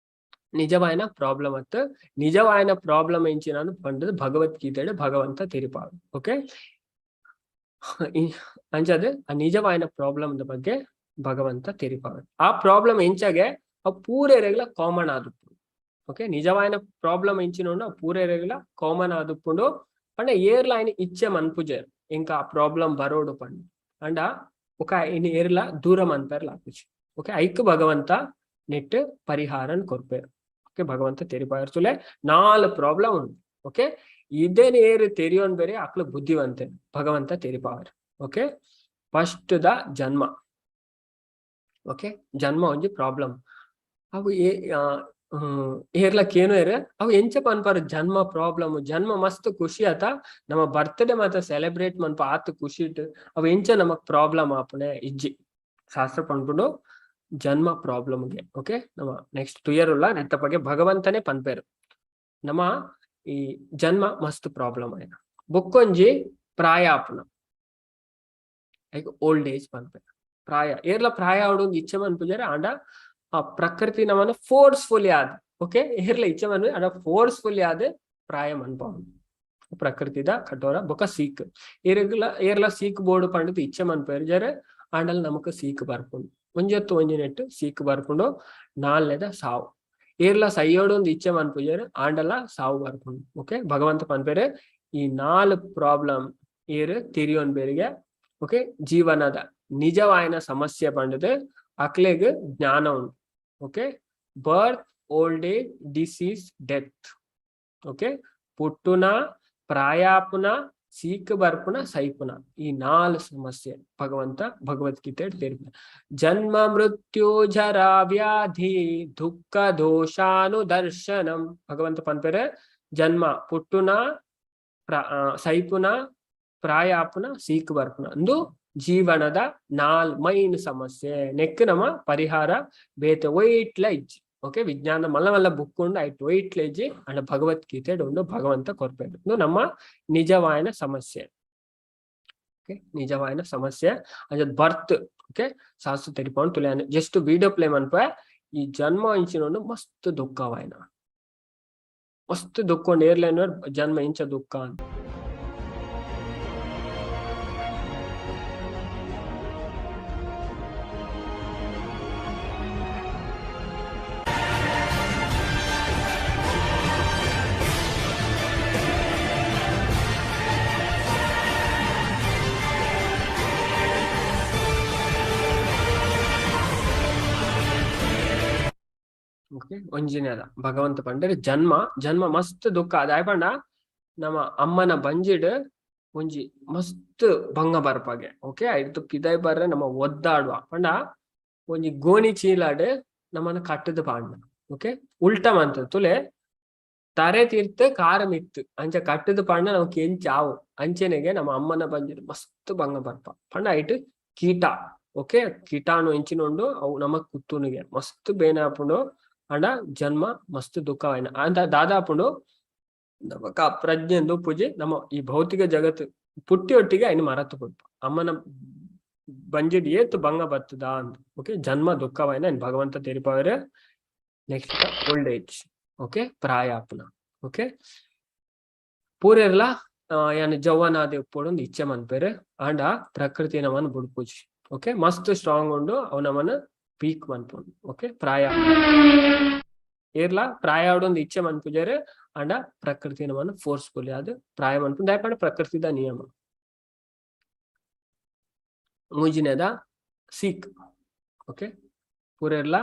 ನಿಜವಾಯಿನ ಪ್ರಾಬ್ಲಮ್ ಅತ್ತ್. ನಿಜವಾಯಿನ ಪ್ರಾಬ್ಲಮ್ ಎಂಚಿನ ಪಂಡುದು ಭಗವದ್ಗೀತೆಡ್ ಭಗವಂತ ತೆರಿಪಾವೆ. ಓಕೆ, ಅಂಚಾದ್ ಆ ನಿಜವಾಯಿನ ಪ್ರಾಬ್ಲಮ್ ದ ಬಗ್ಗೆ ಭಗವಂತ ತೆರಿಪಾವೆ. ಆ ಪ್ರಾಬ್ಲಮ್ ಎಂಚಾಗೆ ಅವು ಪೂರೆರೆಗ್ಲ ಕಾಮನ್ ಆದುಪ್ಪುಂಡು. ಓಕೆ, ನಿಜವಾಯಿನ ಪ್ರಾಬ್ಲಮ್ ಎಂಚಿನ ಪೂರೆರೆಗ್ಲ ಕಾಮನ್ ಆದುಪ್ಪುಂಡು. ಪಂಡ ಏರ್ಲ ಐನ್ ಇಚ್ಛೆ ಮನ್ಪುಜೆರ್ ಎಂಕ ಆ ಪ್ರಾಬ್ಲಮ್ ಬರೋಡು ಪಂಡ. ಅಂಡ ಬೊಕ ಇನಿ ಏರ್ಲ ದೂರ ಮನ್ಪೆರ್ಲ ಆಪುಜಿ. ಓಕೆ, ಐಕ್ ಭಗವಂತ ನೆಟ್ ಪರಿಹಾರನ್ ಕೊರ್ಪೆರ್. ಓಕೆ, ಭಗವಂತ ತೆರಿಪಾಯೆರ್ ತೂಲೆ ನಾಲ್ ಪ್ರಾಬ್ಲಮ್ ಉಂಡು. ಓಕೆ, ಇದೆನ್ ಏರ್ ತೆರಿಯೊನ್ ಬೇರೆ ಅಕ್ಲು ಬುದ್ಧಿವಂತೆ, ಭಗವಂತ ತೆರಿಪಾವೆರ್. ಓಕೆ, ಫಸ್ಟ್ the ಜನ್ಮ. ಓಕೆ, ಜನ್ಮ ಒಂಜಿ ಪ್ರಾಬ್ಲಮ್. ಅವು ಏರ್ಲ ಕೇನುವೆರ್ ಅವು ಎಂಚ ಪನ್ಪರ್ ಜನ್ಮ ಪ್ರಾಬ್ಲಮ್? ಜನ್ಮ ಮಸ್ತ್ ಖುಷಿ ಆತ, ನಮ್ಮ ಬರ್ತ್ಡೇ ಮಾತ ಸೆಲೆಬ್ರೇಟ್ ಮನ್ಪ ಆತ್ ಖುಷಿಟ್ ಅವು ಎಂಚ ನಮಕ್ ಪ್ರಾಬ್ಲಮ್ ಆಪುನೆ? ಇಜ್ಜಿ, ಶಾಸ್ತ್ರ ಪನ್ಪುಂಡು ಜನ್ಮ ಪ್ರಾಬ್ಲಮ್ಗೆ. ಓಕೆ, ನಮ್ಮ ನೆಕ್ಸ್ಟ್ ತುಯರುಲ್ಲ ನೆತ್ತ ಬಗ್ಗೆ ಭಗವಂತನೇ ಪನ್ಪೆರ್. ನಮ್ಮ ಈ ಜನ್ಮ ಮಸ್ತ್ ಪ್ರಾಬ್ಲಮ್ ಆಯ್ನ. ಬೊಕ್ಕೊಂಜಿ ಪ್ರಾಯ ಆಪುನ, ಲೈಕ್ ಓಲ್ಡ್ ಏಜ್ ಪನ್ಪೆರ್. ಪ್ರಾಯ ಏರ್ಲ ಪ್ರಾಯ ಆವೊಡು ಇಚ್ಛೆ ಮನ್ಪುಜೆರ್. ಆಂಡ ಆ ಪ್ರಕೃತಿ ನಮನ ಫೋರ್ಸ್ಫುಲಿ ಆದ್, ಓಕೆ, ಏರ್ಲ ಇಚ್ಛೆ ಮನ್ಪು ಆಂಡ ಫೋರ್ಸ್ಫುಲಿ ಆದ್ ಪ್ರಾಯ ಮನ್ಪವೊಂಡು ಪ್ರಕೃತಿದ ಕಠೋರ. ಬೊಕ ಸೀಕ್, ಏರ್ಲ ಏರ್ಲ ಸೀಕ್ ಬೋಡು ಪಂಡುದು ಇಚ್ಛೆ ಮನ್ಪೆರ್ ಜರೆ, ಆಂಡಲ ನಮಕ್ ಸೀಕ್ ಬರ್ಪುಂಡು. ಒಂಜತ್ತು ಒಂಜಿ ನೆಟ್ ಸೀಕ್ ಬರ್ಪುಂಡು. ನಾಲ್ನೆದ ಸಾವು. ಏರ್ಲ ಸೈಯೋಡು ಒಂದು ಇಚ್ಛೆ ಮನ್ಪುಜೆರ್, ಆಂಡಲ ಸಾವು ಬರ್ಪುಂಡು. ಓಕೆ, ಭಗವಂತ ಪನ್ಪೆರ್ ಈ ನಾಲ್ ಪ್ರಾಬ್ಲಮ್ ಏರ್ ತೆರಿಯೊನ್ ಬೇರಿಗೆ, ಓಕೆ, ಜೀವನದ ನಿಜವಾಯಿನ ಸಮಸ್ಯೆ ಪಂಡುದು ಅಕ್ಲೆಗ್ ಜ್ಞಾನ ಉಂಡು. Okay, birth, old age, disease, death. Okay, ಪುಟ್ಟುನ, ಪ್ರಾಯಾಪುನ, ಸೀಕ್ ಬರ್ಪುನ, ಸೈಪುನ, ಈ ನಾಲ್ ಸಮಸ್ಯೆ ಭಗವಂತ ಭಗವದ್ಗೀತೆ ತೆರಿಪುನ. ಜನ್ಮ ಮೃತ್ಯು ಜರಾ ವ್ಯಾಧಿ ದುಃಖ ದೋಷಾನುದರ್ಶನಂ. ಭಗವಂತ ಪನ್ಪೆರೆ ಜನ್ಮ ಪುಟ್ಟುನ, ಸೈಪುನ, ಪ್ರಾಯಾಪುನ, ಸೀಕ್ ಬರ್ಪುನ ಇಂದು ಜೀವನದ ನಾಲ್ ಮೈನ್ ಸಮಸ್ಯೆ. ನೆಕ್ ನಮ ಪರಿಹಾರ ಬೇತೆ ಒಯ್ಟ್ಲ ಇಜ್ಜಿ. ಓಕೆ, ವಿಜ್ಞಾನ ಮಲ್ಲ ಮಲ್ಲ ಬುಕ್ ಉಂಡು, ಐಟ್ ಒಯ್ಟ್ಲ ಇಜ್ಜಿ. ಅಂಡ ಭಗವದ್ಗೀತೆ ಉಂಡು, ಭಗವಂತ ಕೊರ್ಪೆರ್. ಇಂದು ನಮ್ಮ ನಿಜವಾಯಿನ ಸಮಸ್ಯೆ. ಓಕೆ, ನಿಜವಾಯಿನ ಸಮಸ್ಯೆ ಅಂಚ ಬರ್ತ್. ಓಕೆ, ಶಾಸ್ತ್ರ ತೆರಿಪಾವೊಂದು ತುಲೆ ಜಸ್ಟ್ ವಿಡಿಯೋ ಪ್ಲೇ ಮನ್ಪೆ. ಈ ಜನ್ಮ ಇಂಚಿನ ಮಸ್ತ್ ದುಃಖವಾಯಿನ, ಮಸ್ತ್ ದುಃಖ ಉಂಡು. ಏರ್ಲೈನ್ ಜನ್ಮ ಇಂಚ ದುಃಖ ಅಂತ. ಓಕೆ, ಒಂಜಿನೇದ ಭಗವಂತ ಪಂಡೆರ್ ಜನ್ಮ ಜನ್ಮ ಮಸ್ತ್ ದುಃಖ. ದಾಯೆ ಪಂಡ ನಮ್ಮ ಅಮ್ಮನ ಬಂಜಿಡ್ ಒಂಜಿ ಮಸ್ತ್ ಭಂಗ ಬರ್ಪಾಗೆ. ಓಕೆ, ಐಡ್ದ್ ಪಿದಾಯಿ ಬರ್ರೆ ನಮ್ಮ ಒದ್ದಾಡುವ. ಪಂಡ ಒಂಜಿ ಗೋಣಿ ಚೀಲಾಡ್ ನಮ್ಮನ ಕಟ್ಟುದು ಪಾಂಡ. ಓಕೆ, ಉಲ್ಟ ಮಂತ್ ತುಲೆ, ತರೆ ತೀರ್ತ್ ಕಾರ ಮಿತ್ತ್ ಅಂಚ ಕಟ್ಟುದು ಪಾಂಡ ನಮಕ್ ಎಂಚ ಆವು ಅಂಚೆನೆಗೆ ನಮ್ಮ ಅಮ್ಮನ ಬಂಜಿಡ್ ಮಸ್ತ್ ಭಂಗ ಬರ್ಪ. ಪಂಡ ಐಟ್ ಕೀಟ, ಓಕೆ, ಕೀಟಾಣು ಎಂಚಿನ ಉಂಡು, ಅವು ನಮಕ್ ಕುತ್ತುನಿಗೆ ಮಸ್ತ್ ಬೇನೆ ಆಪುಂಡು. ಆಂಡ ಜನ್ಮ ಮಸ್ತ್ ದುಃಖವಾಯಿನ. ಅಂದ ದಾದಾಪುಂಡು ನಮಕ್ ಆ ಪ್ರಜ್ಞೆ ಪೂಜೆ ನಮ್ಮ ಈ ಭೌತಿಕ ಜಗತ್ತು ಪುಟ್ಟಿಯೊಟ್ಟಿಗೆ ಐನ್ ಮರತು ಕೊಡ್ಪ ಅಮ್ಮನ ಬಂಜಿಡ್ ಏತ್ ಭಂಗ ಬತ್ತದ ಅಂದ್. ಓಕೆ, ಜನ್ಮ ದುಃಖವಾಯಿನ ಭಗವಂತ ತೆರಿಪಾವೆರ್. Next old age. ಓಕೆ, ಪ್ರಾಯಾಪುನ. ಓಕೆ, ಪೂರೆರ್ಲ ಯಾನ್ ಜವ್ವನಾದೆ ಉಪ್ಪೊಡು ಅಂದ್ ಇಚ್ಛೆ ಮನ್ಪೆರ್. ಆಂಡ ಪ್ರಕೃತಿ ನಮನ್ ಬುಡ್ಪುಜಿ. ಓಕೆ, ಮಸ್ತ್ ಸ್ಟ್ರಾಂಗ್ ಉಂಡು, ಅವು ನಮನ್ ಪೀಕ್ ಮನ್ಪುಂಡು. ಓಕೆ, ಪ್ರಾಯ ಏರ್ಲ ಪ್ರಾಯ ಆವೊಡು ಇಚ್ಛೆ ಮನ್ಪುಜೆರ್. ಆಂಡ ಪ್ರಕೃತಿ ನಮನ್ ಫೋರ್ಸ್ಫುಲಿ ಆದ್ ಪ್ರಾಯ ಮನ್ಪುಂಡು. ದಾಯೆ ಪಂಡ ಪ್ರಕೃತಿದ ನಿಯಮ. ಮೂಜಿನೆದ ಸೀಕ್. ಓಕೆ, ಪೂರೆರ್ಲ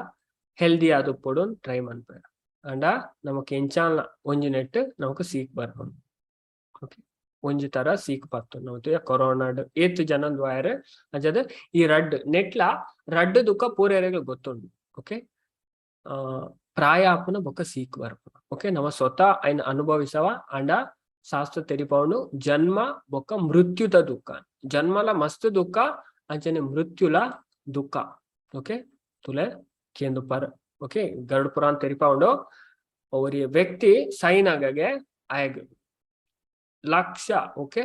ಹೆಲ್ದಿ ಆದುಪ್ಪೊಡು ಟ್ರೈ ಮನ್ಪೆರ್. ಆಂಡ ನಮಕ್ ಎಂಚಾಲ ಒಂಜಿ ನೆಟ್ ನಮಕ್ ಸೀಕ್ ಬರ್ಪುಂಡು. ಓಕೆ, ಒಂಜಿ ತರ ಸೀಕ್ ಪತ್ತುಂಡು. ನಮಕ್ ಕೊರೋನಾಡ್ ಏತ್ ಜನ ದ್ವಾಯರ್. ಅಂಚಾದ್ ಈ ರಡ್ಡ್ ನೆಟ್ಲ ರಡ್ಡ್ ದುಃಖ ಪೂರೆರೆಗ್ ಗೊತ್ತುಂಡು. ಓಕೆ, ಪ್ರಾಯ ಆಪುನ ಬೊಕ್ಕ ಸೀಕ್ ಬರ್ಪುನ. ಓಕೆ, ನಮ ಸ್ವತಃ ಐನ್ ಅನುಭವಿಸವ. ಆಂಡ ಶಾಸ್ತ್ರ ತೆರಿಪಾವುಂಡು ಜನ್ಮ ಬೊಕ್ಕ ಮೃತ್ಯುದ ದುಃಖ. ಜನ್ಮಲ ಮಸ್ತ್ ದುಃಖ, ಅಂಚನೆ ಮೃತ್ಯುಲ ದುಃಖ. ಓಕೆ, ತುಲೆ ಕೇಂದುಪ್ಪರ್. ಓಕೆ, ಗರುಡ ಪುರಾಣ ತೆರಿಪಾವುಂಡು, ಒರಿ ವ್ಯಕ್ತಿ ಸೈನಗಗೆ ಆಯಗ್ ಲಕ್ಷ, ಓಕೆ,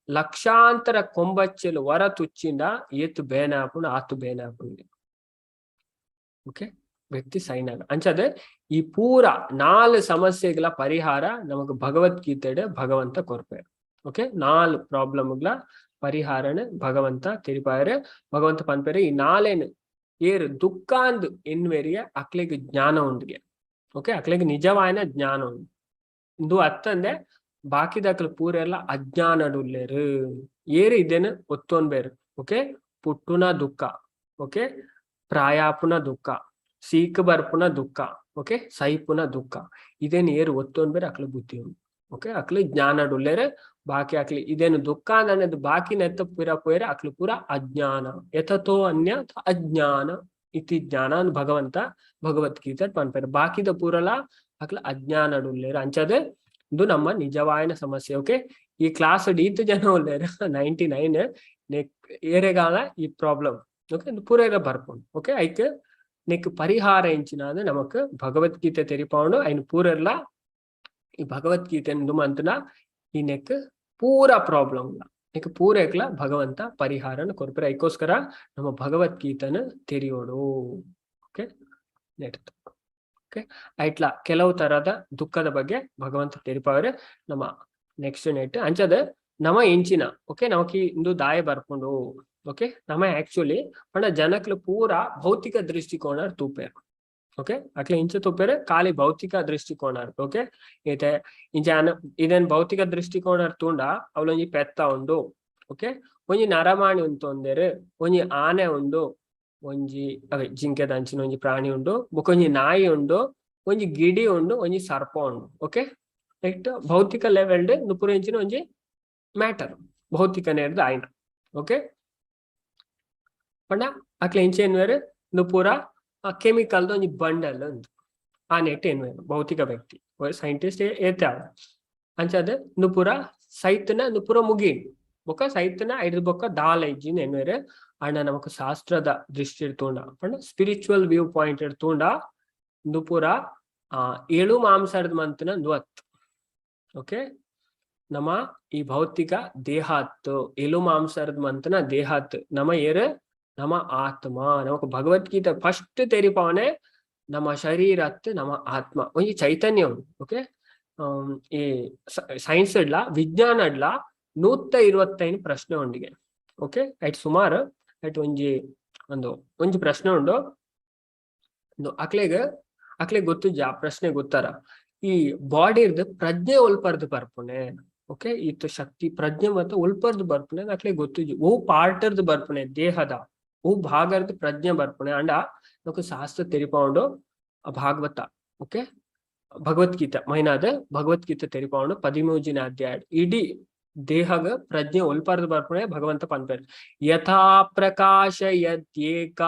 ಲಕ್ಷಾಂತರ ಕೊಂಬಚ್ಚೆಲು ವರ ತುಚ್ಚಿಂಡ ಏತ್ ಬೇನೆ ಆಪುಂಡು, ಆತು ಬೇನೆ ಆಪುಂಡು. ಓಕೆ, ವ್ಯಕ್ತಿ ಸೈನಾಗ. ಅಂಚಾದ ಈ ಪೂರ ನಾಲ್ ಸಮಸ್ಯೆಗಳ ಪರಿಹಾರ ನಮಕ್ ಭಗವದ್ಗೀತೆಡ್ ಭಗವಂತ ಕೊರ್ಪೆರ್. ಓಕೆ, ನಾಲ್ ಪ್ರಾಬ್ಲಮ್ಗಳ ಪರಿಹಾರನ ಭಗವಂತ ತೆರಿಪಾಯೆರ್. ಭಗವಂತ ಪನ್ಪೆರ್, ಈ ನಾಲೇನು ಏರ್ ದುಃಖಾಂದ್ ಎನ್ವೆರಿಗೆ ಅಕ್ಲೆಗ್ ಜ್ಞಾನ ಉಂಡುಗೆ. ಓಕೆ, ಅಕ್ಲೆಗ್ ನಿಜವಾಯಿನ ಜ್ಞಾನ ಉಂಡು. ಇಂದು ಅತ್ತಂದೆ ಬಾಕಿದಕ್ಲು ಪೂರೆಲ್ಲ ಅಜ್ಞಾನಡುಲ್ಲೆರ್. ಏರ್ ಇದೇನು ಒತ್ತೊನ್ಬೇರು, ಓಕೆ, ಪುಟ್ಟುನ ದುಃಖ, ಓಕೆ, ಪ್ರಾಯಾಪುನ ದುಃಖ, ಸೀಕ್ ಬರ್ಪುನ ದುಃಖ, ಓಕೆ, ಸೈಪುನ ದುಃಖ, ಇದೇನು ಏರು ಒತ್ತೊನ್ಬೇರು ಅಕ್ಲು ಬುದ್ಧಿ ಉಂಡು. ಓಕೆ, ಅಕ್ಲು ಜ್ಞಾನಡುಲ್ಲೆರ್. ಬಾಕಿ ಅಕ್ಲು ಇದೇನು ದುಃಖ ಅನ್ನೋದು ಬಾಕಿ ನೆತ್ತ ಪೂರ ಪೋಯರೆ ಅಕ್ಲು ಪೂರ ಅಜ್ಞಾನ. ಯಥತೋ ಅನ್ಯ ಅಜ್ಞಾನ ಇತಿ ಜ್ಞಾನ ಭಗವಂತ ಭಗವದ್ಗೀತೆ ಪನ್ಪೆರ್. ಬಾಕಿದ ಪೂರಲ ಅಕ್ಲು ಅಜ್ಞಾನಡುಲ್ಲೆರ್. ಅಂಚಾದ್ ಇದು ನಮ್ಮ ನಿಜವಾಯಿನ ಸಮಸ್ಯೆ. ಓಕೆ, ಈ ಕ್ಲಾಸ್ ಈತ್ ಜನ ಉಲ್ಲೆರ್, 99. ಏರೆಗಾಲ ಈ ಪ್ರಾಬ್ಲಮ್, ಓಕೆ, ಪೂರ ಬರ್ಪುಂಡು. ಓಕೆ, ಐಕ್ ನೆಕ್ ಪರಿಹಾರ ಎಂಚಿನ ನಮಕ್ ಭಗವದ್ಗೀತೆ ತೆರಿಪಾವುಂಡು. ಐನ್ ಪೂರೆರ್ಲ ಈ ಭಗವದ್ಗೀತೆ ಮಂತುನ ಈ ನೆಕ್ ಪೂರ ಪ್ರಾಬ್ಲಮ್ ನೆಕ್ ಪೂರೆಕ್ಲ ಭಗವಂತ ಪರಿಹಾರನ ಕೊರ್ಪೆರ್. ಐಕೋಸ್ಕರ ನಮ್ಮ ಭಗವದ್ಗೀತೆನ ತೆರಿಯೋಡು. ಓಕೆ, ನೆಕ್ಸ್ಟ್, ಓಕೆ, ಐಟ್ಲ ಕೆಲವು ತರದ ದುಃಖದ ಬಗ್ಗೆ ಭಗವಂತ ತೆರಿಪಾವ್ರೆ ನಮ್ಮ ನೆಕ್ಸ್ಟ್ ನೆಟ್. ಅಂಚದ ನಮ ಎಂಚಿನ, ಓಕೆ, ನಮಕ್ ಇಂದು ದಾಯ ಬರ್ಪುಂಡು. ಓಕೆ, ನಮ ಆಕ್ಚುಲಿ ಪಂಡ ಜನಕ್ಲು ಪೂರ ಭೌತಿಕ ದೃಷ್ಟಿಕೋನ ತೂಪೆರ್. ಓಕೆ, ಅಕ್ಲೆ ಇಂಚ ತೂಪೆರ್, ಖಾಲಿ ಭೌತಿಕ ದೃಷ್ಟಿಕೋನ. ಓಕೆ, ಇತ್ತೆ ಇಂಚ ಇದನ್ ಭೌತಿಕ ದೃಷ್ಟಿಕೋನ ತೂಂಡ ಅವಲೊಂಜಿ ಪೆತ್ತ ಉಂಡು, ಓಕೆ, ಒಂಜಿ ನರಮಾಣಿ ಉಂತೊಂದೆರ್, ಒಂಜಿ ಆನೆ ಉಂಡು, ಒಂಜಿ ಅವೇ ಜಿಂಕೆದ ಅಂಚಿನ ಒಂಜಿ ಪ್ರಾಣಿ ಉಂಡು, ಬೊಕೊಂಜಿ ನಾಯಿ ಉಂಡು, ಒಂಜಿ ಗಿಡಿ ಉಂಡು, ಒಂಜಿ ಸರ್ಪ ಉಂಡು. ಓಕೆ, ನೆಕ್ಸ್ಟ್ ಭೌತಿಕ ಲೆವೆಲ್ ನುಪುರ ಇಂಚಿನ ಒಂಜಿ ಮ್ಯಾಟರ್ ಭೌತಿಕ ನೇರ್ದ ಆಯ್ನ. ಓಕೆ, ಪಂಡ ಅಕ್ಲೆ ಇಂಚ ಎನ್ನುವೆರ್, ಪೂರ ಕೆಮಿಕಲ್ದ ಒಂಜಿ ಬಂಡಲ್ ಉಂದು. ಆ ನೆಟ್ ಎನ್ನುವೆರ್ ಭೌತಿಕ ವ್ಯಕ್ತಿ ಸೈಂಟಿಸ್ಟ್ ಏತೆ ಆವ. ಅಂಚಾದ್ ನುಪುರ ಸೈತನ ನುಪುರ ಮುಗಿಂಡ್ ಬೊಕ್ಕ ಸೈತನ ಐದು ಬೊಕ್ಕ ದಾಲ ಇಜ್ಜಿನ್ ಎನ್ನುವೆರ್. ಆಂಡ ನಮಕ್ ಶಾಸ್ತ್ರದ ದೃಷ್ಟಿ ತೂಂಡ, ಪಂಡ ಸ್ಪಿರಿಚುವಲ್ ವ್ಯೂ ಪಾಯಿಂಟ್ ತೂಂಡ, ನುಪುರ ಏಳು ಮಾಂಸದ ಮಂತನ ಅತ್. ಓಕೆ, ನಮ್ಮ ಈ ಭೌತಿಕ ದೇಹಾತ್ ಎಲು ಮಾಂಸರದ ಮಂತನ ದೇಹಾತ್. ನಮ್ಮ ಏರ್ ನಮ್ಮ ಆತ್ಮ. ನಮಕ್ ಭಗವದ್ಗೀತೆ ಫಸ್ಟ್ ತೆರಿಪಾವನೆ ನಮ್ಮ ಶರೀರತ್ ನಮ್ಮ ಆತ್ಮ ಒಂಜಿ ಚೈತನ್ಯ ಉಂಡು. ಓಕೆ, ಈ ಸೈನ್ಸ್ ಇಡ್ಲ ವಿಜ್ಞಾನ ಇಡ್ಲ 125 ಪ್ರಶ್ನೆ ಉಂಡಿಗೆ. ಓಕೆ, ಐಟ್ ಸುಮಾರು ಐಟ್ ಒಂಜಿ ಒಂದು ಒಂಜಿ ಪ್ರಶ್ನೆ ಉಂಡು. ಅಕ್ಲೆಗ್ ಅಕ್ಲೆಗ್ ಗೊತ್ತುಜ್ಜಿ ಆ ಪ್ರಶ್ನೆ ಗೊತ್ತಾರ. ಈ ಬಾಡಿರ್ದ್ ಪ್ರಜ್ಞೆ ಒಲ್ಪರ್ದು ಬರ್ಪುನೆ? ಓಕೆ, ಇತ್ತು ಶಕ್ತಿ ಪ್ರಜ್ಞೆ ಮತ್ತು ಒಲ್ಪರ್ದು ಬರ್ಪುನೆ ಅಕ್ಲೆಗ್ ಗೊತ್ತುಜ್ಜಿ. ಓ ಪಾರ್ಟರ್ದು ಬರ್ಪುನೆ, ದೇಹದ ಓ ಭಾಗರ್ದು ಪ್ರಜ್ಞೆ ಬರ್ಪುನೆ? ಅಂಡ ನಮಕ್ ಶಾಸ್ತ್ರ ತೆರಿಪಾವುಂಡು, ಭಾಗವತ, ಓಕೆ, ಭಗವದ್ಗೀತೆ ಮೈನಾದ ಭಗವದ್ಗೀತೆ ತೆರಿಪಾವುಂಡು. 13ನೇ ಅಧ್ಯಾಯ ಇಡೀ ದೇಹಗ ಪ್ರಜ್ಞೆ ಒಲ್ಪರ್ದು ಬರ್ಪುನೆ ಭಗವಂತ ಪನ್ಪೆರ್. ಯಥಾ ಪ್ರಕಾಶಯತ್ಯೇಕ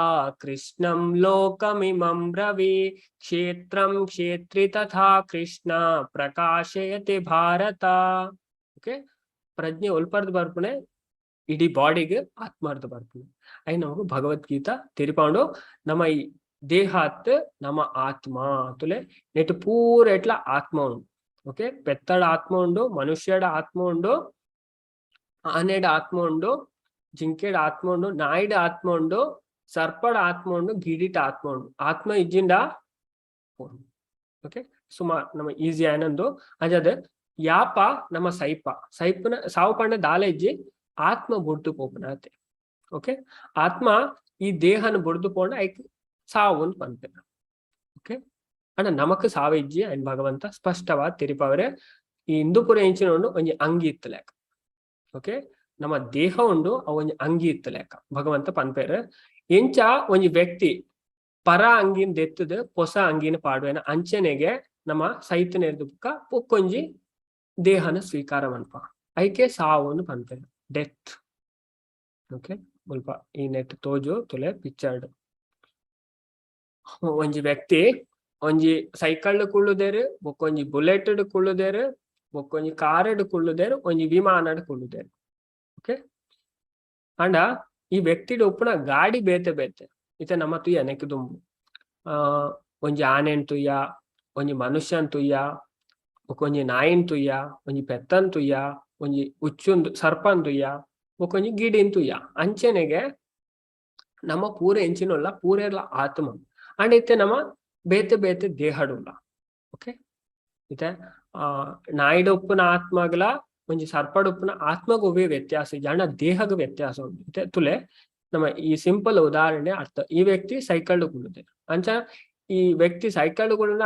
ಕೃಷ್ಣಂ ಲೋಕಮಿಮಂ ರವಿ ಕ್ಷೇತ್ರಂ ಕ್ಷೇತ್ರಿ ತಥಾ ಕೃಷ್ಣ ಪ್ರಕಾಶಯತಿ ಭಾರತ. ಓಕೆ, ಪ್ರಜ್ಞೆ ಒಲ್ಪರ್ದು ಬರ್ಪುನೆ? ಇಡೀ ಬಾಡಿಗೆ ಆತ್ಮಾರ್ದು ಬರ್ಪುನೆ. I ನಮಕ್ ಭಗವದ್ಗೀತಾ ತೆರಿಪಾವುಂಡು, ನಮ್ಮ ಈ ದೇಹಾತ್ ನಮ್ಮ ಆತ್ಮ ತುಲೆ ನೆಟ್ ಪೂರ ಎಟ್ಲ ಆತ್ಮ ಉಂಡು. ಓಕೆ, ಪೆತ್ತಡ ಆತ್ಮ ಉಂಡು, ಮನುಷ್ಯಡ ಆತ್ಮ ಉಂಡು, ಆನೆಡ ಆತ್ಮ ಉಂಡು, ಜಿಂಕೆಡ ಆತ್ಮ ಉಂಡು, ನಾಯಿಡ ಆತ್ಮ ಉಂಡು, ಸರ್ಪಡ ಆತ್ಮ ಉಂಡು, ಗಿಡಿಟ ಆತ್ಮ ಉಂಡು. ಆತ್ಮ ಇಜ್ಜಿಂಡ. ಓಕೆ, ಸುಮಾರು ನಮ್ಮ ಈಸಿ ಆನಂದು. ಅಂಜಾದ ಯಾಪ ನಮ್ಮ ಸೈಪ ಸೈಪನ ಸಾವು ಪಂಡ ದಾಲ ಇಜ್ಜಿ, ಆತ್ಮ ಬುಡ್ದು ಪೋಪುನ ಅತೆ. ಓಕೆ, ಆತ್ಮ ಈ ದೇಹನ ಬುಡ್ದು ಪೋಂಡ ಐಕ್ ಸಾವು ಅಂತ ಪನ್ಪೆರ್. ಓಕೆ, ಅಂಡ ನಮಕ್ ಸಾವು ಇಜ್ಜಿ. ಐನ್ ಭಗವಂತ ಸ್ಪಷ್ಟವಾದ್ ತೆರಿಪಾವರೆ. ಈ ಹಿಂದೂಪುರ ಎಂಚಿನ ಉಂಡು, ಒಂಜಿ ಅಂಗಿ ಇತ್ತು ಲೆಕ್ಕ. ಓಕೆ, ನಮ್ಮ ದೇಹ ಉಂಡು, ಅವು ಒಂಜಿ ಅಂಗಿ ಇತ್ತು ಲೆಕ್ಕ. ಭಗವಂತ ಪನ್ಪೇರು, ಎಂಚ ಒಂಜಿ ವ್ಯಕ್ತಿ ಪರ ಅಂಗಿನ ದೆತ್ತದು ಹೊಸ ಅಂಗಿನ ಪಾಡುವೆನ, ಅಂಚನೆಗೆ ನಮ್ಮ ಸೈತನೆರ್ದು ಬುಕ್ಕ ಬೊಕ್ಕೊಂಜಿ ದೇಹನ ಸ್ವೀಕಾರ ಮನ್ಪ. ಐಕೆ ಸಾವು ಪನ್ಪೇರು, ಡೆತ್. ಓಕೆ, ಮುಲ್ಪ ಈ ನೆಟ್ ತೋಜು ತುಲೆ ಪಿಕ್ಚರ್ಡ್. ಒಂಜಿ ವ್ಯಕ್ತಿ ಒಂಜಿ ಸೈಕಲ್ ಕುಳ್ಳುದೇರು, ಬೊಕ್ಕೊಂಜಿ ಬುಲೆಟ್ ಕುಳ್ಳುದೇರು, ಬೊಕ್ಕೊಂಜಿ ಕಾರ್ ಕುಳ್ಳುದೇರು, ಒಂಜಿ ವಿಮಾನಡ್ ಕುಳ್ಳುದೇರು. ಓಕೆ, ಅಂಡ ಈ ವ್ಯಕ್ತಿಡ್ ಉಪ್ಪುನ ಗಾಡಿ ಬೇತೆ ಬೇತೆ. ಇತ್ತೆ ನಮ್ಮ ತುಯ್ಯ ನೆಕ್ ದುಂಬು ಒಂಜಿ ಆನೆನ್ ತುಯ್ಯ, ಒಂಜಿ ಮನುಷ್ಯನ್ ತುಯ್ಯ, ಬೊಕ್ಕೊಂಜಿ ನಾಯಿನ್ ತುಯ್ಯ, ಒಂಜಿ ಪೆತ್ತನ್ ತುಯ್ಯ, ಒಂಜಿ ಉಚ್ಚುಂದು ಸರ್ಪನ್ ತುಯ್ಯ, ಬೊಕ್ಕೊಂಜಿ ಗಿಡಿನ್ ತುಯ್ಯ. ಅಂಚೆನೆಗೆ ನಮ್ಮ ಪೂರ ಎಂಚಿನೊಲ್ಲ ಪೂರೆರ್ಲ ಆತ್ಮ. ಅಂಡ್ ಇತ್ತೆ ನಮ್ಮ ಬೇತೆ ಬೇತೆ ದೇಹಡುಲ್ಲ. ಓಕೆ, ಇತ್ತೆ ನಾಯಿಡ ಉಪ್ಪುನ ಆತ್ಮಗ್ಲ ಒಂಜಿ ಸರ್ಪಡ್ ಉಪ್ಪುನ ಆತ್ಮಗ ಒವ್ವೇ ವ್ಯತ್ಯಾಸ ಇಜ್ಜಿ, ಅಂಡ ದೇಹಗ ವ್ಯತ್ಯಾಸ ಉಂಡು. ಇತ್ತೆ ತುಲೆ, ನಮ್ಮ ಈ ಸಿಂಪಲ್ ಉದಾಹರಣೆ ಅರ್ಥ. ಈ ವ್ಯಕ್ತಿ ಸೈಕಲ್ ಕುಳ್ಳುದೆ. ಅಂಚ ಈ ವ್ಯಕ್ತಿ ಸೈಕಲ್ ಕುಳ್ಳುನ,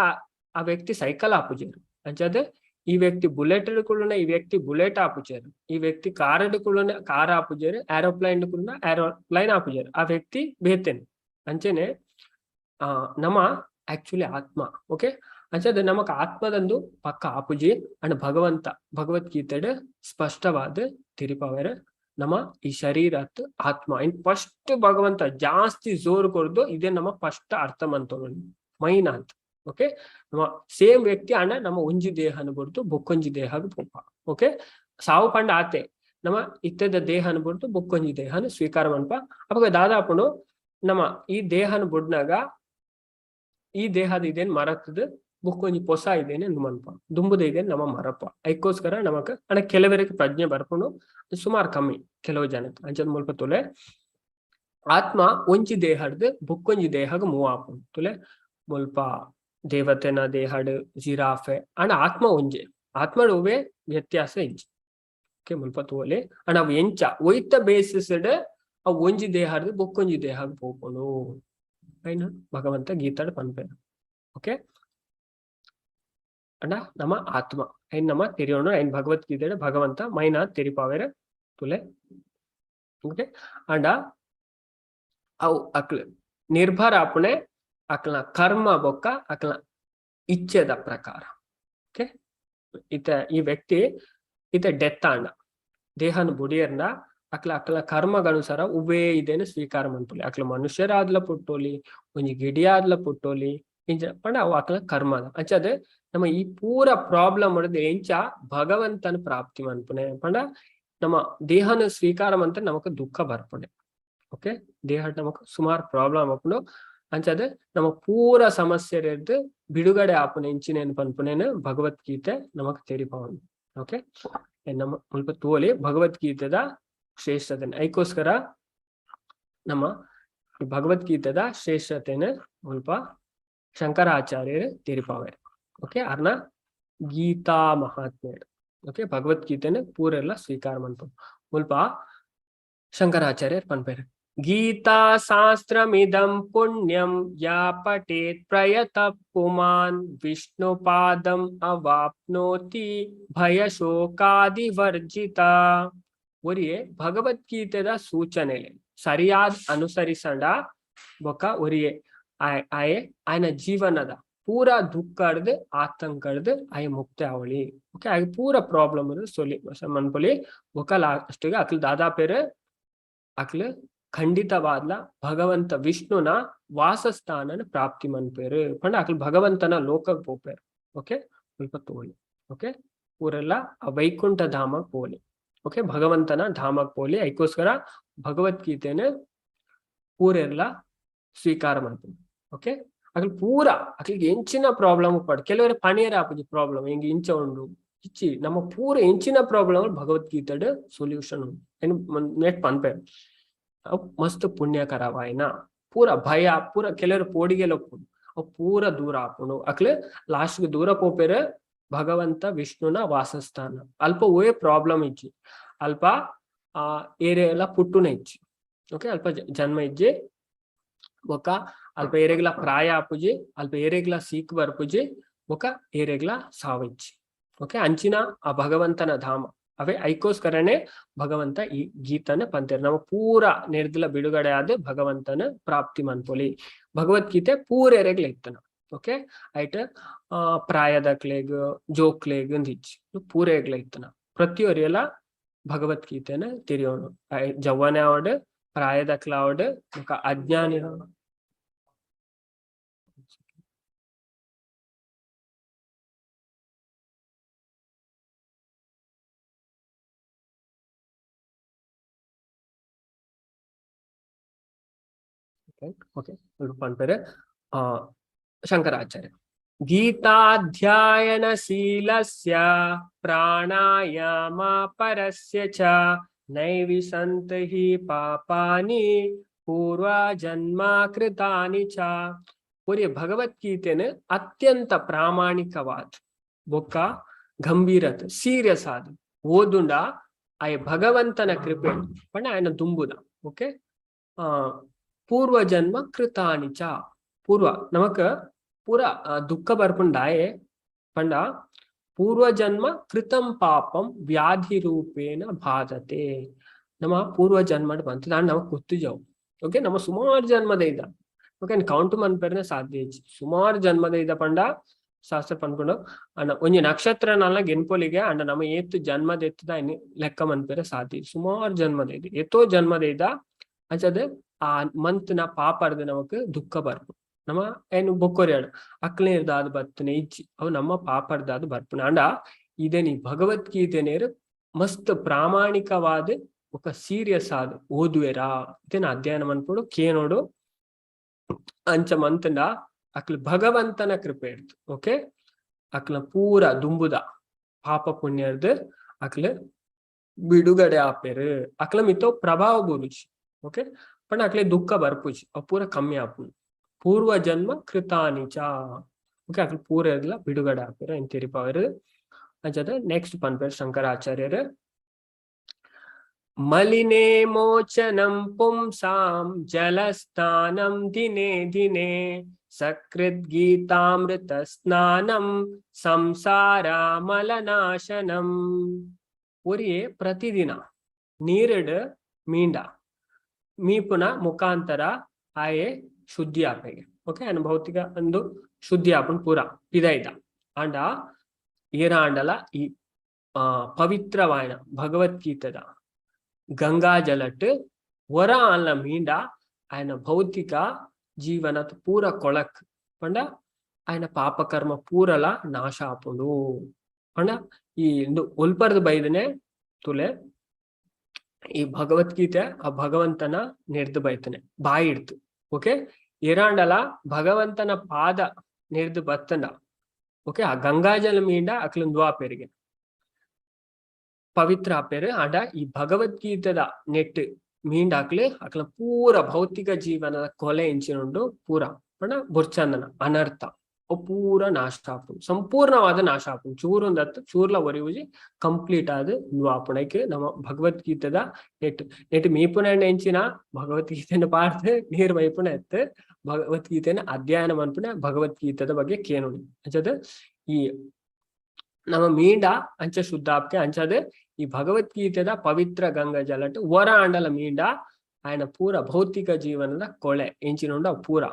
ಆ ವ್ಯಕ್ತಿ ಸೈಕಲ್ ಆಪುಜೆರ್. ಅಂಚಾದ್ ಈ ವ್ಯಕ್ತಿ ಬುಲೆಟ್ ಕುಳ್ಳುನ, ಈ ವ್ಯಕ್ತಿ ಬುಲೆಟ್ ಆಪುಜೆರ್. ಈ ವ್ಯಕ್ತಿ ಕಾರ್ ಕುಳ್ಳುನ, ಕಾರ್ ಆಪುಜೆರ್. ಏರೋಪ್ಲೇನ್ ಕುಳ್ಳುನ, ಏರೋಪ್ಲೇನ್ ಆಪುಜೆರ್. ಆ ವ್ಯಕ್ತಿ ಬೇತೆನೆ. ಅಂಚೆನೆ ನಮ್ಮ ಆಕ್ಚುಲಿ ಆತ್ಮ. ಓಕೆ, ಅಂಚಾದ್ ನಮಕ್ ಆತ್ಮದಂದು ಪಕ್ಕ ಆಪುಜಿ. ಅಂಡ್ ಭಗವಂತ ಭಗವದ್ಗೀತೆಡ್ ಸ್ಪಷ್ಟವಾದ ತೆರಿಪಾವೆರ್, ನಮ್ಮ ಈ ಶರೀರ ಆತ್ಮ. ಇನ್ ಫಸ್ಟ್ ಭಗವಂತ ಜಾಸ್ತಿ ಜೋರು ಕೊರ್ದು ಇದೇ ನಮ್ಮ ಫಸ್ಟ್ ಅರ್ಥ ಮಂತೊನೊಲಿ ಮೈನ್ ಅಂತ. ಓಕೆ, ನಮ್ಮ ಸೇಮ್ ವ್ಯಕ್ತಿ, ಅಣ್ಣ ನಮ್ಮ ಒಂಜಿ ದೇಹನ ಬುಡ್ದು ಬೊಕ್ಕೊಂಜಿ ದೇಹಗ್ ಪೋಪ. ಓಕೆ, ಸಾವು ಪಂಡ ಆತೆ, ನಮ್ಮ ಇತ್ತದ ದೇಹನ ಬುಡ್ದು ಬೊಕ್ಕೊಂಜಿ ದೇಹನ ಸ್ವೀಕಾರ ಮನ್ಪ. ಅಪಗ ದಾದಾಪುಂಡು? ನಮ್ಮ ಈ ದೇಹನ ಬುಡ್ನಾಗ ಈ ದೇಹದ ಇದೇನ್ ಮರತದ ಬೊಕ್ಕೊಂಜಿ ಪೊಸ ಇದೇನೆ ಮನ್ಪ. ದುಂಬುದ ಇದೇನ್ ನಮ್ಮ ಮರಪ. ಐಕ್ಕೋಸ್ಕರ ನಮಕ್ ಅಣ್ಣ ಕೆಲವರಿಗೆ ಪ್ರಜ್ಞೆ ಬರ್ಪುಂಡು, ಸುಮಾರು ಕಮ್ಮಿ ಕೆಲವು ಜನಕ್ಕೆ. ಅಂಚದ ಮುಲ್ಪ ತುಲೆ, ಆತ್ಮ ಒಂಜಿ ದೇಹಡ್ದು ಬೊಕ್ಕೊಂಜಿ ದೇಹಗ್ ಮೂವ್ ಆಪುಂಡು. ತುಲೆ, ಮುಲ್ಪ ದೇವತೆನ ದೇಹಡ್ ಜಿರಾಫೆ, ಅಂಡ ಆತ್ಮ ಒಂಜೆ. ಆತ್ಮಡ್ ಒವ್ವೆ ವ್ಯತ್ಯಾಸ ಇಜ್ಜಿ. ಓಕೆ, ಮುಲ್ಪ ತೂವೊಲಿ. ಅಂಡ ಅವು ಎಂಚ, ಒಯ್ತ ಬೇಸಿಸ್ ಅವು ಒಂಜಿ ದೇಹಡ್ದು ಬೊಕ್ಕೊಂಜಿ ದೇಹಗ್ ಪೋಪುಂಡು, ಐನ ಭಗವಂತ ಗೀತಾಡ್ ಪನ್ಪೆರ್. ಓಕೆ, ಅಂಡ ನಮ್ಮ ಆತ್ಮ ಐನ್ ನಮ್ಮ ತೆರಿಯೋಣ. ಐನ್ ಭಗವದ್ಗೀತೆ ಭಗವಂತ ಮೈನಾ ತೆರಿಪಾವೆರ್ ತುಲೆ. ಓಕೆ, ಅಂಡ ಅವು ಅಕ್ಲ್ ನಿರ್ಭರ ಆಪುಣೆ ಅಕ್ಲ್ನ ಕರ್ಮ ಬೊಕ್ಕ ಅಕ್ಲ್ನ ಇಚ್ಛೆದ ಪ್ರಕಾರ. ಓಕೆ, ಇತ ಈ ವ್ಯಕ್ತಿ ಇತ ಡೆತ್ ಆಂಡ, ದೇಹನ ಬುಡಿಯರ್ನ, ಅಕ್ಲ ಅಕ್ಲ ಕರ್ಮಗನುಸಾರ ಉವ್ವೇ ಇದೇನು ಸ್ವೀಕಾರ ಮನ್ಪೊಲಿ. ಅಕ್ಲ ಮನುಷ್ಯರಾದ್ಲ ಪುಟ್ಟೋಲಿ, ಒಂಜಿ ಗಿಡಿಯಾದ್ಲ ಪುಟ್ಟೋಲಿ, ಇಂಚ ಪಂಡ ಅವು ಅಕ್ಲ ಕರ್ಮ. ಅಂಚಾದ್ ನಮ್ಮ ಈ ಪೂರ ಪ್ರಾಬ್ಲಮ್ ಹೊಡೆದು ಎಂಚ ಭಗವಂತನ ಪ್ರಾಪ್ತಿ ಮನ್ಪುನೆ ಪಂಡ, ನಮ್ಮ ದೇಹನ ಸ್ವೀಕಾರ ಮಂತ ನಮಕ್ ದುಃಖ ಬರ್ಪುಂಡೆ. ಓಕೆ, ದೇಹ ನಮಕ್ ಸುಮಾರು ಪ್ರಾಬ್ಲಮ್ ಆಪುಂಡು. ಅಂಚಾದ್ ನಮ್ಮ ಪೂರ ಸಮಸ್ಯೆ ಬಿಡುಗಡೆ ಆಪುನೆ ಇಂಚಿನೇನು ಪನ್ಪುನೇನು ಭಗವದ್ಗೀತೆ ನಮಕ್ ತೆರಿಪಾವುಂಡು. ಓಕೆ, ನಮ್ಮ ಮುಲ್ಪ ತೂವೊಲಿ ಭಗವದ್ಗೀತೆದ ಶ್ರೇಷ್ಠತೆ. ಐಕೋಸ್ಕರ ನಮ್ಮ ಭಗವದ್ಗೀತೆದ ಶ್ರೇಷ್ಠತೆನ ಮುಲ್ಪ ಶಂಕರಾಚಾರ್ಯರು ತೆರಿಪಾವೆರ್. ಓಕೆ, ಅರ್ನ ಗೀತಾ ಮಹಾತ್ಮೆ. ಓಕೆ, ಭಗವದ್ಗೀತೆನ ಪೂರೆಲ್ಲ ಸ್ವೀಕಾರ ಮನ್ಪು. ಮುಲ್ಪ ಶಂಕರಾಚಾರ್ಯರ್ ಪನ್ಪೆರ್, ಗೀತಾ ಶಾಸ್ತ್ರಮಿದಂ ಪುಣ್ಯಂ ಯಾ ಪಠೇತ್ ಪ್ರಯತ ಪುಮಾನ್ ವಿಷ್ಣು ಪಾದಂ ಅವಾಪ್ನೋತಿ ಭಯ ಶೋಕಾದಿ ವರ್ಜಿತ. ಒರಿಯೆ ಭಗವದ್ಗೀತೆದ ಸೂಚನೆ ಸರಿಯಾದ ಅನುಸರಿಸಂಡ ಬೊಕ ಒರಿಯೆ ಆಯೆ ಆಯನ ಜೀವನದ ಪೂರಾ ದುಃಖಡ್ದು ಆತಂಕಡ್ದು ಆಯೆ ಮುಕ್ತಿ ಆವಳಿ. ಓಕೆ, ಆಯೆ ಪೂರ ಪ್ರಾಬ್ಲಮ್ ಸೊಲಿ ಮನ್ಪೊಲಿ. ಬೊಕ ಲಾಸ್ಟ್ ಅಕ್ಲು ದಾದಾಪೇರು ಅಕ್ಲು ಖಂಡಿತವಾದ್ಲ ಭಗವಂತ ವಿಷ್ಣುನ ವಾಸಸ್ಥಾನನ ಪ್ರಾಪ್ತಿ ಮನ್ಪೇರು ಪಂಡ ಅಕ್ಲು ಭಗವಂತನ ಲೋಕಕ್ಕೆ ಪೋಪೇರು. ಓಕೆ, ಸ್ವಲ್ಪ ತೋಲಿ. ಓಕೆ, ಊರೆಲ್ಲ ಆ ವೈಕುಂಠ ಧಾಮಕ್ಕೆ ಪೋಲಿ. ಓಕೆ, ಭಗವಂತನ ಧಾಮಕ್ಕೆ ಪೋಲಿ. ಐಕೋಸ್ಕರ ಭಗವದ್ಗೀತೆನ ಪೂರೆಲ್ಲ ಸ್ವೀಕಾರ ಮನ್ಪುಂಡು. ಓಕೆ, ಅಕ್ಲು ಪೂರ ಅಕ್ಲಿಗೆ ಎಂಚಿನ ಪ್ರಾಬ್ಲಮ್ ಪಡ್ ಕೆಲವರು ಪಣಿಯರ ಆಪುಜಿ ಪ್ರಾಬ್ಲಮ್ ಹಿಂಗೆ ಇಂಚ ಉಂಡು ಇಚ್ಚಿ. ನಮ್ಮ ಪೂರ ಎಂಚಿನ ಪ್ರಾಬ್ಲಮ್ ಭಗವದ್ಗೀತೆಡ್ ಸೊಲ್ಯೂಷನ್ ಉಂಡು. ನೆಟ್ ಪನ್ಪೆ, ಅವು ಮಸ್ತ್ ಪುಣ್ಯಕರವಾಯಿನ. ಪೂರ ಭಯ ಪೂರ ಕೆಲವರು ಪೋಡಿಗೆಲ ಉಪ್ಪುಂಡು, ಅವು ಪೂರ ದೂರ ಆಪುಂಡು. ಅಕ್ಲೆ ಲಾಸ್ಟ್ ದೂರ ಪೋಪೆರೆ ಭಗವಂತ ವಿಷ್ಣುನ ವಾಸಸ್ಥಾನ. ಅಲ್ಪ ಓಯೆ ಪ್ರಾಬ್ಲಮ್ ಇಜ್ಜಿ. ಅಲ್ಪ ಆ ಏರಿಯಾ ಎಲ್ಲ ಪುಟ್ಟುನ ಇಜ್ಜಿ. ಓಕೆ, ಅಲ್ಪ ಜನ್ಮ ಇಜ್ಜಿ. ಬೊಕ್ಕ ಅಲ್ಪ ಏರೆಗ್ಲ ಪ್ರಾಯ ಆಪುಜಿ, ಅಲ್ಪ ಏರೆಗ್ಲ ಸೀಕ್ ಬರ್ಪುಜಿ, ಬೊಕ್ಕ ಏರೆಗ್ಲ ಸಾವು ಇಜ್ಜಿ. ಓಕೆ, ಅಂಚಿನ ಆ ಭಗವಂತನ ಧಾಮ. ಅವೇ ಐಕೋಸ್ಕರನೇ ಭಗವಂತ ಈ ಗೀತನ ಪಂತೇರ್. ನಮ್ಮ ಪೂರ ನಿರ್ದಲ ಬಿಡುಗಡೆ ಆದ ಭಗವಂತನ ಪ್ರಾಪ್ತಿ ಮನ್ಪೊಲಿ. ಭಗವದ್ಗೀತೆ ಪೂರೆರೆಗ್ಲ ಇತ್ತನ. ಓಕೆ, ಐಟ್ ಪ್ರಾಯದಕ್ಲೆಗ್ ಜೋಕ್ಲೆಗ್ ಅಂದಿಜ್ಜಿ, ಪೂರೆಗ್ಲ ಇತ್ತನ. ಪ್ರತಿಯೊರಿಯಲ ಭಗವದ್ಗೀತೆನ ತಿರಿಯೋಣ. ಜವ್ವನೆ ಆವಡ್, ಪ್ರಾಯದಕ್ಲಾವಡ್, ಬೊಕ ಅಜ್ಞಾನಿ. ಓಕೆ, ಪನ್ಪೆರ್ ಶಂಕರಾಚಾರ್ಯ. ಗೀತಾಧ್ಯಯನಶೀಲಸ್ಯ ಪ್ರಾಣಾಯಾಮ ಪರಸ್ಯ ಚ ನೈವಿಸಂತ ಹಿ ಪಾಪಾನಿ ಪೂರ್ವ ಜನ್ಮ ಕೃತಾನಿ ಚ. ಒರಿ ಭಗವದ್ಗೀತೆನ ಅತ್ಯಂತ ಪ್ರಾಮಾಣಿಕವಾದ ಬೊಕ್ಕ ಗಂಭೀರತ್ ಸೀರಿಯಸ್ ಆದ ಓದುಂಡ ಆಯ ಭಗವಂತನ ಕೃಪೆ ಪಂಡ ಆಯನ ದುಂಬುದ. ಓಕೆ, ಪೂರ್ವ ಜನ್ಮ ಕೃತಾನಿ ಚ, ಪೂರ್ವ ನಮಕ್ ಪೂರ ದುಃಖ ಬರ್ಪುಂಡಾಯೆ ಪಂಡ ಪೂರ್ವ ಜನ್ಮ ಕೃತಂ ಪಾಪಂ ವ್ಯಾಧಿ ರೂಪೇಣ ಬಾಧತೆ. ನಮ್ಮ ಪೂರ್ವ ಜನ್ಮಡ್ ಬಂತು ದಾಂಡ ನಮಕ್ ಗೊತ್ತಿಜವು. ಓಕೆ, ನಮ್ಮ ಸುಮಾರು ಜನ್ಮದ ಇದ್ದ. ಓಕೆ, ಕೌಂಟ್ ಮನ್ಪೆರ್ನೆ ಸಾಧ್ಯ ಇಜ್ಜಿ. ಸುಮಾರು ಜನ್ಮದ ಇದ್ದ ಪಂಡ ಶಾಸ್ತ್ರ ಪನ್ಪುಂಡು ಅಂಡ ಒಂಜಿ ನಕ್ಷತ್ರನಲ್ಲ ಗೆನ್ಪೊಲಿಗೆ ಅಂಡ ನಮ್ಮ ಏತ್ ಜನ್ಮದ ಎತ್ತದ ಲೆಕ್ಕ ಮನ್ಪೆರೆ ಸಾಧ್ಯ. ಸುಮಾರು ಜನ್ಮದ ಇದು, ಏತೋ ಜನ್ಮದ ಇದ್ದ. ಅಂಚದ ಆ ಮಂತ್ನ ಪಾಪರ್ದು ನಮಕ್ ದುಃಖ ಬರ್ಪು. ನಮ್ಮ ಏನು ಬೊಕ್ಕೊರಿಯಾಡು ಅಕ್ಲೇರ್ದಾದ್ ಬತ್ತನೆ ಇಜ್ಜಿ, ಅವು ನಮ್ಮ ಪಾಪರ್ದಾದ್ ಬರ್ಪುನ. ಅಂಡ ಇದೇನಿ ಭಗವದ್ಗೀತೆ ನೇರು ಮಸ್ತ್ ಪ್ರಾಮಾಣಿಕವಾದ ఒక ಸೀರಿಯಸ್ ಆದ್ ಓದುವೆರಾ, ಇದೇನ ಅಧ್ಯಯನ ಮನ್ಪುಡು ಕೇನೋಡು ಅಂಚ ಮಂತಂಡ ಅಕ್ಲು ಭಗವಂತನ ಕೃಪೆ ಇರ್ತು. ಓಕೆ, ಅಕ್ಲ ಪೂರ ದುಂಬುದ ಪಾಪ ಪುಣ್ಯರ್ದು ಅಕ್ಲು ಬಿಡುಗಡೆ ಆಪೇರು. ಅಕ್ಲ ಮಿತ್ತೋ ಪ್ರಭಾವ ಬೂರುಜಿ. ಓಕೆ, ಪಂಡ ಅಕ್ಲೆ ದುಃಖ ಬರ್ಪುಜಿ, ಅವು ಪೂರ ಕಮ್ಮಿ ಆಪುಂಡು. ಪೂರ್ವ ಜನ್ಮ ಕೃತಾನಿ ಚ. ಓಕೆ, ಅಕ್ಲು ಪೂರ ಇರ್ಲ ಬಿಡುಗಡೆ ಆಪೇರು ಏನ್ ತೆರಿಪಾವೆರ್. ಅಂಚದ ನೆಕ್ಸ್ಟ್ ಪನ್ಪೇರ್ ಶಂಕರಾಚಾರ್ಯರು. ಮಲಿನೇ ಮೋಚನಂ ಪುಂಸಾಂ ಜಲಸ್ಥಾನಂ ದಿನೇ ದಿನೇ ಸಕೃದ್ ಗೀತಾಮೃತ ಸ್ನಾನಂ ಸಂಸಾರ ಮಲನಾಶನಂ. ಒರಿಯೇ ಪ್ರತಿದಿನ ನೀರಿಡ್ ಮೀಂಡ ಮೀಪುನ ಮುಖಾಂತರ ಆಯೆ ಶುದ್ಧಿ ಆಪೆಗೆ. ಓಕೆ, ಅನ್ ಭೌತಿಕ ಒಂದು ಶುದ್ಧಿ ಆಪುನ್ ಪೂರ ಪಿದೈದ. ಆಂಡ ಏರಾಂಡಲ ಈ ಪವಿತ್ರವಾಯನ ಭಗವದ್ಗೀತೆದ ಗಂಗಾ ಜಲಟ್ ಒರ ಆನ್ಲ ಮೀಂಡ ಆಯನ ಭೌತಿಕ ಜೀವನ ಪೂರ ಕೊಳಕ್ ಪಂಡ ಆಯನ ಪಾಪಕರ್ಮ ಪೂರಲ ನಾಶ ಆಪುಂಡು. ಪಂಡ ಈ ಇಂದು ಒಲ್ಪರ್ದು ಬೈದನೆ ತುಲೆ, ಈ ಭಗವದ್ಗೀತೆ ಆ ಭಗವಂತನ ನೆರ್ದು ಬೈತನೆ ಬಾಯಿ ಇಡ್ತು. ಓಕೆ, ಏರಾಂಡಲ ಭಗವಂತನ ಪಾದ ನೆರ್ದು ಬತ್ತಂಡ. ಓಕೆ, ಆ ಗಂಗಾಜಲ ಮೀಂಡ ಅಕ್ಲು ದ್ವಾಪೆರಿಗೆ ಪವಿತ್ರ ಆಪೇರು. ಆಂಡ ಈ ಭಗವದ್ಗೀತೆದ ನೆಟ್ ಮೀಂಡಾಕ್ಲೆ ಅಕ್ಲ ಪೂರ ಭೌತಿಕ ಜೀವನದ ಕೊಲೆ ಇಂಚಿನುಂಡು ಪೂರ ಪಂಡ ಬೊರ್ಚಂದನ ಅನರ್ಥ ಅವು ಪೂರ ನಾಶ ಆಪುಂಡು, ಸಂಪೂರ್ಣವಾದ ನಾಶ ಆಪುಂಡು. ಚೂರೊಂದತ್ತು ಚೂರ್ಲ ಒರಿವುಜಿ, ಕಂಪ್ಲೀಟ್ ಆದ್ ಆಪುಂಡು. ಐಕ್ ನಮ್ಮ ಭಗವದ್ಗೀತೆದ ನೆಟ್ ನೆಟ್ ಮೀಪುನ ಎಂಚಿನ ಭಗವದ್ಗೀತೆನ ಪಾಡ್ದ್ ನೀರ್ ಮೈಪುನ ಎತ್ತು ಭಗವದ್ಗೀತೆನ ಅಧ್ಯಯನ ಮನ್ಪುನ ಭಗವದ್ಗೀತೆದ ಬಗ್ಗೆ ಕೇನುನಿ. ಅಂಚದ ಈ ನಮ್ಮ ಮೀಂಡ ಅಂಚ ಶುದ್ಧ ಆಪ್ಕೆ. ಅಂಚದ ಈ ಭಗವದ್ಗೀತೆದ ಪವಿತ್ರ ಗಂಗಾ ಜಲಟ್ ಒರ ಆಂಡಲ ಮೀಂಡ ಆಯನ ಪೂರ ಭೌತಿಕ ಜೀವನದ ಕೊಳೆ ಎಂಚಿನುಂಡ ಪೂರ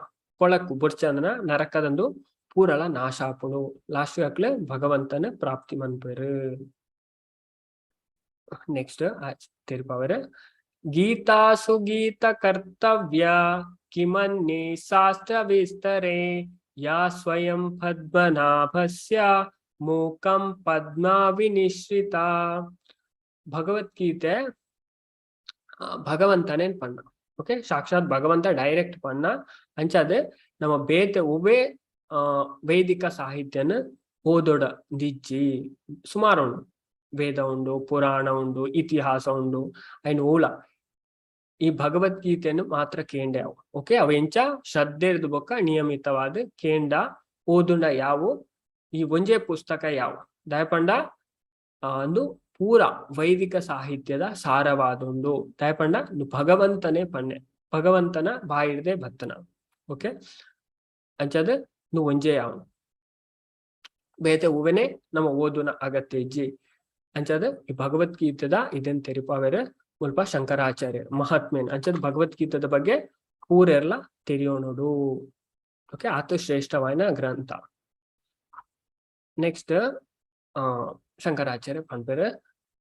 ಕೊಳಕು ಬೊಡ್ಚಂದನ ನರಕದಂದು ಪೂರಲ ನಾಶ ಆಪುಂಡು. ಲಾಸ್ಟ್ ಅಕ್ಲೆ ಭಗವಂತನ ಪ್ರಾಪ್ತಿ ಮನ್ಪೆರು. ನೆಕ್ಸ್ಟ್ ತೆರಿಪಾವೆರ್. ಗೀತಾಸು ಗೀತ ಕರ್ತವ್ಯ ಕಿಮನ್ಯೇ ಶಾಸ್ತ್ರ ವಿಸ್ತರೆ ಯಾ ಸ್ವಯಂ ಪದ್ಮನಾಭಸ್ಯ ಮೂಕಂ ಪದ್ಮ ವಿನಿಶ್ರಿತ. ಭಗವದ್ಗೀತೆ ಭಗವಂತನೇ ಪಣ್ಣ. ಓಕೆ, ಸಾಕ್ಷಾತ್ ಭಗವಂತ ಡೈರೆಕ್ಟ್ ಪಣ್ಣ. ಅಂಚಾದ ನಮ್ಮ ಬೇತೆ ಉಬೆ ವೈದಿಕ ಸಾಹಿತ್ಯನ ಓದೊಡ ದಿಜ್ಜಿ. ಸುಮಾರು ಉಂಡು, ವೇದ ಉಂಡು, ಪುರಾಣ ಉಂಡು, ಇತಿಹಾಸ ಉಂಡು, ಐನ್ ಓಲ ಈ ಭಗವದ್ಗೀತೆಯನ್ನು ಮಾತ್ರ ಕೇಂಡ ಅವು. ಓಕೆ, ಅವು ಎಂಚ ಶ್ರದ್ಧೆರ್ದು ಬೊಕ್ಕ ನಿಯಮಿತವಾದ ಕೇಂಡ ಓದುಂಡ ಯಾವು ಈ ಒಂಜೇ ಪುಸ್ತಕ ಯಾವು ದಯಪಂಡ ಅಂದು ಪೂರ ವೈದಿಕ ಸಾಹಿತ್ಯದ ಸಾರವಾದುಂಡು. ದಯಪಂಡ ಭಗವಂತನೇ ಪನ್ನೆ, ಭಗವಂತನ ಬಾಯಿಡ್ದೆ ಭತ್ತನ. ಓಕೆ, ಅಂಚದ ನು ಒಂಜೇ ಯಾವನು ಬೇತೆ ಹೂವೆನೆ ನಮ್ಮ ಓದುನ ಅಗತ್ಯ ಇಜ್ಜಿ. ಅಂಚಾದ ಈ ಭಗವದ್ಗೀತೆದ ಇದನ್ ತೆರಿಪಾವೆರ್ ಮುಲ್ಪ ಶಂಕರಾಚಾರ್ಯರ್ ಮಹಾತ್ಮೇನ್. ಅಂಚಾದ ಭಗವದ್ಗೀತೆದ ಬಗ್ಗೆ ಪೂರೆರ್ಲ ತೆರಿಯೋಣಡು. ಓಕೆ, ಆತ ಶ್ರೇಷ್ಠವಾಯಿನ ಗ್ರಂಥ. ನೆಕ್ಸ್ಟ್ ಶಂಕರಾಚಾರ್ಯ ಪನ್ಪೆರ್,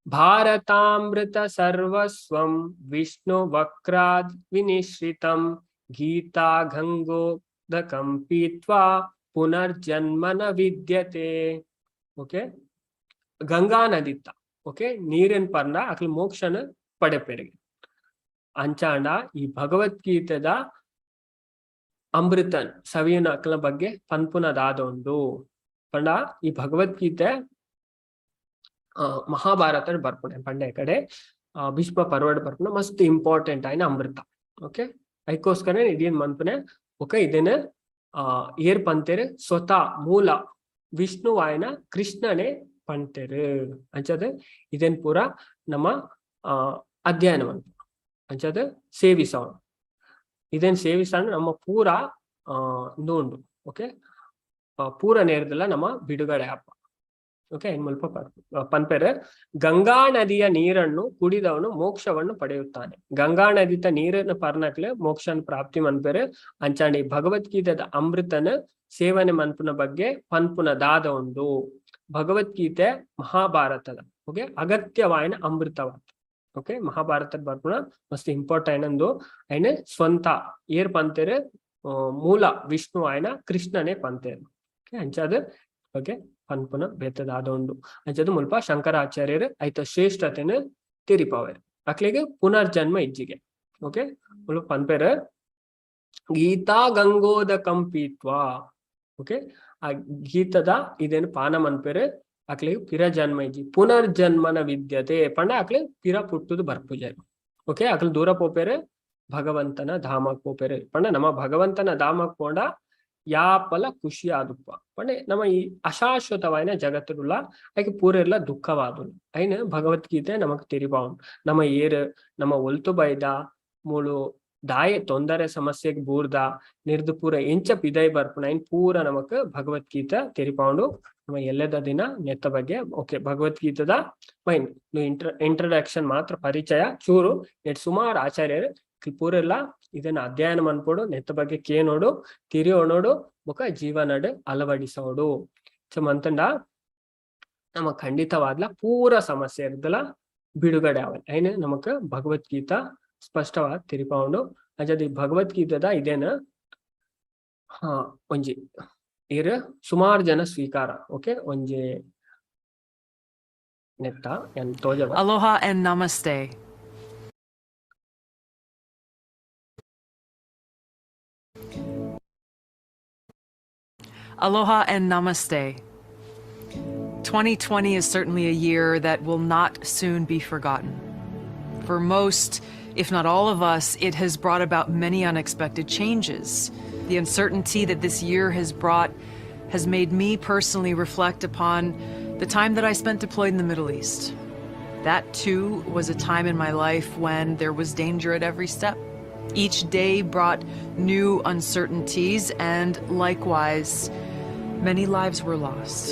ಭಾರತಾಮೃತ ಸರ್ವಸ್ವಂ ವಿಷ್ಣು ವಕ್ರಾದ್ ವಿನಿಶ್ರಿತಂ ಗೀತಾ ಗಂಗೋದಕಂ ಪೀತ್ವಾ ಪುನರ್ಜನ್ಮ ನ ವಿದ್ಯತೆ. ಓಕೆ, ಗಂಗಾ ನದಿತ್ತ, ಓಕೆ, ನೀರಿನ ಪರ್ನ ಅಕ್ಲು ಮೋಕ್ಷನ ಪಡೆಪೆರಿಗೆ. ಅಂಚಾಂಡ ಈ ಭಗವದ್ಗೀತೆದ ಅಮೃತನ್ ಸವಿಯನ ಅಕ್ಲ ಬಗ್ಗೆ ಪನ್ಪುನದಾದ ಉಂಡು ಪಂಡ ಈ ಭಗವದ್ಗೀತೆ ಮಹಾಭಾರತ ಬರ್ಪುಣೆ ಪಂಡೆ ಕಡೆ ಭೀಷ್ಮ ಪರ್ವಡ್ ಬರ್ಪುಣ ಮಸ್ತ್ ಇಂಪಾರ್ಟೆಂಟ್ ಆಯ್ನ ಅಮೃತ. ಓಕೆ, ಅದಕ್ಕೋಸ್ಕರ ಇದೇನ್ ಮನ್ಪುನೆ. ಓಕೆ, ಇದನ್ನ ಏರ್ ಪಂತೇರು? ಸ್ವತಃ ಮೂಲ ವಿಷ್ಣುವಾಯನ ಕೃಷ್ಣನೇ ಪಂತೇರು. ಅಂಚದ ಇದನ್ ಪೂರ ನಮ್ಮ ಅಧ್ಯಯನ ಮನ್ಪು. ಅಂಚದ ಸೇವಿಸೋಣ, ಇದನ್ ಸೇವಿಸೋಣ ನಮ್ಮ ಪೂರ ಉಂಡು. ಓಕೆ, ಪೂರ ನೇರದಲ್ಲ ನಮ್ಮ ಬಿಡುಗಡೆ ಅಪ್ಪ. ಓಕೆ, ಇನ್ ಮುಲ್ಪ ಪನ್ಪೆರ್, ಗಂಗಾ ನದಿಯ ನೀರನ್ನು ಕುಡಿದವನು ಮೋಕ್ಷವನ್ನು ಪಡೆಯುತ್ತಾನೆ. ಗಂಗಾ ನದಿತ ನೀರನ್ನು ಪರ್ನಕ್ಲೆ ಮೋಕ್ಷನ ಪ್ರಾಪ್ತಿ ಮನ್ಪೆರ್. ಅಂಚಾಂಡಿ ಭಗವದ್ಗೀತೆದ ಅಮೃತನ ಸೇವನೆ ಮನ್ಪುನ ಬಗ್ಗೆ ಪನ್ಪುನ ದಾದ ಉಂಡು. ಭಗವದ್ಗೀತೆ ಮಹಾಭಾರತದ, ಓಕೆ, ಅಗತ್ಯವಾಯಿನ ಅಮೃತವಾದ. ಓಕೆ, ಮಹಾಭಾರತದ ಬರ್ಪುನ ಮಸ್ತ್ ಇಂಪಾರ್ಟೆಂಟ್ ಅಂದು ಐನ ಸ್ವಂತ ಏರ್ ಪಂತೇರು? ಮೂಲ ವಿಷ್ಣು ಆಯ್ನ ಕೃಷ್ಣನೇ ಪಂತೇರು. ಓಕೆ, ಅಂಚಾದ ಬಗ್ಗೆ ಪನ್ಪುನ ಬೇತದಾದ ಉಂಡು. ಅಂಚದ ಮುಲ್ಪ ಶಂಕರಾಚಾರ್ಯರು ಐತ ಶ್ರೇಷ್ಠತೆನ ತೆರಿಪಾವೆರ್. ಅಕ್ಲೆಗ್ ಪುನರ್ಜನ್ಮ ಇಜ್ಜಿಗೆ. ಓಕೆ, ಮುಲ್ಪ ಪನ್ಪೆರ್, ಗೀತಾ ಗಂಗೋದಕಂ ಪೀತ್ವಾ. ಓಕೆ, ಆ ಗೀತದ ಇದೇನು ಪಾನ ಮನ್ಪೆರ್, ಅಕ್ಲೆಗ್ ಪಿರ ಜನ್ಮ ಇಜ್ಜಿ. ಪುನರ್ಜನ್ಮನ ವಿದ್ಯತೆ ಪಂಡ ಅಕ್ಲೆ ಪಿರ ಪುಟ್ಟುದು ಬರ್ಪುಜೆರ್. ಓಕೆ, ಅಕ್ಲು ದೂರ ಪೋಪೆರ್, ಭಗವಂತನ ಧಾಮಕ್ ಪೋಪೆರ್. ಪಂಡ ನಮ್ಮ ಭಗವಂತನ ಧಾಮಕ್ ಪೋಂಡ ಯಾಪಲ ಖುಷಿ ಆದುಪ್ಪ. ಪಂಡೆ ನಮ್ಮ ಈ ಅಶಾಶ್ವತವಾಯಿನ ಜಗತ್ತುಡುಲ್ಲ ಐಕ್ ಪೂರೆರ್ಲ ದುಃಖವಾದುಲ್ಲ. ಐನ ಭಗವದ್ಗೀತೆ ನಮಕ್ ತೆರಿಪಾವುಂಡು. ನಮ್ಮ ಏರ್ ನಮ್ಮ ಒಲ್ತು ಬೈದ, ಮೂಲು ದಾಯೆ ತೊಂದರೆ ಸಮಸ್ಯೆಗ್ ಬೂರ್ದ, ನಿರ್ದು ಪೂರ ಎಂಚ ಪಿದೈ ಬರ್ಪುನ, ಐನ್ ಪೂರ ನಮಕ್ ಭಗವದ್ಗೀತೆ ತೆರಿಪಾವುಂಡು. ನಮ್ಮ ಎಲ್ಲದ ದಿನ ನೆತ್ತ ಬಗ್ಗೆ, ಓಕೆ, ಭಗವದ್ಗೀತೆದ ಮೈನ್ ಇಂಟ್ರಡಕ್ಷನ್ ಮಾತ್ರ, ಪರಿಚಯ ಚೂರು. ನೆಟ್ ಸುಮಾರು ಆಚಾರ್ಯರು ಪೂರೆಲ್ಲ ಇದನ್ನ ಅಧ್ಯಯನ ಮನ್ಪೊಡು, ನೆತ್ತ ಬಗ್ಗೆ ಕೇನೋಡು, ತಿರಿಯೋಣೋಡು, ಬೊಕ ಜೀವನಡ್ ಅಳವಡಿಸೋಡು. ಸೊ ಮಂತಂಡ ನಮ್ಮ ಖಂಡಿತವಾದ್ಲ ಪೂರ ಸಮಸ್ಯೆ ಇರ್ದಲ ಬಿಡುಗಡೆ ಅವಲ್. ಐನ್ ನಮಕ್ ಭಗವದ್ಗೀತಾ ಸ್ಪಷ್ಟವಾದ ತೆರಿಪಾವುಂಡು. ಅಂಚಾದ್ ಈ ಭಗವದ್ಗೀತೆದ ಇದೇನ ಒಂಜಿ ಇರ್ ಸುಮಾರು ಜನ ಸ್ವೀಕಾರ. ಓಕೆ, ಒಂಜಿ ನೆತ್ತ ಎನ್ ತೋಜವ. Aloha and namaste. Aloha and namaste. 2020 is certainly a year that will not soon be forgotten. For most, if not all of us, it has brought about many unexpected changes. The uncertainty that this year has brought has made me personally reflect upon the time that I spent deployed in the Middle East. That too was a time in my life when there was danger at every step. Each day brought new uncertainties, and likewise, many lives were lost.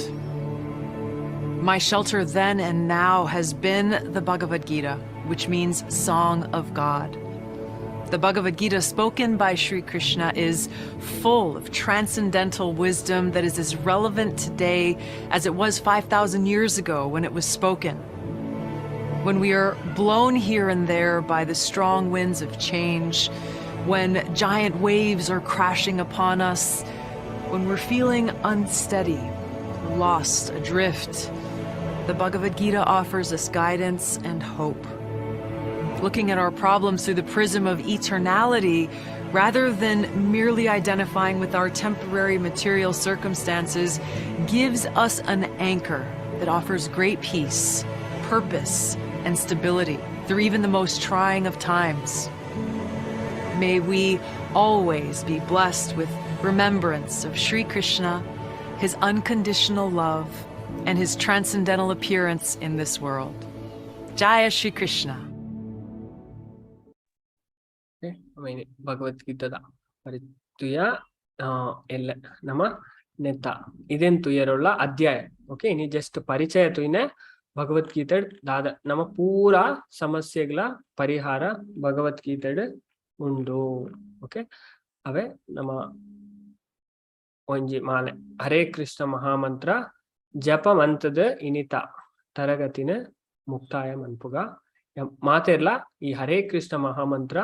My shelter then and now has been the Bhagavad Gita, which means Song of God. The Bhagavad Gita spoken by Sri Krishna is full of transcendental wisdom that is as relevant today as it was 5,000 years ago when it was spoken. When we are blown here and there by the strong winds of change, when giant waves are crashing upon us, when we're feeling unsteady, lost, adrift, the Bhagavad Gita offers us guidance and hope. Looking at our problems through the prism of eternality, rather than merely identifying with our temporary material circumstances, gives us an anchor that offers great peace, purpose, and stability through even the most trying of times. May we always be blessed with remembrance of Sri Krishna, his unconditional love, and his transcendental appearance in this world. Jaya Shri Krishna. ಭಗವದ್ಗೀತದ ಪರಿಚಯ ಎಲ್ಲ ನಮ್ಮ ನೆತ್ತ ಇದೇನ್ ತುಯರುಳ್ಳ ಅಧ್ಯಾಯ. Okay, ಇನಿ just ಪರಿಚಯ ತುಯ್ನೆ. ಭಗವದ್ಗೀತೆ ದಾದ ನಮ್ಮ ಪೂರಾ ಸಮಸ್ಯೆಗಳ ಪರಿಹಾರ ಭಗವದ್ಗೀತೆಡ್ ಉಂಡು. ಓಕೆ, ಅವೇ ನಮ್ಮ ಒಂಜಿ ಮಾಲೆ ಹರೇ ಕೃಷ್ಣ ಮಹಾಮಂತ್ರ ಜಪ ಮಂತದ ಇನಿತ ತರಗತಿನ ಮುಕ್ತಾಯ ಮನ್ಪುಗ. ಮಾತೆರ್ಲ ಈ ಹರೇ ಕೃಷ್ಣ ಮಹಾಮಂತ್ರ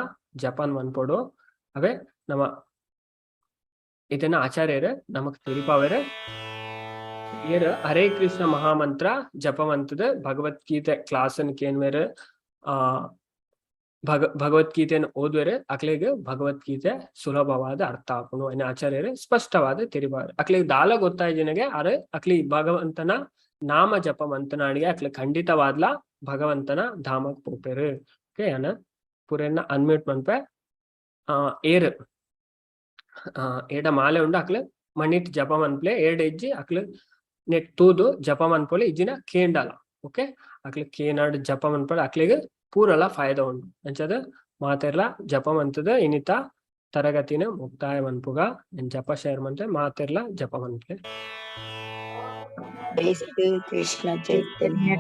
ಜಪನ್ ಮನ್ಪೊಡು. ಅವೇ ನಮ್ಮ ಇದನ್ನ ಆಚಾರ್ಯರು ನಮಕ್ ತೆರಿಪಾವೆರ್. ಏರ್ ಹರೇ ಕೃಷ್ಣ ಮಹಾಮಂತ್ರ ಜಪ ಮಂತದ ಭಗವದ್ಗೀತೆ ಕ್ಲಾಸ್ ಕೇನ್ವೆರ್, ಆ ಭಗವದ್ಗೀತೆಯನ್ನು ಓದುವೆರ್, ಅಕ್ಲೆಗ್ ಭಗವದ್ಗೀತೆ ಸುಲಭವಾದ ಅರ್ಥ ಆಪುಂಡು. ಅಯ್ನ ಆಚಾರ್ಯರು ಸ್ಪಷ್ಟವಾದ ತೆರಿಪಾವೆರ್. ಅಕ್ಲೆಗ್ ದಾಲ ಗೊತ್ತಾಯ್ಜಿನಗೆ ಅರೆ ಅಕ್ಲಿ ಭಗವಂತನ ನಾಮ ಜಪ ಮಂತನಾಡಿಗೆ ಅಕ್ಲೆ ಖಂಡಿತವಾದ್ಲ ಭಗವಂತನ ಧಾಮಕ್ ಪೋಪೆರ್. ಓಕೆ, ಯಾನ ಪೂರೆನ್ನ ಅನ್ಮ್ಯೂಟ್ ಮನ್ಪೆ. ಏರ್ ಏಡ ಮಾಲೆ ಉಂಡು ಅಕ್ಲೆ ಮಣಿಟ್ ಜಪ ಮನ್ಪ್ಲೆ. ಏಡ್ ಇಜ್ಜಿ ಅಕ್ಲೆ ನೆಟ್ ತೂದು ಜಪ ಮನ್ಪೊಲಿ, ಇಜ್ಜಿನ ಕೇಂಡಲ. ಓಕೆ, ಅಕ್ಲೆ ಕೇನಾಡ್ ಜಪ ಮನ್ಪೊಲಿ, ಅಕ್ಲೆಗ್ ಪೂರಲ ಫಾಯ್ದ ಉಂಡು. ಅಂಚಾದ ಮಾತೆರ್ಲ ಜಪ ಮಂತದ ಇನಿತ ತರಗತಿನ ಮುಕ್ತಾಯ ಮನ್ಪುಗ. ಜಪ ಶೇರ್ ಮಂತೆ, ಮಾತೆರ್ಲ ಜಪ ಮನ್ಪ್ಲೆ. ಜೈ ಶ್ರೀ ಕೃಷ್ಣ ಚೈತನ್ಯ.